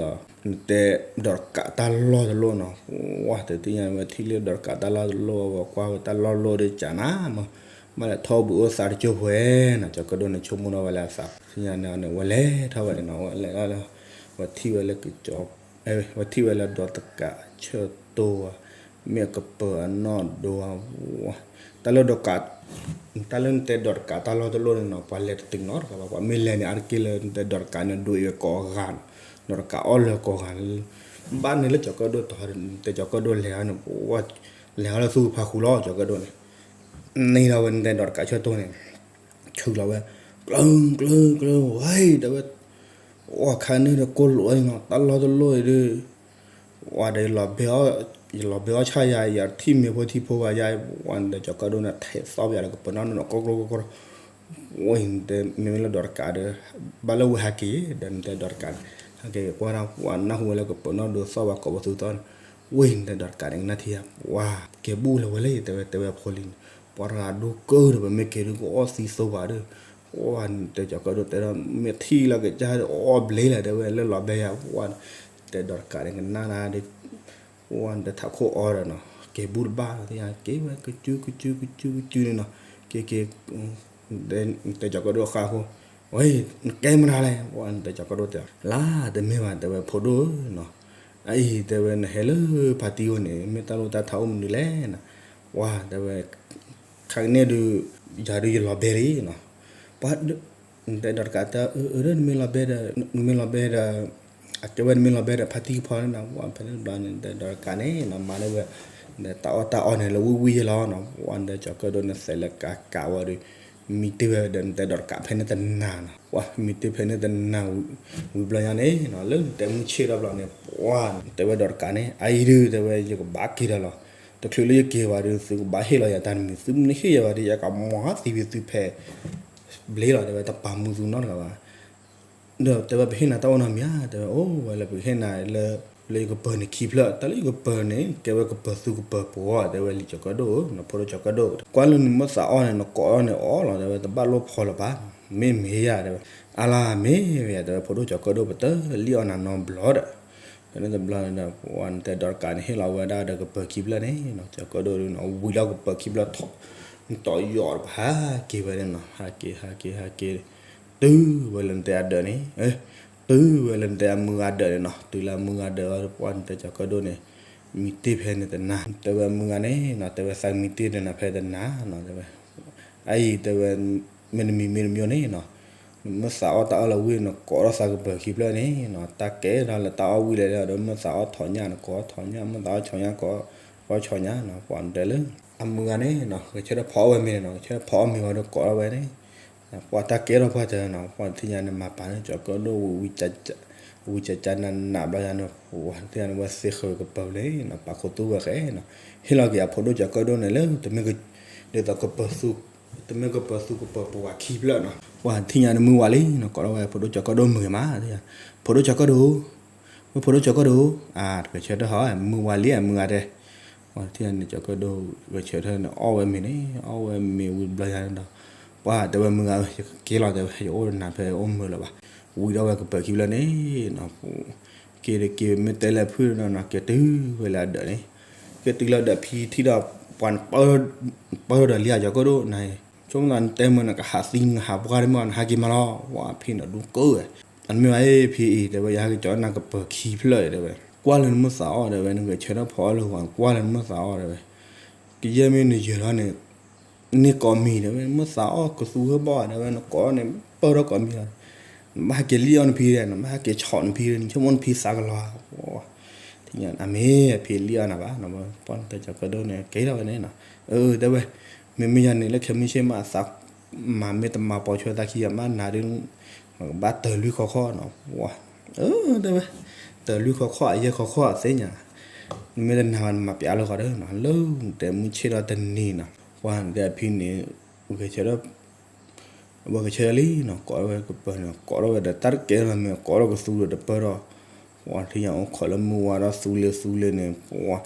နတဲဒီးတကးတၢ်လီၢ်တလိၣ်နီၤ, ဝဲတသ့ၣ်ညါဝဲထံၣ်လၢဒီးတကးတၢ်လီၢ်တလိၣ် ဝဲကွၢ်ဝဲတၢ်လီၢ်လိၣ်ဒီးကနၤမး, ဘၣ်လဲၤထီၣ်ဘုးအိၣ်သးတကၠိၢ်ဖဲနီၤ, ကၠီၤကၢၣ်ဒိၣ်န့ၣ်ဆိကမိၣ်ထီၣ်ဝဲလၢအသး, သ့ၣ်ညါန့ၣ်န့ၣ် ဝဲလဲၤထီၣ်ဝဲန့ၣ်နီၤ, ဝဲလဲၤထီၣ်လၢ ဝဲထံၣ်ဝဲလၢက ဝဲထံၣ်ဝဲလၢဒီးတကးဆၢတိၤဧါ, မ့ၢ်အကပၢၤအနီၢ်ဒိဧါ, တၢ်လၢဒီးတကး တၢ်လၢနတဲဒီးတကးတၢ်လီၢ်တလိၣ်န့ၣ်နီၤ ပှၤလဲၤတတုၤနီတဂၤဘၣ်, ပှၤမ့ၢ်လဲၤန့ၣ် အါတက့ၢ်လၢနတဲဒီးတကးန့ၣ် ဒိအံၤဝဲကိးဂၤနီၤ, ဒီးတကးအီၣ်လၢာ်ကိးဂၤလၢ ဘၣ်န့ၣ်လၢကၠီၤကၢၣ်ဒိၣ်တီၤ နတဲကၠီၤကၢၣ်ဒိၣ်လဲၤန့ၣ် လဲၤဟီလၢသူၣ်ဖးဃူလီၤ ကၠီၤကၢၣ်ဒိၣ်န့ၣ်, န့ၢ်ထီၣ်ဝဲနတဲဒီးတကးဆၢတိၤန့ၣ် ဆူးလီၤဝဲ, ကျုံကျုံကျုံ ဝဲ တဲဝဲ, အိၣ်ခါန့ၣ်ဒီးကိၢ်လိာ်အံၤနီၤ တၢ်လီၢ်တလိၣ်အံၤဒီး ဝဲဒီး ယလီၤဘဲအီၣ်ဆၣ်ယၤ ယထံၣ်မ့ၤဖိထံဖိဘၣ်ယၤ ဝဲဒီးကၠီၤကၢၣ်ဒိၣ်န့ၣ် ထဲးသီၣ်ပယၤဒီးကပၢၤနီၢ်ဒိၣ်နီၤ ကီကီကီကီ ဝဲ မ့မ့ၢ်လၢဒီးတကးဒီး ဘၣ်လၢဝဲဟးက့ၤ ဒီးနတဲဒီးတကးန့ၣ် ဟဲက့ၤကွၢ်ဒၣ် ဝဲနၢ်ဟူဝဲလၢကပၢၤနီၢ်ဒိၣ်သီၣ်ဘၣ်ကိးပသူသီၣ်န့ၣ် ဝဲနတဲဒီးတကးန့ၣ် ကနၣ်ထံဧါ ဝဲ ကဲဘူၣ်လၢဝဲလဲၣ် တဲဝဲတဲဝဲဖိလံၤန့ၣ် ပှၤတဂၤဒိကၢၢ်ဒီး ပမ့ၢ်က့ၤဒုးကအီၣ်သံသိဘၣ်ဒီး ဝဲနတဲကၠီၤကၢၣ်ဒိၣ်တဲဒီး မ့ၢ်ထံၣ်လၢကစၢ်ဒီးအီၣ်ဘျ့လၢၤ တဲဝဲလၢလီၤဘဲယၤ ဝဲ တဲဒီးတကးန့ၣ် ကနၣ်နၤဒီး ဝဲနတဲထးခိၣ်အီဒီးနီၤ ကဲဘူၣ်တဘၣ်လီၤ သ့ၣ်ညါ က့ၤဝဲကစုကစုကစုကစုန့ၣ်နီၤ က့ၤက့ၤ တဲကၠီၤကၢၣ်ဒိၣ်ဃါဃိ ဝဲ နကဲမနုၤလဲၣ် ဝဲနတဲကၠီၤကၢၣ်ဒိၣ်တဲ လါတမ့ၢ်ဘၣ် တဲဝဲဖိဒိၣ်ဧၢနီၤ အအံၤ တဲဝဲနဟဲလၢဖါတံၢ်အိၣ်န့ၣ် မ့ၢ်တၢ်လိၣ်တၢ်ထါအိၣ်မနုၤလဲၣ်နီၤ ဝဲ တဲဝဲ ခါကန့ၣ်ဒုး ယၤဒုးယလီၤဘဲလံနီၤ ပှၤ နတဲဒီးတကးတၢ်အၢ နမ့ၢ်လီၤဘဲဒီး နမ့ၢ်လီၤဘဲဒီး အကဲဝဲနမ့ၢ်လီၤဘဲဒီးဖါတံၢ်ဖီန့ၣ်နီၤ ဝဲဖဲန့ၣ်တဘျီန့ၣ် နတဲဒီးတကးန့ၣ်နီၤ မၤလၢဝဲ နတၢ်အီၣ်တၢ်အီန့ၣ်လၢဝံၣ်ဝံၣ်ယဲလီၤနီၤ ဝဲနတဲကၠီၤကၢၣ်ဒိၣ်န့ၣ် သဲးလၢကးကးဝဲဒီး မံတ့ၢ်ဝဲဒီးနတဲဒီးတကးဖဲန့ၣ်တနၤနီၤ ပှၤမံတ့ၢ်ဖဲန့ၣ်တနၤ ဝံၤဘျီညါန့ၣ်နီၤ လၢနတဲမုၢ်ဆ့ၣ်ဒီးဘျီန့ၣ် ပှၤ နတဲဝဲဒီးတကးန့ၣ် အအံၤဒုး တဲဝဲ ယကဘၣ်က့ၤဒီးလီၤ တချုးလၢယက့ၤဘၣ်ဒီး သုကဘၣ်ဟ့ၣ်လီၤယၤတၢ်တမံၤ သုမ့ၢ်ဟ့ၣ်ယၤဘၣ်ဒီး ယကမၤသံဝံၤသုဖဲ ဘျ့လီၤ တဲဝဲ တပာ်မူသုနီတဂၤဘၣ် ဒီးတဲဝဲ ပဟ့ၣ်နၤတၢ်အိၣ်နီတမံၤဧါ တဲဝဲ အိၣ်ဝဲလၢပကဟ့ၣ်နၤလၢ လၢယကပၢၤန့ၣ်ခံဖျၢၣ် တၢ်လၢယကပၢၤန့ၣ် ကဲဝဲကပၢၤသူကပၢၤပှီၤ တဲဝဲလံကၠီၤကၢၣ်ဒိၣ် နဖိဒိၣ်ကၠီၤကၢၣ်ဒိၣ် ကွၢ်လၢနမ့ၢ်သးအီၣ်န့ၣ် နကိးအီၣ်န့ၣ်အီၣ်လီၤ တဲဝဲ တဘၣ်လိၣ်ဖီလၢၤဘၣ် မ့ၢ်မ့ၢ်ယၤ တဲဝဲ အါလၢမ့ၢ်ဝဲယၤ တဲဝဲ ဖိဒိၣ်ကၠီၤကၢၣ်ဒိၣ် ပတလံၣ်အီၣ်နၤနီတဘျီဒီး ဖဲန့ၣ်တဘျီန့ၣ်ဒီး ပှၤနတဲဒီးတကးန့ၣ် ဟ့ၣ်လီၤဝဲဒၣ်ဒီးကပၢၤခံဖျၢၣ်န့ၣ်နီၤ ကၠီၤကၢၣ်ဒိၣ်ဒုးနီၤ ဝံၤလီၤကပၢၤခံဖျၢၣ်ထီၣ် နတီၢ်ယီၤဒီးပဟးက့ၤဝဲန့ၣ်နီၤ ဟးက့ၤ ဟးက့ၤ ဟးက့ၤ တုၤဝဲလၢနတဲအဒၢးန့ၣ် တုၤဝဲလၢနတဲအမုၢ်ဂၤဒၢးန့ၣ်နီၤ တုၤလၢအမုၢ်ဂၤဒၢးဝဲ ပှၤနတဲကၠီၤကၢၣ်ဒိၣ်န့ၣ် မံတ့ၢ်ဖဲန့ၣ်တနၤ တဲဝဲအမုၢ်ဂၤန့ၣ်နီၤ တဲဝဲသးမံတ့ၢ်ဒီးနၤဖဲတနၤနီၤ တဲဝဲ အအံၤတဲဝဲ မ့တမံၤမ့တမံၤန့ၣ်နီၤ မ့ၢ်သးအီၣ်တၢ်အီၣ်လၢဝံၣ် နကိးထီၣ်သးကပၢၤခံဖျၢၣ်န့ၣ်နီၤ တၢ်ကဲထီၣ်လၢတၢ်အီၣ်ဝံၣ်လဲၣ်ဒီး မ့ၢ်သးအီၣ်ထိးညၣ် နကိးအီၣ်ထိးညၣ် မ့ၢ်သးအီၣ်ဆီညၣ် ကိးအီၣ်ဆီညၣ်နီၤ ပှၤတဲလၢ အမုၢ်ဂၤန့ၣ်နီၤ ဂဲၤဆၢထၢၣ်ဖီအီၣ်ဝဲမ့ၤန့ၣ်နီၤ ဂဲၤဆၢထၢၣ်ဖီအီၣ်မ့ၤဝံၤဒီးကိးထီၣ်ဝဲန့ၣ် ပှၤတၢ်ကဲထီၣ်ပှၢ်တၢၢ်နီၤ ပှၤတသ့ၣ်ညါန့ၣ် မၤပာ်န့ၢ်ကၠီၤကၢၣ်ဒိၣ်ဝံၤ ဝံၤကကနးနးဘျီယၤန့ၣ် ပှၤတသ့ၣ်ညါန့ၣ် ဝဲသ့ဃၢၤကပၢၤန့ၣ်နီၤ ပာ်ခူသူၣ်ဝဲဃဲနီၤ ဟ့ၣ်လီၤက့ၤအဖိဒိၣ်ကၠီၤကၢၣ်ဒိၣ်န့ၣ်လၢ တမ့ၢ် ဒ်သိးကပၢၤသူ တမ့ၢ်ကပၢၤသူကပၢၤပှၤခံဖျၢၣ်နီၤ ပှၤတသ့ၣ်ညါန့ၣ်မုၢ်ဝါလံနီၤ ကိးထီၣ်ဝဲဖိဒိၣ်ကၠီၤကၢၣ်ဒိၣ်မုၢ်ဂ့ၤမး ဖိဒိၣ်ကၠီၤကၢၣ်ဒိၣ် ဝဲဖိဒိၣ်ကၠီၤကၢၣ်ဒိၣ် အတဂဲၤဆၢထၢၣ်ဟီ မုၢ်ဝါလံမုၢ်ဂၤတဲ ပှၤတသ့ၣ်ညါန့ၣ် ကၠီၤကၢၣ်ဒိၣ်ဂဲၤဆၢထၢၣ်န့ၣ် အီၣ်ဝဲမ့ၤန့ၣ် အီၣ်ဝဲမ့ၤဝံၤဘျီယၤန့ၣ်ဒီး ပှၤတဲဝဲမုၢ်ဂၤဧၢ ယကက့ၤလီၤတဲဝဲ ယအိၣ်နၤဖဲအိၣ်မုာ်လၢၤဘၣ် ဝံၤဒီးဝဲကပၢၤခံဖျၢၣ်န့ၣ်နီၤ က့ၤတက့ၤမ့ၢ်တဲလၢဖုၣ်နီၤ က့ၤတုၤဝဲလၢအဒၢးန့ၣ် က့ၤတုၤလၢအဒၢးဖံထံၣ်ဒီး ပှၤ ပၢၢ်ဒီးလံအကၠီၤကၢၣ်ဒိၣ်နၤ ဆိကမိၣ်သးနတဲမုၢ်နကဟးသံနဟးပှၢ်တမ့ၢ် နဟးက့ၤမးလီၤ ဝဲဖံန့ၣ်ဒူကၢၢ်ဝဲ အမ့ၢ်ဝဲဖံအံၤ တဲဝဲ ယဟဲက့ၤကၠီၤနၤကပၢၤခံဖျၢၣ် တဲဝဲ ကွၢ်လၢနမ့ၢ်သးအီၣ် တဲဝဲ နဂဲၤဆၢထၢၣ်ဖီအီၣ်လၢဂီၤ ကွၢ်လၢနမ့ၢ်သးအီၣ် တဲဝဲ ကယဲၢ်မ့ၢ်နယၢၤလီၤန့ၣ် န့ၢ်ကိးမံၤ တဲဝဲ နမ့ၢ်သးအီၣ်ကသူဟၢဘီၣ် တဲဝဲ နကိးန့ၣ် ပၢၢ်ထီၣ်ကိးမံၤလီၤ နဘၣ်ဟဲက့ၤလံၣ်အီၣ်နဖံဒီး နဘၣ်ဟဲက့ၤဆီၣ်နဖံဒီး နဆိကမိၣ်နဖံသးကလီၤဧါ. အမ့ၢ်အဖံလံၣ်အီၣ်နၤဘၣ်, ပှၢ်တဲကၠီၤကၢၣ်ဒိၣ်န့ၣ် ကဲထီၣ်ဝဲန့ၣ်နီၤ, အၢ တဲဝဲ, မ့မ့ၢ်ယၤန့ၣ် လၢခဲမုၢ်ဆ့ၣ်မး သးမၤမ့ၢ်တမၤပိာ်ထွဲသးခံဂၤမးနၤဒီး မ့ၢ်ကဘၣ်တၢၤလွံၢ်ခီခီနီၤ, ပှၢ်, အၢ တဲဝဲ, တၢၤလွံၢ်ခီခီ အယဲၢ်ခီခီသ့ၣ်ညါ, နမ့ၢ်တနာ်ဘၣ် နမၤပျးလၢဃီဒီးနီၤ, လၢတဲမုၢ်ဆ့ၣ်ထီၣ်တနံၤနီၤ, ပှၢ်တဲအဖံန့ၣ်, ဝဲကဆၢဒီး ဝဲကဆၢလံနီၤ, ကိးထီၣ်ဝဲကပၢၤန့ၣ် ကိးထီၣ်ဝဲဒီးတၢ်တကဲလီၤမ့ၢ် ကိးထီၣ်ကသူဒီးတပၢၢ်ထီၣ်, ပှၢ်ထံၣ်ညါအိၣ်ခိးလၢမုၢ်ဝါဒီးသူလ့ၤသူလ့ၤန့ၣ်, ပှၢ်,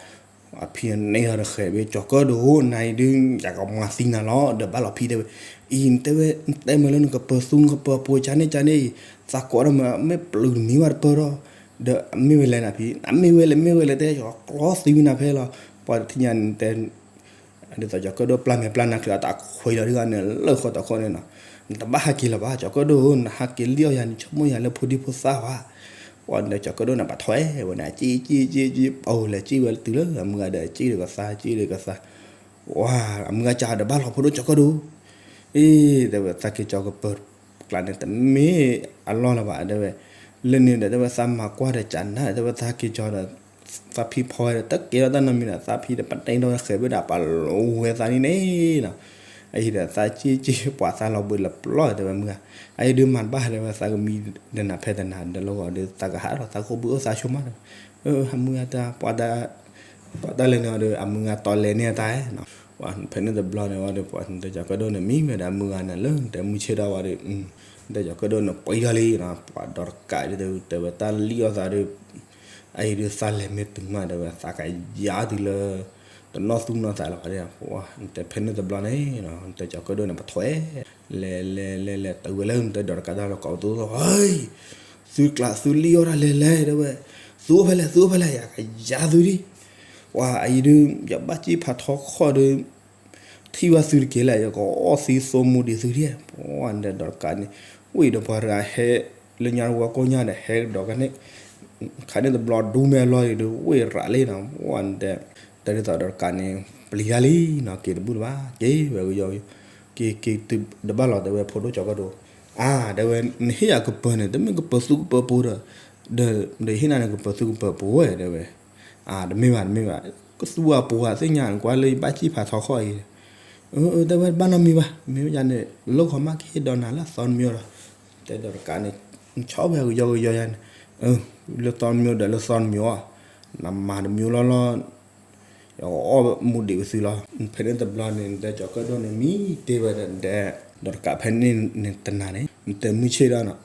အဖံန့ၣ်ဟီဒီးဃဲၤဘ့ၣ် ကၠီၤကၢၣ်ဒိၣ်ဧၢ နၤအံၤဒုး ယကမၤသံနၤလီၤ ဒီးဘၣ်လီၤဖံတဲဝဲ, အံၤ နတဲဝဲ နတဲမ့ၢ်လၢနကပၢၤသူနကပၢၤပှဲၤကၢ်န့ၣ်ကၢ်န့ၣ်အံၤ, သးကိးထီၣ်မ့ၢ် မ့ၢ်ပျုၤတမံၤဘၣ်တပၢၢ်ထီၣ်, ဒီးအမ့ၢ်ဝဲလဲၣ်နဖံ, အမ့ၢ်ဝဲလဲၣ် မ့ၢ်ဝဲလဲၣ် တဲ ယကျီသံဝံၤနၤဖဲလီၤ, ပှၢ်ထံၣ်ညါန့ၣ်တဲ ဒ်သိးကၠီၤကၢၣ်ဒိၣ်ပျၢ်မဲာ်ပျၢ်နါချုးအတၢ်ခွဲးလီၤဒ်ဂၤန့ၣ် လၢဃီတခီန့ၣ်နီၤ, နတဘၣ်ဟးက့ၤလၢၤဘၣ် ကၠီၤကၢၣ်ဒိၣ်ဧၢ နဟးက့ၤလံၣ်အီၣ်ယၤန့ၣ် ဆိကမိၣ်ယၤလၢဖိဒံဖိသၣ်ဧါ, ပှၢ်ဒီးကၠီၤကၢၣ်ဒိၣ်န့ၣ် ပှၢ်ထွဲဝဲန့ၣ် ကၠံၣ်ကၠံၣ်ကၠံၣ်ကၠံၣ် ပှၢ်လဲၤကၠံၣ်ဝဲတုၤလၢအမုၢ်ဂၤဒီး ကၠံၣ်ဒီးကသါ ကၠံၣ်ဒီးကသါ, ပှၢ် အမုၢ်ဂၤစံးဒီးဘၣ်လီၤဖိဒိၣ်ကၠီၤကၢၣ်ဒိၣ် အ့ တဲဝဲသးက့ၤကၠီၤကပၢၤကျါန့ၣ် တမ့ၢ်အလီၢ်လၢၤဘၣ် တဲဝဲ, လၢန့ၣ်ဒီး တဲဝဲသးမၤကွၢ်ဒီးကနၣ် တဲဝဲသးက့ၤကၠီၤဒီး သးဖံဖီဝဲဒီး တကဲထီၣ်တၢ်နီတမံၤဒီး သးဖံဒီးပတဲထီၣ်ဃဲၤဘ့ၣ်ဒီး ပလိၤဝဲသးန့ၣ်န့ၣ်နီၤ, အအံၤဒီးသးကၠံၣ်ကၠံၣ် ပှၢ်သးလီၤဘှံးလီၤပျီ တဲဝဲမုၢ်ဂၤ, အအံၤဒုးမၤတဘၣ် တဲဝဲသးကမံဒနၤဖဲတနၤဒီးလၢဂီၤဒီး သးကဟးထီၣ်သးခိၣ်ဘုအိၣ်သးဆိမးဒီး, အမုၢ်ဂၤတၢ် ပှၢ်တၢ်လဲၤန့ၣ်ဒီး အမုၢ်ဂၤတီလဲၤန့ၢ်အတၢ်နီၤ, ပှၢ်ဖဲန့ၣ်တဘျီန့ၣ်ဝဲဒီး ပှၢ်နတဲကၠီၤကၢၣ်ဒိၣ်န့ၣ် မံဝဲဒီးအမုၢ်ဂၤန့ၣ်လၢနတဲမုၢ်ဆ့ၣ်ထီၣ်ဝဲဒီး, နတဲကၠီၤကၢၣ်ဒိၣ်န့ၣ် ပှံထီၣ်လံနီၤ, ပှၢ်ဒီးတကးဒ်တဲဝဲတၢ်လံၣ်အီၣ်သးဒီး, အအံၤဒုးသးလဲၤမ့ၢ်တုၤမး တဲဝဲသးကယၤတုၤလၢ တနီၣ်သူၣ်နီၣ်သးလၢၤဘၣ်, နတဲဖဲန့ၣ်တဘျီန့ၣ်, နတဲကၠီၤကၢၣ်ဒိၣ်န့ၣ် ပှၢ်ထွဲ လဲၤလဲၤလဲၤလဲၤတုၤဝဲလၢနတဲဒီးတကးတၢ်လီၤ ကိးပသူ, သုကျးသုလံၣ်အီၣ်တၢ်လဲၤလဲၤ တဲဝဲ, သုအိၣ်ဖဲလဲၣ် သုအိၣ်ဖဲလဲၣ် ယကယၤသုဒံး, ပှၢ်အအံၤဒုး ယဘၣ်စံၣ်ဖးထီခီၣ်ဒီး ထံၣ်ဘၣ်သုတက့ၢ်လၢ ယကအီၣ်သံသိမူဒံးသုဒံး, ပှၢ်နတဲဒီးတကးန့ၣ်, ဝံၤဒီးပှၤတဂၤဟဲ လၢညါတဝီကိးညါဒီး ဟဲကဒီးကန့ၣ်, ခါန့ၣ်တဘျီဒူမဲာ်လီၤဒီး ဝ့ၢ်ရးလံနီၤ, ပှၢ်နတဲ, တဲဒ်သိးဒီးတကးန့ၣ် ပျံၤတၢ်လံနီၤ, က့ၤတဘူၣ်တဘၣ် က့ၤဝဲကယီ က့ၤက့ၤတုၤတဘၣ်လီၤ တဲဝဲဖိဒိၣ်ကၠီၤကၢၣ်ဒိၣ်, အါ တဲဝဲ နဟ့ၣ်ယၤကပၢၤန့ၣ် တမ့ၢ်ကပၢၤသူကပၢၤပူၤဒီး, ဒီးဟ့ၣ်နၤန့ၣ် ကပၢၤသူကပၢၤပူၤဝဲ တဲဝဲ, အါ တမ့ၢ်ဘၣ် တမ့ၢ်ဘၣ်, ကသူအပူၤအသ့ၣ်ညါ ကွၢ်လၢယဘၣ်စံၣ်ဖးထီခီၣ်အံၤ, အၢ တဲဝဲဘၣ်နီတမံၤဘၣ် မ့ၢ်ယၤန့ၣ် လီၢ်ခီမးကဟ့ၣ်ဒီးနၤလၢသီတမံၤဒီး, တဲဒီးတကးန့ၣ်, ဆီၣ်ဝဲကယီကယီယၤန့ၣ်, လၢသီတမံၤဒီးလၢသီတမံၤအီၤ, နမၤတမံၤလီၤလီၤ ယကအီၣ်မူဒံးပသုလီၤ, ဖဲန့ၣ်တဘျီန့ၣ် နတဲကၠီၤကၢၣ်ဒိၣ်န့ၣ် မံတ့ၢ်ဝဲဒီး ဒီးတကးဖဲန့ၣ်န့ၣ်တနၤန့ၣ် နတဲမုၢ်ဆ့ၣ်ဒီးနီၤ,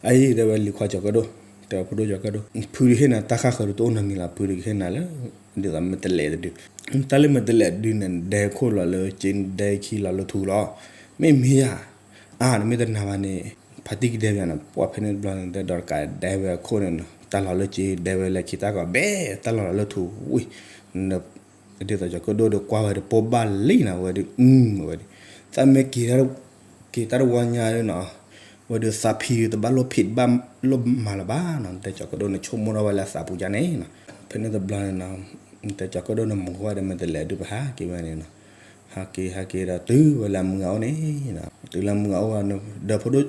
အအံၤတဲဝဲလံၤခွါကၠီၤကၢၣ်ဒိၣ်, တဲဝဲဖိဒိၣ်ကၠီၤကၢၣ်ဒိၣ် ဖုဒုးဟ့ၣ်နၤတၢ်ဃၣ်ဃၢၤဒုးတအိၣ်နီတမံၤလီၤ, ဖုဒုးကဟ့ၣ်နၤလၢ ဒ်သိးမဲာ်တဲးလဲးတဒု, တၢ်လၢမဲာ်တဲးလဲးတဒုန့ၣ် ဒဲခိၣ်လီၤလၢက့ ဒဲခံလီၤလၢထူလီၤ, မ့ၢ်မ့ၢ်ယၤ အါ နမ့ၢ်တနာ်ဘၣ်န့ၣ် ဖါတံၢ်ကဒဲဘၣ်နီၤ, ပှၢ်ဖဲန့ၣ်တဘျီန့ၣ် တဲဒီးတကးဒဲဝဲအခိၣ်န့ၣ်နီၤ, တၢ်လီၤလၢက့ ဒဲဝဲလဲၤခံတၢ်ကီး ဘဲ တၢ်လီၤလီၤလၢထူဝံၤ, ဒ်သိးကၠီၤကၢၣ်ဒိၣ်ဒီးကွၢ်ဝဲဒီး ပိၢ်ဘၣ်လံနီၤ ဝဲဒီး အဝဲဒီး သးမ့ၢ်က့ၤ က့ၤတၢ်တဝီညါနီၤ, ဝဲဒီးသးဖံတဘၣ်လိၣ်ဖံးတဘၣ်လိၣ်မၤလၢၤဘၣ်နီၤ, နတဲကၠီၤကၢၣ်ဒိၣ်န့ၣ် ဆိကမိၣ်ထီၣ်ဝဲလၢသးပူၤယါန့ၣ်နီၤ, ဖဲန့ၣ်တဘျီန့ၣ်နီၤ, နတဲကၠီၤကၢၣ်ဒိၣ်န့ၣ် မၤဝဲဒီးမဲာ်တဲးလဲးဒုး ပဟးက့ၤဝဲန့ၣ်နီၤ, ဟးက့ၤ ဟးက့ၤဒီးတုၤဝဲလၢအမုၢ်ဂၤအိၣ်န့ၣ်, တုၤလၢအမုၢ်ဂၤအိၣ်ဒီး ဖိဒိၣ်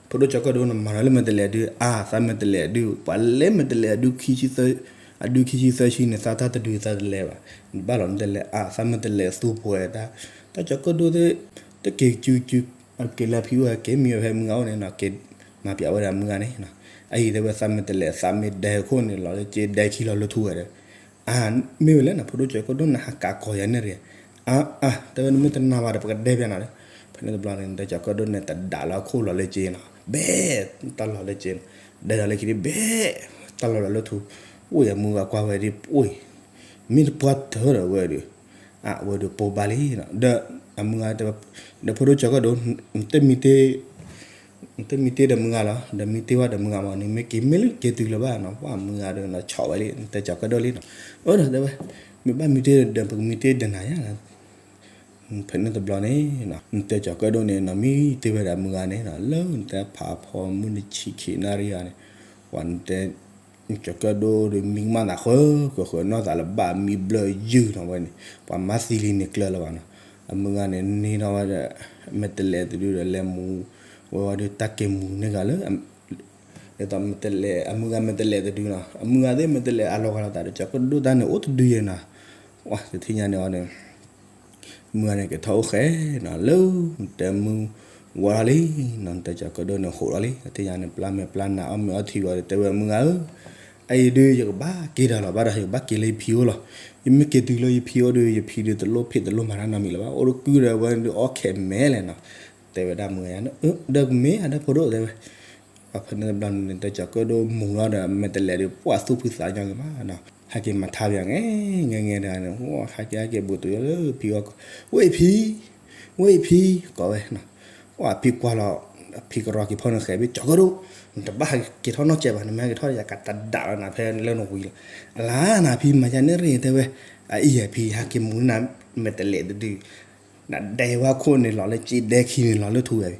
ကၠီၤကၢၣ်ဒိၣ်န့ၣ် မၤဒီးလၢမဲာ်တဲးလဲးဒုး အါ သးမဲာ်တဲးလဲးဒုး ပှၤလဲၤမဲာ်တဲးလဲးဒုး ခံဆံသၢ, အဒုးခံဆံသၢဆံန့ၣ် သးတၢ်တဒုးသးတလဲၤဘၣ်, ဘၣ်လီၤမဲာ်တဲးလဲး အါ သးမဲာ်တဲးလဲးသူပှဲၤတၢ်, တၢ်ကၠီၤကၢၣ်ဒိၣ်သ့ၣ် တက့ၤကၠူကၠူ က့ၤလၢဖံအိၣ် က့ၤမံဝဲဖဲမုၢ်ဂၤအိၣ်န့ၣ်နီၤ, က့ၤမၤပျးဝဲဒၣ်မုၢ်ဂၤန့ၣ်နီၤ, အအံၤတဲဝဲသးမဲာ်တဲးလဲး သးမ့ၢ်ဒဲခိၣ်န့ၣ် လီၤလၢက့ ဒဲခံလီၤလၢထူဝဲဒီး အါ မ့ၢ်ဝဲလဲၣ်နီၤ ဖိဒိၣ်ကၠီၤကၢၣ်ဒိၣ် နဟးကးကီၤယၤန့ၣ်ရံ, အါ အါ တဲဝဲနမ့ၢ်တနာ်ဘၣ်ဒီး ပကဒဲပျးနၤဒီး, ဖဲန့ၣ်တဘျီန့ၣ် နတဲကၠီၤကၢၣ်ဒိၣ်န့ၣ် တဒးလီၤခိၣ်လီၤလၢက့နီၤ, ဘဲ တၢ်လီၤလၢက့နီၤ, ဒဲလီၤလၢခံန့ၣ် ဘဲ တၢ်လီၤလီၤလၢထူ, အိၣ်ယၤမုၢ်ဂၤကွၢ်ဝဲဒ် အိၣ် မ့ၢ်တပှၢ်တၢၢ်ဒီးဝဲဒီး, အါ ဝဲဒီးပိၢ်ဘၣ်လံနီၤ, ဒီးအမုၢ်ဂၤတဲဝဲ, ဒီးဖိဒိၣ်ကၠီၤကၢၣ်ဒိၣ် နတမံတ့ နတမံတ့ဒီးမုၢ်ဂၤလီၤ, ဒီးမံတ့ဝဲဒီးမုၢ်ဂၤမး နမ့ၢ်က့ၤမ့ၢ်လၢက့ၤတုၤလၢၤဘၣ်နီၤ, ပှၢ်မုၢ်ဂၤဒီးနီၤ ဆီၣ်ဝဲလံ နတဲကၠီၤကၢၣ်ဒိၣ်လံနီၤ, အၢဒီးတဲဝဲ, မ့ၢ်ဘၣ်မံတ့ဒီး ပကမံတ့ဒနၤယါ, ဖဲန့ၣ်တဘျီန့ၣ် နတဲကၠီၤကၢၣ်ဒိၣ်န့ၣ်နီၤ မံတ့ဝဲဒၣ်မုၢ်ဂၤန့ၣ်နီၤ လၢနတဲဖးဖီမုၢ်နဆံးခံနၣ်ရံၣ်ဂၤန့ၣ်, ပှၤနတဲ ကၠီၤကၢၣ်ဒိၣ်ဒီးမံကမၣ်သးဃၢဃၢဃၢနီၢ်သးလၢၤဘၣ် မံဘျၢယုၢ်နီၤဝဲန့ၣ် ပှၤမၤသံလံန့ၣ်ကျၢၤလၢၤဘၣ်နီၤ, အမုၢ်ဂၤန့ၣ် န့ၢ်ထီၣ်ဝဲဒီး မဲာ်တဲးလဲးတဒုဒီးလဲၤမူ ဝဲဝဲဒီးတၢ်က့ၤမူၤန့ၢ်ဂၤလၢ ဒ်သိးမဲာ်တဲးလဲး အမုၢ်ဂၤမဲာ်တဲးလဲးတဒုနီၤ, အမုၢ်ဂၤသ့ၣ်မဲာ်တဲးလဲးအလီၤဂာ်လိာ်သးဒီး ကၠီၤကၢၣ်ဒိၣ်တၢ်န့ၣ် အိၣ်တဒုယဲနီၤ, ဝဲတထံၣ်ညါန့ၣ်အီၤဒီး မုၢ်ဂၤန့ၣ်က့ၤထီၣ်အိၣ်ဃဲနီၤ, လၢတဲမုၢ်ဝါထီၣ်လံနီၤ, တဲကၠီၤကၢၣ်ဒိၣ်န့ၣ်ဟိးထီၣ်လံ, တထံၣ်ညါန့ၣ် ပျၢ်မဲာ်ပျၢ်နါအီၣ်မ့ၤအီထံဝံၤဒီး တဲဝဲမုၢ်ဂၤဧၢ, အအံၤဒုးယကဘၣ်က့ၤဒီးလီၤဘၣ်ဒီး ယကဘၣ်က့ၤလၢယဖံအိၣ်လီၤ, ယမ့ၢ်က့ၤတုၤလၢယဖံအိၣ်ဒီး ယဖံဒုးတလိၣ်ဖံးတလိၣ်မၤတၢ်နီတမံၤလၢၤဘၣ်, အိၣ်တကုဒီးဝဲဒုးအီၣ်ခဲးမဲာ်လဲၣ်နီၤ, တဲဝဲဒၣ်မုၢ်ဂၤန့ၣ်, ဒီးကမ့ၢ်ဧါဒီးဖိဒိၣ်တဲဝဲ ဖဲန့ၣ်တဘျီန့ၣ် တဲကၠီၤကၢၣ်ဒိၣ်မူၤလီၤဒီး မဲာ်တဲးလဲးဒီး ပှၢ်သူၣ်ဖုသးညီဂ့ၤမးနီၤ, ဟဲက့ၤမၤထါပယီၤ ငဲငဲငဲတဂၤန့ၣ်, ဟဲက့ၤဟဲက့ၤဘူးတုၤလၢဖံအီၣ်ကီၢ်, ဝဲၢ်ဖံ, ဝဲၢ်ဖံ, ကိးဝဲနီၤ, အဖံကွၢ်လီၤ, အဖံကရီက့ၤဖီၣ်န့ၣ်ဃဲၤဘ့ၣ်, ကၠီၤကၢၣ်ဒိၣ်, နတဘၣ်ဟဲက့ၤထီၣ်နီတစဲးဘၣ်, နမ့ၢ်ဟဲက့ၤထီၣ်ယကတဒးလီၤနၤဖဲလၢနဝံၤလီၤ, အလါနၤဖံမၤယါန့ၣ်ရ့ၣ်တဲဝဲ, အအံၤဖံဟဲက့ၤမူၤနၤ မဲာ်တဲးလဲးတဒု နဒဲဝဲခိၣ်န့ၣ်လီၤလၢက့ဒဲခံန့ၣ်လီၤလၢထူဝဲ,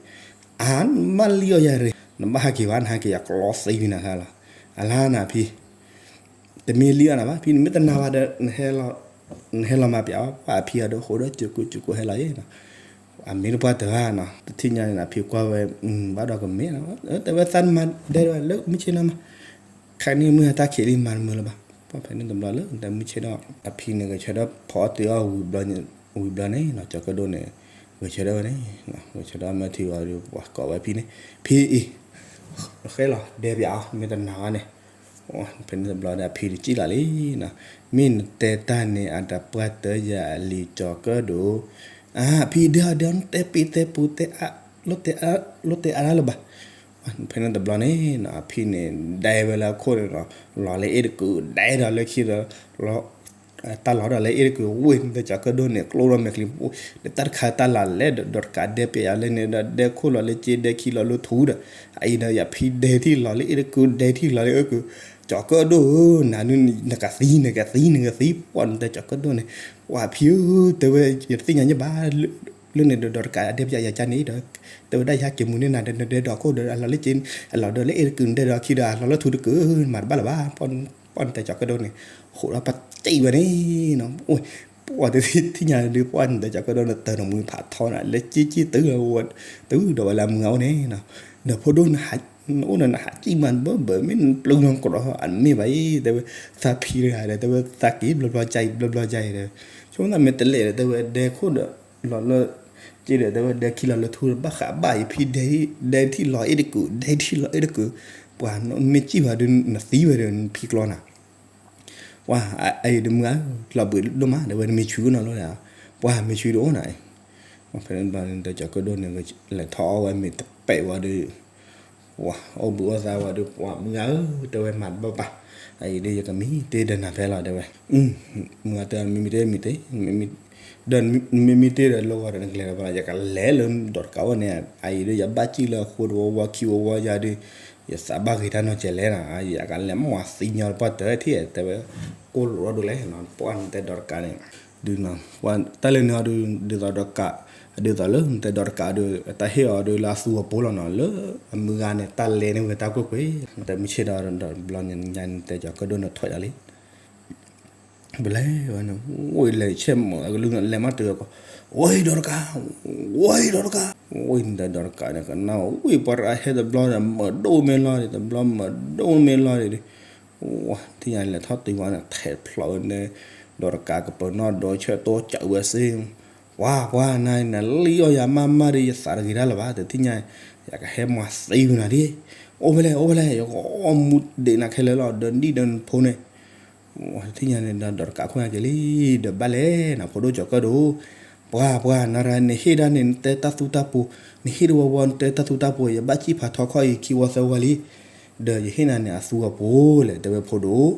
အါမးလံအီၣ်ယၤရ့ၣ်, နဘၣ်ဟဲက့ၤဘၣ် နဟဲက့ၤယကလီသံဝံၤနၤဟဲလီၤ, အလါနၤဖံ, တမ့ၢ်လံအီၣ်နၤဘၣ် ဖံနမ့ၢ်တနာ်ဘၣ်ဒီး နဟဲလီၤမၤပျး ပှၢ်အဖံအီၤဒီးဃိဒီးစူးကိစူးကိဟဲလီၤယဲနီၤ, အမ့ၢ်တပှၢ်တဂၤနီၤ, တထံၣ်ညါန့ၣ် အဖံကွၢ်ဝဲ, ဘၣ်ဒီးကမ့ၢ်နီၤ, တဲဝဲသးနမၤဒဲဒၣ်လၢမုၢ်ဆ့ၣ်နီၤမး ခါန့ၣ်မုၢ်ဟဲတၢ်ခံးလံမၤတမုာ်လၢၤဘၣ်, ပှၢ်ဖဲန့ၣ်တဘျီလၢ တမုၢ်ဆ့ၣ်ဒီး အဖံန့ၣ်ဂဲၤဆၢထၢၣ်ဖီအီၣ်တ့ၢ်အီၣ်ဝံၤဘျီန့ၣ်နီၤ, ကၠီၤကၢၣ်ဒိၣ်န့ၣ် ဂဲၤဆၢထၢၣ်ဝဲန့ၣ်, ဂဲၤဆၢထၢၣ်မ့ၢ်ထံဝံၤဒီး ပှၤကိးဝဲဖံန့ၣ်, ဖံအံၤ ဃဲလီၤဒဲပျးအီၤ မ့ၢ်တနာ်ဘၣ်န့ၣ်, ဖဲန့ၣ်တဘျီဒီးအဖံတစံၣ်လီၤလံနီၤ, မ့ၢ်နတဲတၢ်န့ၣ် အတပှၢ်တၢယၤအလံၤကၠီၤကၢၣ်ဒိၣ်, အဖံဒဲအီၤဒဲအီၤ နတဲပ့ၤတဲပူၤတဲအါ လိၣ်တဲအါလိၣ်တဲအါတၢ်လၢၤဘၣ်, ဖဲန့ၣ်တဘျီန့ၣ်နီၤ အဖံန့ၣ် ဒဲဝဲလၢအခိၣ်န့ၣ်နီၤ, လီၤလၢအ့ၣ်တကုာ် ဒဲဒီးလၢခံဒီး တၢ်လီၤဒီးလၢအ့ၣ်တကုာ် ဝ့ၢ်နတဲကၠီၤကၢၣ်ဒိၣ်န့ၣ် ကျိဒီးမဲာ်ချံ, ဒီးတၢ်တခါတၢ်လီၤလဲၣ်ဒီး ဒီးတကးဒဲပျးယၤလၢန့ၣ်ဒီး ဒဲခိၣ်လီၤလၢက့ဒဲခံလီၤလၢထူဒီး, အအံၤဒီးယဖံဒဲထံၣ်လီၤလၢအ့ၣ်တကုာ် ဒဲထံၣ်လီၤလၢအ့ၣ်တကုာ်, ကၠီၤကၢၣ်ဒိၣ်ဧၢ နၤဒုး နကသံ နကသံ နကသံ ပှၢ်နတဲကၠီၤကၢၣ်ဒိၣ်န့ၣ်, ပှၢ်ဖံဧၢ တဲဝဲ ယတသ့ၣ်ညါယဲဘၣ် လၢန့ၣ်ဒီး ဒီးတကးဒဲပျးယၤကန့ၣ်ဒီး, တဲဝဲဒၣ်ယဟဲက့ၤမူၤန့ၢ်နၤဒီး နဒဲဒီးခိၣ်ဒီး အလီၤလၢက့ အလီၤဒီးလၢအ့ၣ်တကုာ် နဒဲဒီးခံဒီး အလီၤလၢထူတကုာ် မၤတဘၣ်လၢၤဘၣ်, ပှၢ်နတဲကၠီၤကၢၣ်ဒိၣ်န့ၣ်, ဃိးဒီးပတံၢ်ဝဲန့ၣ်နီၤ, ပှၢ်တသ့ၣ်ညါဒုး ပှၢ်နတဲကၠီၤကၢၣ်ဒိၣ်န့ၣ် တၢ်နမူဖးထီနၤ လၢက့က့တုၤလီၤ တုၤဒီးဝဲလၢအမုၢ်ဂၤအိၣ်န့ၣ်နီၤ, ဒီးဖိဒိၣ် နအိၣ်ဒီးနဟးကံၣ်မး ဘၢဘၢမ့ၢ်နပျုၢ်နီၢ်ကီၢ်ဒီး အမ့ၢ်ဘၣ်အံၤ တဲဝဲ, သးဖံတဂၤဒီး တဲဝဲသးက့ၤဘျီဘျီကါအံၤ ဘျီဘျီကါအံၤဒီး, ဆိမိၣ်သးမ့ၢ်တလဲၣ်ဒီး တဲဝဲဒဲခိၣ်ဒီး လီၤလၢ က့ဒီး တဲဝဲဒဲခံလီၤလၢထူ ဘၣ်ဃးဘၣ်အံၤ ဖံဒဲ ဒဲထံၣ်လီၤအ့ၣ်တကုာ် ဒဲထံၣ်လီၤအ့ၣ်တကုာ်, ပှၤမ့ၢ်ကံၣ်ဘၣ်ဒီး နသံဝဲဒီး နဖံကျီနၤ ပှၤအံၤဒီးမုၢ်ဧၢ လီၤဘှံးဒိၣ်မး တဲဝဲ နမ့ၢ်ဆွံကနီၤလီၤဒီး ပှၤမ့ၢ်ဆွံတအိၣ်နၤအံၤ, ဖဲန့ၣ်ဘျီန့ၣ် တဲကၠီၤကၢၣ်ဒိၣ်န့ၣ် လဲၤထီၣ်အီၣ်ဝဲမ့ၤတပဲာ်ဝံၤဒီး ပှၤအိၣ်ဘှံးအိၣ်သါဝံၤဒီး ပှၤမုၢ်ဧၢ တဲဝဲမၤတဘၣ်ဘၣ်, အအံၤဒီးယကမံတ့ၢ်ဒီးနၤဖဲလီၤ တဲဝဲ, မုၢ်ဧၢတဲ မ့မ့ၢ်တ့ၢ်မံတ့ၢ် ဒီးမ့မ့ၢ်တ့ၢ်ဒီးလီၤဂီၤဒီးနကလဲၤဒီးဖဲလီၤ ယကလဲၤလၢဒီးတကးအိၣ်န့ၣ်, အအံၤဒီးယဘၣ်စံၣ်လၢအဃိတဝီဝီခံဝီဝီယၤဒီး ယသးဘၣ်ဂ့ၤတၢ်နီတစဲးလဲၣ်နီၤ, ယကလဲၤမၤသံညီလၢပှၢ်တၢၢ်ထံၣ် တဲဝဲ, ကိၣ်လိာ်ထီၣ်ဒိၣ်လဲၣ်နီၤ ပှၢ်နတဲဒီးတကးန့ၣ်, ဒုးနီၤ တၢ်လၢန့ၣ်အီၤဒုး ဒ်သိးဒီးတကး, ဒ်သိးလၢနတဲဒီးတကးဒီး တၢ်ဟ့ၣ်အီၤဒုးလၢအသူအပူၤလီၤနီၤ လၢအမုၢ်ဂၤန့ၣ် တၢ်လဲၤန့ၢ်ဝဲတၢ်ကွ့ၢ်ကွ့ၢ်, တမုၢ်ဆ့ၣ်ဒီး ဒီးဘျီညါန့ၣ် တဲကၠီၤကၢၣ်ဒိၣ်န့ၣ်ထီၣ်ယၤလံ ပလဲၤဝဲန့ၣ် ဝံၤလဲၤဆဲးမၤကလုၢ်န့ၣ် လဲၤမးတုၤကီး, ဝံၤဒီးတကး, ဝံၤဒီးတကး, ဝံၤဒီးဒီးတကးန့ၣ် ကနၣ်ဝံၤပှၤတဟဲတဘျီဒီး မၤဒိၣ်မ့ၢ်လီၤဒီး တဘျီမၤဒိၣ်မ့ၢ်လီၤဒီး, ဝံၤထံၣ်ညါလဲၤထီၣ်တုၤဝဲန့ၣ် ထဲးဖျိးဝဲန့ၣ်, ဒီးတကးကပၢၤနီၣ်ဒီးဆၢတိစၢးဝဲစ့ၢ်, ပှၤပှၤနၤ နလံအီၣ်ယၤမးမးဒီး ယသးတဂ့ၤတၢ်လၢၤဘၣ် တထံၣ်ညါ, ယကဟဲမၤသံဝဲနၤဒ်, အိၣ်ဖဲလဲၣ် အိၣ်ဖဲလဲၣ် ယကအီၣ်မူဒံးနၤခဲလၢာ်လီၤ ဒီးနံၣ်ဒီးနဖိန့ၣ် ထံၣ်ညါန့ၣ်ဒီး ဒီးတကးခိၣ်ညါက့ၤလံ, ဒီးဘၣ်လဲၣ်နီၤ ဖိဒိၣ်ကၠီၤကၢၣ်ဒိၣ်, ပှၤပှၤနၤရၤ နဟ့ၣ်ဒၣ်န့ၣ် နတဲတၢ်သူတၢ်ပူၤ, နဟ့ၣ်တဝီဝီ နတဲတၢ်သူတၢ်ပူၤ ယဘၣ်စံၣ်ဖးထီခီၣ်အံၤ ခံဝီသၢဝီလံ, ဒီးယဟ့ၣ်နၤန့ၣ် အသူအပူၤလဲၣ် တဲဝဲဖိဒိၣ်,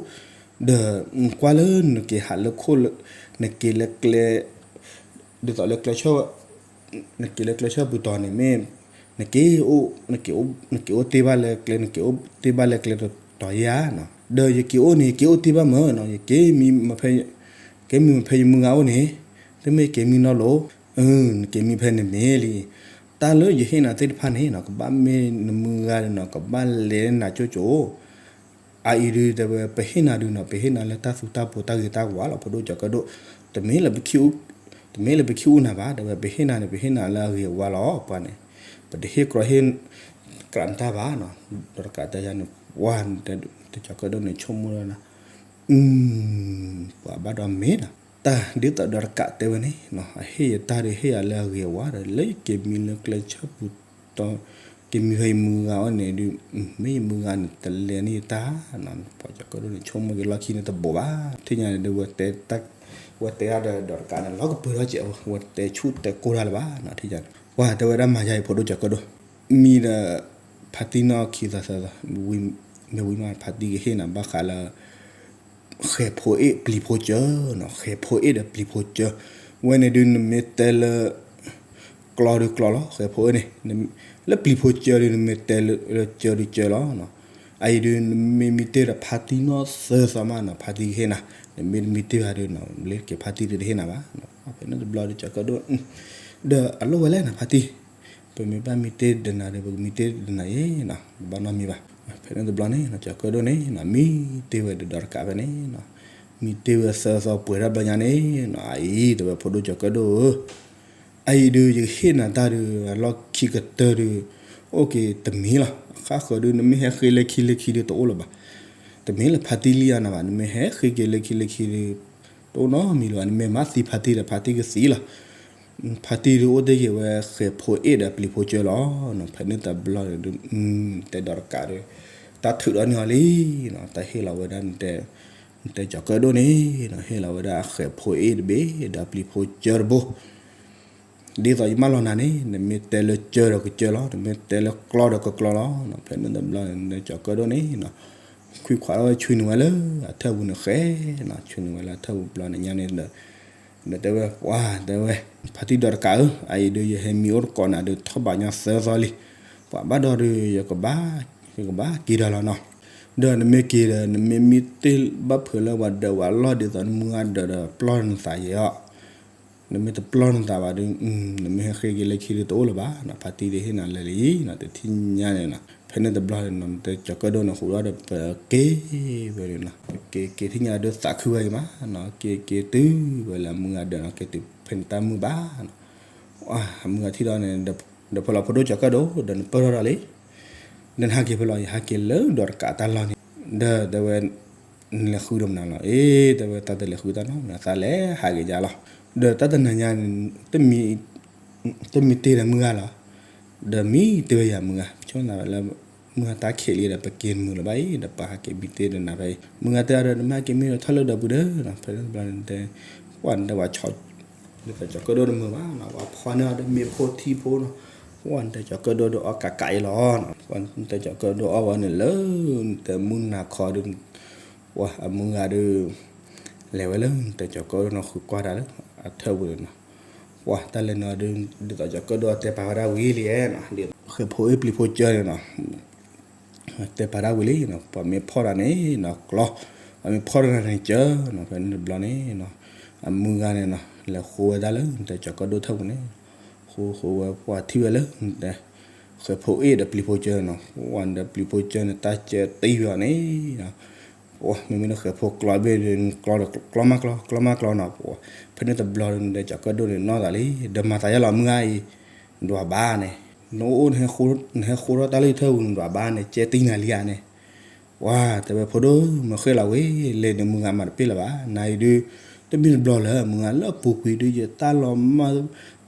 ဒီးကွၢ်လၢနက့ၤဟးလၢခိၣ်လၢ နက့ၤလၢကျဲ ဒ်သိးလၢကျဲဆၢ နက့ၤလၢကျဲဆၢပူၤတီၤန့ၣ်မ့ၢ် နက့ၤအိၣ် နက့ၤအိၣ်တ့ၢ်ဘၣ်လၢကျဲ နက့ၤအိၣ်တ့ၢ်ဘၣ်လၢကျဲတီၤယၤနီၤ, ဒီးယက့ၤအိၣ်န့ၣ် ယက့ၤအိၣ်တ့ၢ်ဘၣ်မၢ်နီၤ, ယက့ၤမံမဖဲ က့ၤမံမဖဲယမုၢ်ဂၤအိၣ်န့ၣ်, တမ့ၢ်က့ၤမံနီၤလိၤ, နက့ၤမံဖဲန့ၣ်မ့ၢ်လံ, တၢ်လၢယဟ့ၣ်နၤသ့ၣ်တဖၣ်န့ၣ်နီၤ ကဘၣ်မ့ၢ်နမုၢ်ဂၤဒီးနီၤ ကဘၣ်လဲၤနၤကၠိကၠိ အအံၤဒုးတဲဝဲ ပဟ့ၣ်နၤဒုးနီၤ ပဟ့ၣ်နၤလၢတၢ်သူတၢ်ပူၤတၢ်ဂ့ၤတၢ်ဝါလီၤ ဖိဒိၣ်ကၠီၤကၢၣ်ဒိၣ်, တမ့ၢ်လၢပခံအူ တမ့ၢ်လၢပခံအူနၤဘၣ် တဲဝဲ ပဟ့ၣ်နၤန့ၣ် ပဟ့ၣ်နၤလၢအဂ့ၤအဝါလီၤ ပှၤန့ၣ်, ပတဟ့ၣ်ကြီဟ့ၣ် ကြးနတၢ်ဘၣ်နီၤ. ဒီးတကးတဲယၤန့ၣ် ပှၤတဲ တဲကၠီၤကၢၣ်ဒိၣ်န့ၣ် ဆိကမိၣ်လၢ ပှၤဘၣ်ဒီးမ့ၢ်နီၤ, တၢ်ဒ်သိးဒီးတကးတဲဝဲန့ၣ်နီၤ, အဟ့ၣ်ယတၢ်ဒီးဟ့ၣ်ယၤလၢအဂ့ၤဝါဒီး လၢယက့ၤမံလၢကျဲဆၢပူၤတီ က့ၤမံဖဲယမုၢ်ဂၤအီၤန့ၣ်ဒုး မ့ၢ်ယမုၢ်ဂၤန့ၣ် တလဲန့ၢ်ယတၢ်နီၤ. ပှၤကၠီၤကၢၣ်ဒိၣ်န့ၣ် ဆိကမိၣ်က့ၤလီၢ်ခံန့ၣ်တဘိးဘၣ်. ထံၣ်ညါန့ၣ်ဒီး ဝဲတဲတၢ် ဝဲတဲအီၤဒီး ဒီးတကးန့ၣ် လီၤကပၢၤထီၣ်ကဲးဝဲ, ဝဲတဲဆူၣ်တဲကိၢ်တၢ်လၢၤဘၣ်နီၤ. ထံၣ်ညါန့ၣ် ပှၤတဲဝဲဒၣ်မၤယါအံၤဖိဒိၣ်ကၠီၤကၢၣ်ဒိၣ်, မံဒီး ဖါတံၢ်နီၢ်ခံသီသၢသီ, မ့ၢ်ဝံၤမးဖါတံၢ်ကဟ့ၣ်နၤဘၣ်ဃးလၢ ဃဲၤဖိအ့ၣ်ပျံၤဖိကၢနီၤ, ဃဲၤဖိအ့ၣ်ဒီးပျံၤဖိကၢ, ဝဲန့ၣ်ဒုးနမ့ၢ်တဲလၢ ကျီဒုးကျီလီၤ, ဃဲၤဖိအ့ၣ်န့ၣ်, လၢပျံၤဖိကၢဒုး နမ့ၢ်တဲလၢကၢဒုးကၢလီၤ. အအံၤဒုး နမ့ၢ်မံတ့ၢ်ဒီးဖါတံၢ်နီၢ်သၢသီမးနီၤ, ဖါတံၢ်ကဟ့ၣ်နၤ, နမ့ၢ်တမံတ့ၢ်ဘၣ်ဒုးနီၤ လၢက့ၤဖါတံၢ်ဒုးတဟ့ၣ်နၤဘၣ်. ဖဲန့ၣ်တဘျီဒီးကၠီၤကၢၣ်ဒိၣ် ဒီးအလိၣ်ဝဲလဲၣ်နီၤ ဖါတံၢ်, ပမ့ၢ်ဘၣ်မံတ့ၢ်ဒီးနၤဒီး ပကမံတ့ၢ်ဒီးနၤအံၤနီၤ, ပဘၣ်နီတမံၤဘၣ်. ဖဲန့ၣ်တဘျီန့ၣ်နီၤ ကၠီၤကၢၣ်ဒိၣ်န့ၣ်နီၤ မံတ့ၢ်ဝဲဒီးဒီးတကးဖဲန့ၣ်နီၤ, မံတ့ၢ်ဝဲသၢသီပှဲၤထီၣ်ဘျီညါန့ၣ်နီၤ, အအံၤတဲဝဲဖိဒိၣ်ကၠီၤကၢၣ်ဒိၣ်ဧၢ အအံၤဒုး ယကဟ့ၣ်နၤတၢ်ဒုး အလီၢ်ခံကတၢၢ်ဒုး အိၣ်က့ၤတမံၤလီၤ. အခါဃၢၤဒုး နမ့ၢ်ဟဲဃ့လၢခံလၢခံဒုးတအိၣ်လၢၤဘၣ်. တမ့ၢ်လၢဖါတံၢ်လံအနၤဘၣ်, နမ့ၢ်ဟဲဃ့က့ၤလၢခံလၢခံဒုး တအိၣ်နီတမံၤလၢၤဘၣ်. နမ့ၢ်မၤသံဖါတံၢ်ဒီး ဖါတံၢ်ကသံလီၤ. ဖါတံၢ်ဒုးအိၣ်တ့ၢ်က့ၤဝဲ ဃဲၤဖိအ့ၣ်ဒီးပျံၤဖိကၢလီၤ. ဖဲန့ၣ်တဘျီဒုး တဲဒီးတကးဒုး တၢ်ထုးဒီးန့ၢ်အီၤလံနီၤ, တၢ်ဟ့ၣ်လီၤဝဲဒၣ် နတဲကၠီၤကၢၣ်ဒိၣ်န့ၣ်နီၤ ဟ့ၣ်လီၤဝဲဒၣ်အဃဲၤဖိအ့ၣ်တဘ့ၣ် ဒီးပျံၤဖိကၢတဘိ ဒ်သိးယမၢလီၤနၤန့ၣ် နမ့ၢ်တဲလၢကၢဒီးကကၢလီၤ, နမ့ၢ်တဲလၢကျီဒီးကကျီလီၤ. ဖဲန့ၣ်တဘျီန့ၣ် နတဲကၠီၤကၢၣ်ဒိၣ်န့ၣ်နီၤ ခွံခွးထီၣ်ဝဲ ဆွံနုာ်ဝဲလၢအထၢၣ်ပူၤန့ၣ်ဃဲနီၤ, ဆွံနုာ်ဝဲလၢအထၢၣ်ပူၤတဘျီန့ၣ်ညါန့ၣ်ဒီး ဒီးတဲဝဲ ပှၤတဲဝဲ ဖါတံၢ်ဒီးတကးဧၢ, အအံၤဒုး ယဟဲမံအိၣ်တကိးနၤဒုး ထီၣ်ဘးညီသၢသီလံ. ပှၤဘၣ်ဒီးဒုး ယကဘၣ် ယကဘၣ်က့ၤဒီးလီၤနီၤ. ဒီးနမ့ၢ်က့ၤဒီး နမ့ၢ်မံတ့ၢ်ဘၣ်ဖုးလၢပှၤဒီးပှၤလီၢ်ဒ်သိးနမုၢ်ဂၤဒၢးဒီးပျီၢ်နသးယဲအီၤ, နမ့ၢ်တပျီၢ်နသးဘၣ်ဒုး နမ့ၢ်ဟဲဃ့က့ၤလၢခံဒုးတအိၣ်လၢၤဘၣ်နီၤ, ဖါတံၢ်ဒုးဟ့ၣ်နၤလၢာ်လံနီၤ, တထံၣ်ညါန့ၣ်နီၤ. ဖဲန့ၣ်တဘျီန့ၣ်နီၤ နတဲကၠီၤကၢၣ်ဒိၣ်န့ၣ် ဃုာ်ဒီးဒီးပက့ၤဝဲန့ၣ်နီၤ, က့ၤက့ၤထံၣ်ညါဒုးသးခုဝဲအံၤမးနီၤ, က့ၤက့ၤတုၤဝဲလၢအမုၢ်ဂၤဒၢးနီၤ, က့ၤတုၤဖဲန့ၣ်တၢ်မုာ်ဘၣ်နီၤ. အမုၢ်ဂၤထံၣ်ဒီးန့ၣ် ဒီးဖဲလီၤဖိဒိၣ်ကၠီၤကၢၣ်ဒိၣ် ဒီးနပၢၢ်ထီၣ်ဒီးလံ ဒီးနဟးက့ၤဖဲလီၤ ယဟးက့ၤလၢဒီးတကးတၢ်လီၢ်န့ၣ်, ဒီးတဲဝဲ နလဲၤဃုဒီးမနုၤလီၤ, အ့ တဲဝဲ တၢ်တလဲၤဃုတၢ်နီတမံၤ သးလဲၤဟးက့ၤယါလီၤ. ဒီးတၢ်တနၤညါန့ၣ် တမံ တမံတ့ၢ်ဒီးမုၢ်ဂၤလီၤ, ဒီးမံတ့ၢ်ဝဲယၤမုၢ်ဂၤ, ဆိကမိၣ်လၢ မုၢ်ဂၤတၢ်ခံးလံဒီး ပက့ၤတမုာ်လၢၤဘၣ်အံၤ ဒီးပဟးက့ၤမံတ့ၢ်ဒီးနၤဖဲအံၤ, မုၢ်ဂၤတဲအီၤဒီး နမ့ၢ်ဟဲက့ၤမံဒီးထီၣ်လၢဒီးပူၤဒီး, ဖဲန့ၣ်တဘျီန့ၣ်တဲ ပှၢ်နတဲဝဲဆီ ဒ်သိးကၠီၤကၢၣ်ဒိၣ်တမုာ်ဘၣ်နီၤ, ပှၤဖီန့ၢ်အီၤဒီးမ့ၤဖိထံဖိနီၤ, ပှၢ်နတဲကၠီၤကၢၣ်ဒိၣ်ဒီးအီၣ်ကးကးအံၤလီၤ, ပှၢ်နတဲကၠီၤကၢၣ်ဒိၣ်အီၣ်ဝဲန့ၣ်လၢ နတဲမုၢ်နၤခီဒုး ပှၢ်အမုၢ်ဂၤဒုး လဲၤဝဲလၢနတဲကၠီၤကၢၣ်ဒိၣ်နီၤ ဃုကွၢ်တၢ်လၢ အထၢၣ်ပူၤန့ၣ်နီၤ, ပှၢ်တၢ်လဲၤနီၤဒုး ဒ်သိးကၠီၤကၢၣ်ဒိၣ်အတဲပာ်ဝဲဒၣ်ဝံၤလံနီၤ, ဃဲၤဖိအ့ၣ်ပျံၤဖိကၢန့ၣ်နီၤ တဲပာ်ဒၣ်ဝံၤလံနီၤ, ပှၤမ့ၢ်ဖီၣ်တၢ်န့ၣ်နီၤ ကျီ, ပှၤမ့ၢ်ဖီၣ်တၢ်န့ၣ်ကၢနီၤ, ဖဲန့ၣ်တဘျီန့ၣ်နီၤ အမုၢ်ဂၤန့ၣ်နီၤ လဲၤဃိဝဲဒၣ်လၢနတဲကၠီၤကၢၣ်ဒိၣ်ထၢၣ်ပူၤန့ၣ်, ဃိဃိဝဲ ပှၤထံၣ်ဝဲလၢနတဲ ဃဲၤဖိအ့ၣ်ဒီးပျံၤဖိကၢနီၤ, ပှၢ်နတဲပျံၤဖိကၢန့ၣ် တၢ်ကၢတံၢ်ဝဲအီၤန့ၣ်နီၤ ပှၤမ့မ့ၢ်လၢဃဲၤဖိကျီဘ့ၣ်ဒီး ကျီဒီးကျီမးကျီ ကျီမးကျီနီၤ, ပှၤ ဖဲန့ၣ်တဘျီဒီး နတဲကၠီၤကၢၣ်ဒိၣ်န့ၣ်နီၢ်သးလံ, ဒီးမၤသးယါလီၤမုၢ်ဂၤအံၤ, နဒွးဘါန့ၣ်, နအိၣ် နဟဲဃိထီၣ်တၢ်လၢယထၢၣ်ပူၤ နဒွးဘါန့ၣ် ကၢတံၢ်နၤလံဧါန့ၣ်, ပှၢ်တဲဝဲဖိဒိၣ် မ့ၢ်ဃ့ၢ်လီၤဝံၤ လဲၤန့ၣ်မုၢ်ဂၤမၤတပ့ၢ်လၢၤဘၣ်, နၤအံၤဒုး တမ့ၢ်တဘျီလၢ မုၢ်ဂၤလၢအပူၤကွံာ်ဒုး ယတၢ်လီၤမၢ်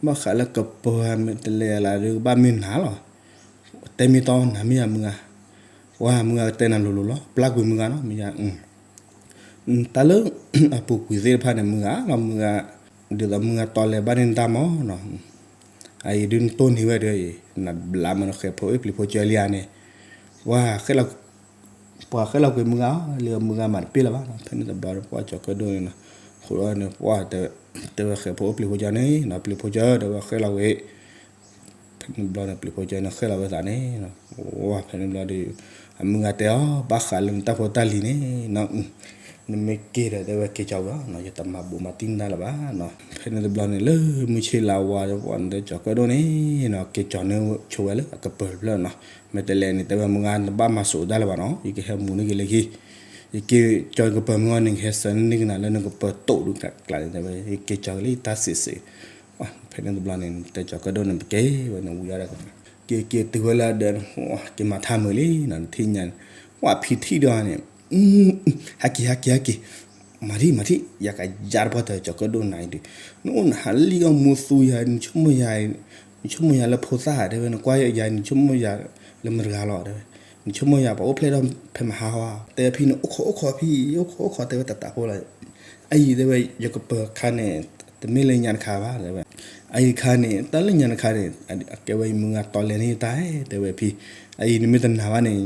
ဘၣ်ဃးလၢကပၢၤမ့ၢ်တလဲၤလၢဒုး ကဘၣ်မ့ၢ်နၤလီၤ တဲမ့ၢ်တီနၤမ့ၢ်ယါမုၢ်ဂၤ, ပှၢ်မုၢ်ဂၤကတဲနၤလိၤလိၤလီၤ ပျၢ်ကွံာ်မုၢ်ဂၤနီၤ မ့ၢ်ယါ, တၢ်လၢ အပူၤကွံာ်သ့ၣ်တဖၣ်န့ၣ် မုၢ်ဂၤလီၤ မုၢ်ဂၤ, ဒ်သိးမုၢ်ဂၤတီလဲၤဘၣ်န့ၢ်နတၢ်မီၤနီၤ, အအံၤဒုးနတိၢ်န့ၢ်ဝဲဒီး နဘျးမးနဃဲၤဖိအ့ၣ်ပျံၤဖိကၢလံဧါန့ၣ်, ပှၤ ပှၤဃ့ၢ်လီၤကွံာ်မုၢ်ဂၤလံ မုၢ်ဂၤမၤတပ့ၢ်လၢၤဘၣ်နီၤ, ဖဲန့ၣ်တဘျီဒီး ပှၢ်ကၠီၤကၢၣ်ဒိၣ်န့ၣ်နီၤ, ဃိဒီးန့ၣ် ပှၢ်တဲဝဲဃဲၤဖိအ့ၣ်ပျံၤဖိကၢန့ၣ်နီၤ ပျံၤဖိကၢတဲဝဲဃ့ၢ်လီၤဝံၤ ဖဲန့ၣ်တဘျီန့ၣ် ပျံၤဖိကၢန့ၣ်ဃ့ၢ်လီၤဝဲသးန့ၣ်, ဝဲဖဲန့ၣ်တဘျီဒီး အမုၢ်ဂၤတဲအီၤ ဘၣ်ဃးလၢနတၢ်ဖိတၢ်လံၤန့ၣ်နီၤ, နမ့ၢ်က့ၤဒီးတဲဝဲက့ၤကၠီၤဝံၤလီၤ, ယတမၤဘူးမၤတံၢ်နတၢ်လၢၤဘၣ်နီၤ, ဖဲန့ၣ်တဘျီန့ၣ် လၢမုၢ်ဆ့လါဝါဒီး ပှၢ်နတဲကၠီၤကၢၣ်ဒိၣ်န့ၣ်နီၤ က့ၤကၠီၤန့ၢ်ဆိဝဲလၢအကပၢၤတဖျၢၣ်နီၤ, မ့ၢ်တလဲၤန့ၣ် တဲဝဲမုၢ်ဂၤနဘၣ်မၤစိးတၢ်လၢၤဘၣ်နီၤ, ယကဟဲမူန့ၢ်က့ၤလၢခံ ယက့ၤကၠီၤကပၢၤမုၢ်ဂၤန့ၣ် ကဟဲစၢၤန့ၢ်ကနၤလၢနကပၢၤတိာ်ဒုးကျးန့ၣ် တဲဝဲ ယက့ၤကၠီၤက့ၤလၢယတၢ်စံးစ့း, ဖဲန့ၣ်တဘျီန့ၣ် တဲကၠီၤကၢၣ်ဒိၣ်န့ၣ် ပက့ၤဝဲန့ၣ် ဝံၤအီၤဒီး က့ၤက့ၤတုၤဝဲလၢအဒၢးန့ၣ် က့ၤမၤထါမုာ်လံနီၤ တထံၣ်ညါန့ၣ် ပှၢ်ဖံထံၣ်ဒီးန့ၣ် ဟဲက့ၤ ဟဲက့ၤ ဟဲက့ၤ မၤထံၣ် မၤထံၣ် ယကယါတပှၢ်တၢၢ် ကၠီၤကၢၣ်ဒိၣ်နၤအံၤဒုး နအိၣ်နဟးလံၣ်အီၣ်မူသူယၤ နဆိကမိၣ်ယၤ နဆိကမိၣ်ယၤလၢဖိသၣ်တဲဝဲ နကွၢ်ယၤ နဆိကမိၣ်ယၤလၢမတၤတဂၤလီၤတဲဝဲ နဆိကမိၣ်ယၤ ပှၤအိၣ်ဖျဲၣ်ထီၣ်ဖဲမဟါဟီ တဲဖံန့ၣ် အိၣ်ခိးအိၣ်ခိးဖံ အိၣ်ခိးအိၣ်ခိးတဲဝဲတၢ်တၢ်ဖိလီၤ အအံၤတဲဝဲ ယကပၢၤခါန့ၣ် တမ့ၢ်လၢညါတခါဘၣ်တဲဝဲ အအံၤတခါန့ၣ် တၢ်လၢညါတခါန့ၣ် အကဲဝဲယမုၢ်ဂၤတီလဲၤန့ၢ်တၢ်တဲဝဲဖံ အအံၤနမ့ၢ်တနာ်ဘၣ်န့ၣ်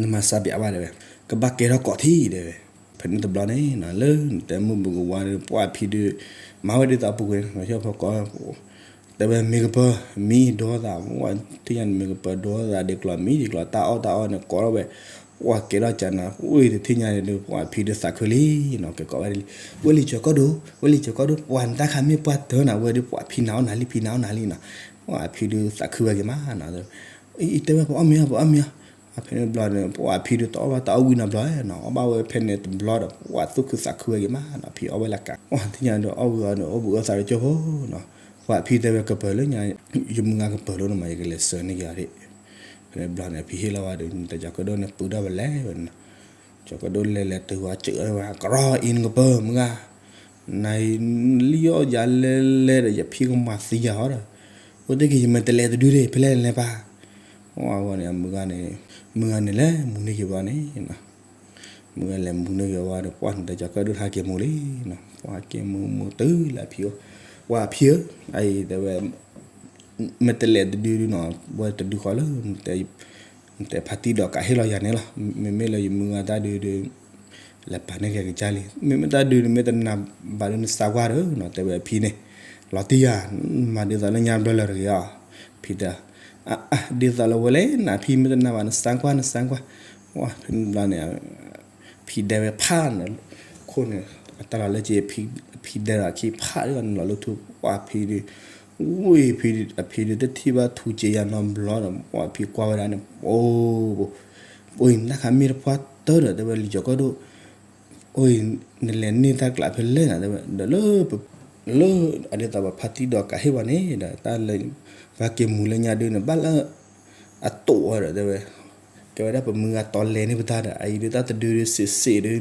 နမၤစၢ်ပၠးဘၣ်တဲဝဲ ကဘၣ်ကဲထီၣ်ကိးထံၣ်တဲဝဲ ဖဲန့ၣ်တဘျီန့ၣ် လၢနတဲမုၢ်ဘုကဝါဒီး ပှၢ်ဖံဒုး မၤဝဲဒ်သိးအပူၤကွံာ် ဖီကီ တဲဝဲမ့ၢ်ကပၢၤ မံဒိသး ထံၣ်ညါန့ၣ် မ့ၢ်ကပၢၤဒိသးဒ်ကျီၤ မံဒ်ကျီၤ တၢ်အီၣ်တၢ်အီန့ၣ် ကိးထီၣ်ဝဲ ပှၢ်ကဲထီၣ်ကနၤ အိၣ်တထံၣ်ညါန့ၣ်ဒီး ပှၢ်ဖံဒုးသးခုလံနီၤ ကဲကိးဝဲဒ်လံ ဝဲလံကၠီၤကၢၣ်ဒိၣ် ဝဲလံကၠီၤကၢၣ်ဒိၣ် ပှၢ်နတၢ်ခါမ့ၢ်ပှၢ်တၢၢ်နၤဝဲဒီး ပှၢ်ဖံနၤအီၣ်နၤလံ ဖံနၤအီၣ်နၤလံနီၤ ပှၢ်ဖံဒုးသးခုဝဲက့ၤမးနီၤ အံၤတဲဝဲပအီၣ်မ့ၤအီၤ ပအီၣ်မ့ၤအီၤ ဖဲန့ၣ်တဘျီန့ၣ် ပှၢ်ဖံဒုးတအီၣ်ဘၣ်တၢ်အီၣ်ဝံၤနီတဘျီနီၤ အီၣ်ဘၣ်ဝဲဖဲန့ၣ်တဘျီဒီး ပှၢ်သူၣ်ခုသးခုဝဲက့ၤမးနီၤ ဖံအီၣ်ဝဲလၢကး ပှၢ်ထံၣ်ညါဒီးအီၣ်ဝံၤအီၤန့ၣ် အိၣ်ဘှံးအီၣ်သးတကၠိဖိနီၤ ပှၢ်ဖံတဲဝဲကပၢၤလၢညါ ယမုၢ်ဂၤကပၢၤလၢနမး ယကလဲၤစၢၤန့ၢ်က့ၤအီၤဒၣ် ဖဲန့ၣ်တဘျီန့ၣ် ဖံဟ့ၣ်လီၤဝဲဒီး တၢ်ကၠီၤကၢၣ်ဒိၣ်န့ၣ်ပုၢ်ထီၣ်ဝဲလဲၤဝဲနီၤ ကၠီၤကၢၣ်ဒိၣ်လဲၤလဲၤတုၤဝဲစၢၤဝဲ ကရီအံၤနကပၢၤမုၢ်ဂၤ နလံၣ်အီၣ်ယၤလဲၤလဲၤဒီး ယဖံကမၤသံယၤဟီဒီး အိၣ်တ့ၢ်က့ၤယမ့ၢ်တလဲၤတဒုဒၣ် ဖဲလဲၣ်လဲၤပၢ် အဝဲန့ၣ် မုၢ်ဂၤန့ၣ် မုၢ်ဂၤန့ၣ်လဲၤမူန့ၢ်က့ၤဝဲန့ၣ် မုၢ်ဂၤလဲၤမူန့ၢ်က့ၤဝဲဒီး ပှၢ်န့ၣ်တၢ်ကၠီၤကၢၣ်ဒိၣ်ဟဲက့ၤမူလံနီၤ ပှၢ်က့ၤမူမူတုၤလၢအဖံအိၣ် ပှၢ်ဖံဧၢ အအံၤတဲဝဲ မ့ၢ်တလဲၤတဒုဒုနီၤ ဝဲတဒုဃီလၢ နတဲဖါတံၢ်ဒီးကးဟ့ၣ်လီၤယၤန့ၣ်လီၤ မ့မ့ၢ်လၢယမုၢ်ဂၤတၢ်ဒုဒု လဲၤပာ်န့ၢ်က့ၤကစၢ်လံ မ့မ့ၢ်တၢ်ဒုန့ၣ် မ့ၢ်တနာ်ဘၣ်ဒီးနစါကွၢ်ဒီးနီၤ တဲဝဲအဖံန့ၣ် လီၤတံၢ်ယၤ မၤဒ်သိးလၢညါဘျီလၢတဂ့ၤအီၤ ဖံတဲ ဒ်သိးလၢဝဲလဲၣ် နဖံမ့ၢ်တနာ်ဘၣ် နစါကွၢ် နစါကွၢ် ဝဲဖဲန့ၣ်ဘျီန့ၣ် ဖံဒဲဝဲဖးန့ၣ် ခိၣ်န့ၣ် အတၢ်လီၤလၢက့ ဖံဒဲဒီးအခံဖးဒီးနလီၤလၢထူ ပှၢ်ဖံဒုး ဝ့ၢ်ဖံဒုး အဖံဒုးတထံၣ်ဘၣ်ထူစ့ယၤနီတဘျီဒီး ပှၢ်ဖံကွၢ်ဝဲဒၣ်န့ၣ် အိၣ် အိၣ်နတၢ်ခါမ့ၢ်တပှၢ်တၢၢ်ဒီး တဲဝဲလံာ်စီၤကၢၣ်ဒိၣ် အိၣ် နလဲၤန့ၢ်တၢ်ကျးဖဲလဲၣ်နၤ တဲဝဲ ဒီးလၢ လၢအဒ်သိးပဖါတံၢ်ဒီးကးဟ့ၣ်ဘၣ်န့ၣ်ဒီး တၢ်လၢ ပှၤက့ၤမူလၢညါဒုန့ၣ် ဘၣ်လၢ အတိာ်ဝဲဒီး တဲဝဲ ကဲဝဲဒၣ်ပမုၢ်ဂၤတီလဲၤန့ၢ်ပတၢ်ဒီး အအံၤဒုးတၢ်တဒုဒုးစံးစံးဒုး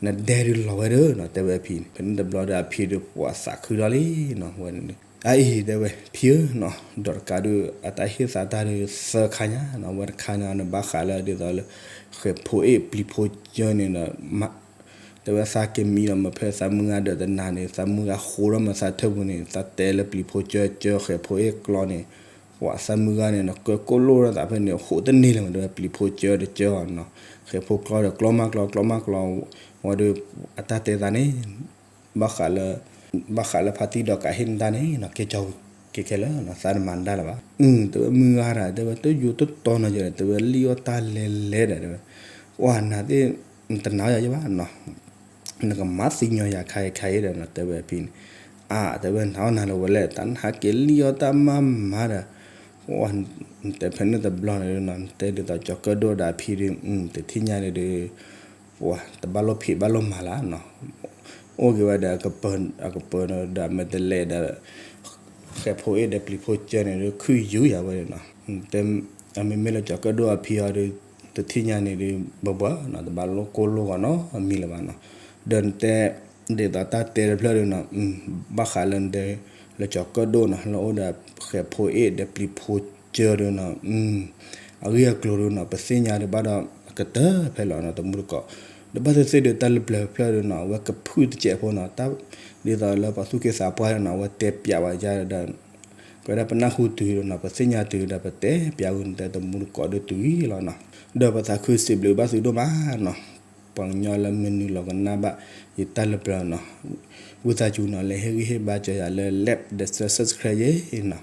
နဒဲဒုးလီၤဝဲဒီးနီၤ တဲဝဲအဖံန့ၣ် ဖဲန့ၣ်တဘျီဒီး အဖံဒုးပှၤသးခုထီၣ်လံနီၤ ဝဲန့ၣ် အအံၤတဲဝဲ ဖံဧၢနီၤ ဒီးတကးဒုး အတၢ်ဟ့ၣ်သးတၢ်ဒုးသၢခါညါနီၤ ဝဲတခါန့ၣ် နဘၣ်ဃးလၢဒ်သိးလၢ ဃဲးဖိအ့ၣ်ပျံၤဖိကၢန့ၣ်ဒီး တဲဝဲသးက့ၤမံဒီး မ့ၢ်ဖဲသးမုၢ်ဂၤဒၢးတနၤန့ၣ် သးမုၢ်ဂၤဃိထီၣ်မးသးထၢၣ်ပူၤန့ၣ် သးတဲလၢပျံၤဖိကၢကၢဃဲးဖိအ့ၣ်ကျီန့ၣ် ပှၤသးမုၢ်ဂၤန့ၣ်နီၤ ကၢကိၣ်လိၣ်ထီၣ်သးဖဲန့ၣ် ဃိတန့ၢ်လၢၤမး တဲဝဲပျံၤဖိကၢတကၢအီၤနီၤ ဃဲးဖိကျီဒီးကျီမးကျီ ကျီမးကျီ ဝံၤဒီး အတၢ်တဲသးန့ၣ် ဘၣ်ဃးလၢ ဘၣ်ဃးလၢဖါတံၢ်ဒီးကးဟ့ၣ်နတၢ်န့ၣ်နီၤ ကဲကၠီၤက့ၤခဲလၢာ်နီၤ သးတမၤနတၢ်လၢၤဘၣ် အၢ တဲဝဲမုၢ်ဂၤတၢ် တဲဝဲတယိတတီနီၤ တဲဝဲလံၣ်အီၣ်တၢ်လဲၤလဲၤဒီး တဲဝဲ ပှၤနၤသ့ၣ် နတနာ်ယၤယဘၣ်နီၤ နကမၤသံညီယၤခါအံၤခါအံၤဒီးနီၤ တဲဝဲအဖံန့ၣ် အါ တဲဝဲနၤအီၣ်နၤလၢၤဝဲလဲၣ် တၢ်နဟးက့ၤလံၣ်အီၣ်တၢ်မၤမၤဒီး ပှၤ နတဲဖဲန့ၣ်တဘျီန့ၣ်နီၤ နတဲဒ်သိးကၠီၤကၢၣ်ဒိၣ်ဒီးအဖံဒီး တထံၣ်ညါန့ၣ်ဒီး ပှၤတဘၣ်လိၣ်ဖံးဘၣ်လိၣ်မၤလၢၤနီၤ အိၣ်က့ၤဝဲဒီး အကပၢၤဒီးမဲာ်တဲးလဲးဒီး ဃဲးဖိအ့ၣ်ဒီးပျံၤဖိကၢန့ၣ်ဒီး ခုၣ်ယူၤယၤဝဲန့ၣ်နီၤ တဲ အမ့မ့ၢ်လၢကၠီၤကၢၣ်ဒိၣ်အဖံအီၤဒီး တထံၣ်ညါန့ၣ်ဒီး ဘၣ်ဘၣ်နီၤ တဘၣ်လိၣ်ကိၢ်လိၣ်ဂီၤနီတမံၤလၢၤဘၣ်နီၤ ဒီးနတဲ ဒ်သိးတၢ်တဲတဖျၢၣ်ဒီးနီၤ ဘၣ်ဃးလၢနတဲ လၢကၠီၤကၢၣ်ဒိၣ်နီၤ လၢအိၣ်ဒီးဃဲးဖိအ့ၣ်ဒီးပျံၤဖိကၢဒီးနီၤ အဂ့ၢ်အကျိၤဒီးနီၤ ပသ့ၣ်ညါဒီးဘၣ်ဒီးကတၢၢ်ဖဲလီၤနီၤ တမူတကိး ဒီးဘၣ်သ့ၣ်သ့ၣ်ဒီးတၢ်လၢပျၢၤတဖျၢၣ်ဒီးနီၤ အဝဲကဖုၣ်တစဲးဖိနီၤ တၢ် ဒ်သိးလၢပှၤသူၣ်က့သးပှၢ်ဒီးနီၤ အဝဲတဲပျးဝဲယါဒီး ကဲဝဲဒၣ်ပနၢ်ဟူတုၤဒီးနီၤ ပသ့ၣ်ညါတုၤဒီးပတဲပျးဝံၤနတဲတမူတကိးဒီးတုၤလီၤနီၤ ဒီးပသးခုစံးဘျုးဘၣ်သုဒိၣ်မးနီၤ ပှၤကညီလၢမနုၤလီၤကနၣ်ဘၣ် ယတၢ်လၢပျၢၤနီၤ ဝံသးစူၤနီၤ လဲၤဟ့ၣ်ဂံၢ်ဟ့ၣ်ဘါစၢၤယၤလၢ like ဒီး subscribe ယဲနီၤ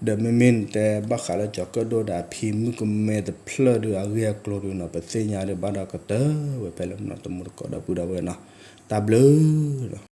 ဒီးမ့မ့ၢ်နတဲဘၣ်ဃးလၢကၠီၤကၢၣ်ဒိၣ်ဒီးအဖံမုၣ်ကမဲတဖျၢၣ်ဒီးအဂ့ၢ်အကျိၤဒီးနီၤ ပသ့ၣ်ညါဒီးဘၣ်ဒီးကတၢၢ်ဝဲဖဲလီၤနီၤ တမူတကိးဒီပုၢ်ဒီဝဲၢ်နီၤ တၢ်ဘျုးလီၤ